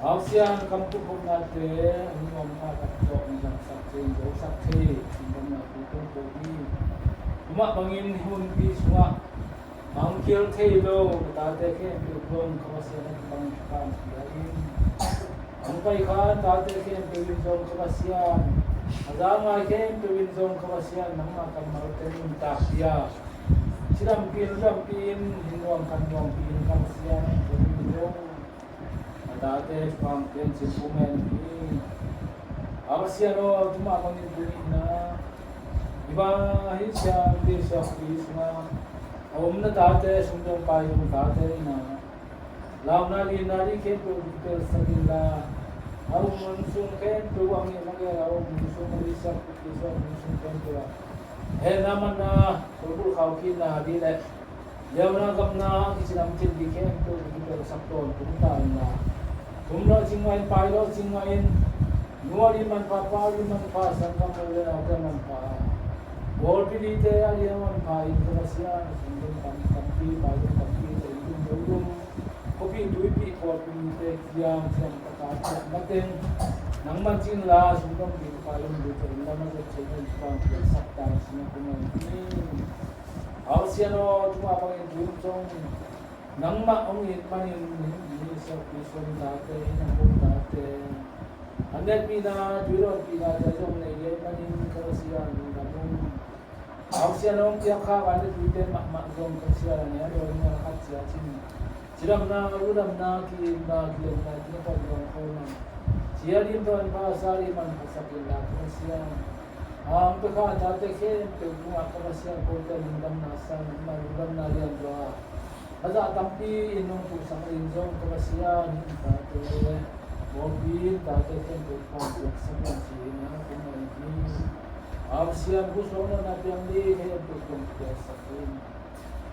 Pa Pasian, kam kuphawknate hong nuam kha tak tawh hong zangsak thei, hong zosak thei, hong damna thu tawh ko hi. Tua mah bangin hih hunpi sungah a hong kihel thei lo na tate khempeuh tawh ka Pasian, a kibang khan pia in. A hong pai khan tate khempeuh in zong ka Pasian, a za ngai khempeuh in zong ka Pasian, nangmah kammalte nuntak pia, cidampi in, ludampi in, hinnuam khannuampi in ka Pasian, a tate pang pian cin pu men hi. A Pasian aw, tua mah bangin tuni in ah, i bang ahi siam, Malaysia khuapi sungah a om na tate, sum zong pai zong tate in ah, launa lina ding khempeuh kipelsak inla, a om mun sung khempeuh ah, a ngeh a gel a om mun sung, Malaysia khuapi sung a om mun sung khempeuh ah hehna manna, bulbulh khau kihna ding le leuna gamna a kici lam cin ding khempeuh kipelsak tawntung ta inla, tum lo cing mah in, pai lo cing mah in, nu a ding manpha, pa a ding manpha, sanggam u le naute manpha, pawlpi mite a ding manpha in ka Pasian, sum zong tam, tampi, pai zong tampi, le in tum lo tum, khuapi tuipi pawlpi mite kiang, kiang taka, kiang mateng, Nangmah cin la sungdong ding ka lum ding ka lum lama zet cin in pang piak sak tang sina kumai ni. Au sian aw, tuma bangin dum zong nangmah hong it manin, ni siak pi suan tate, hi nang hong tate. An nekpihna, tuidawnpihna te zong nei leh manin ka Pasian, nang hong Pasian hong piak kha kan i tuite mahmah zong Pasian a nia dawn nia khat cia cin. Cidamna, ludamna, ki-itna, kilemna, kina pawt luang khawmna. Cia dim tawn pha sa dim man phasak in la Pasian. Hong pia kha tate khempeuh tungah ka Pasian kote lungdamna sang, na lungdamna lian tua. A zah tampi in nong puhsak in zong ka Pasian in tate, mawlpi in tate khempeuh pawng piaksak in ci-in a kum a in hi. A Pasian hu suang na piang ding khempeuh pawng piaksak in.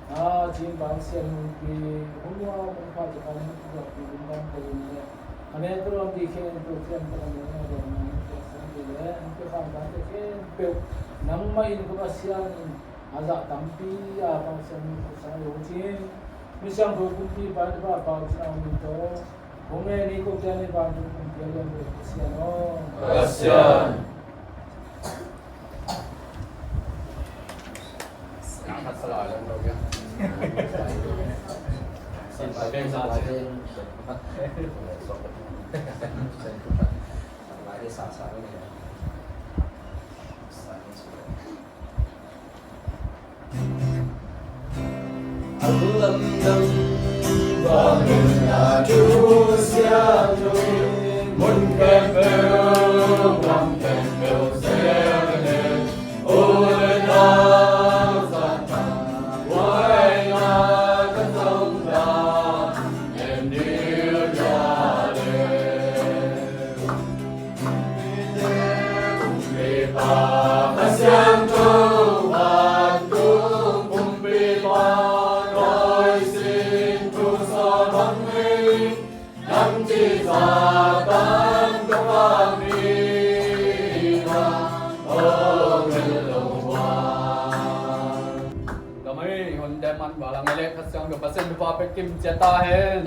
A cin bang sian hungpi hung nuam hung pha cakap in hung puhsak in dam ka in le. A nek ka ruang ding khempeuh piang ka in le, a ruang na piaksak in le, hung piaksak tate khempeuh nangmah in ka Pasian in a zah tampi a pangsiang mi khusa lo cin. Mi siangtho kumpipa i pa pau cin a om in tawh. Kong ngen i ko kian i vantung kumpi a lian lo Pasian aw. Pasian. Kamai hon dem man balang elek kasiang do pasen do pa pe kim ceta hen.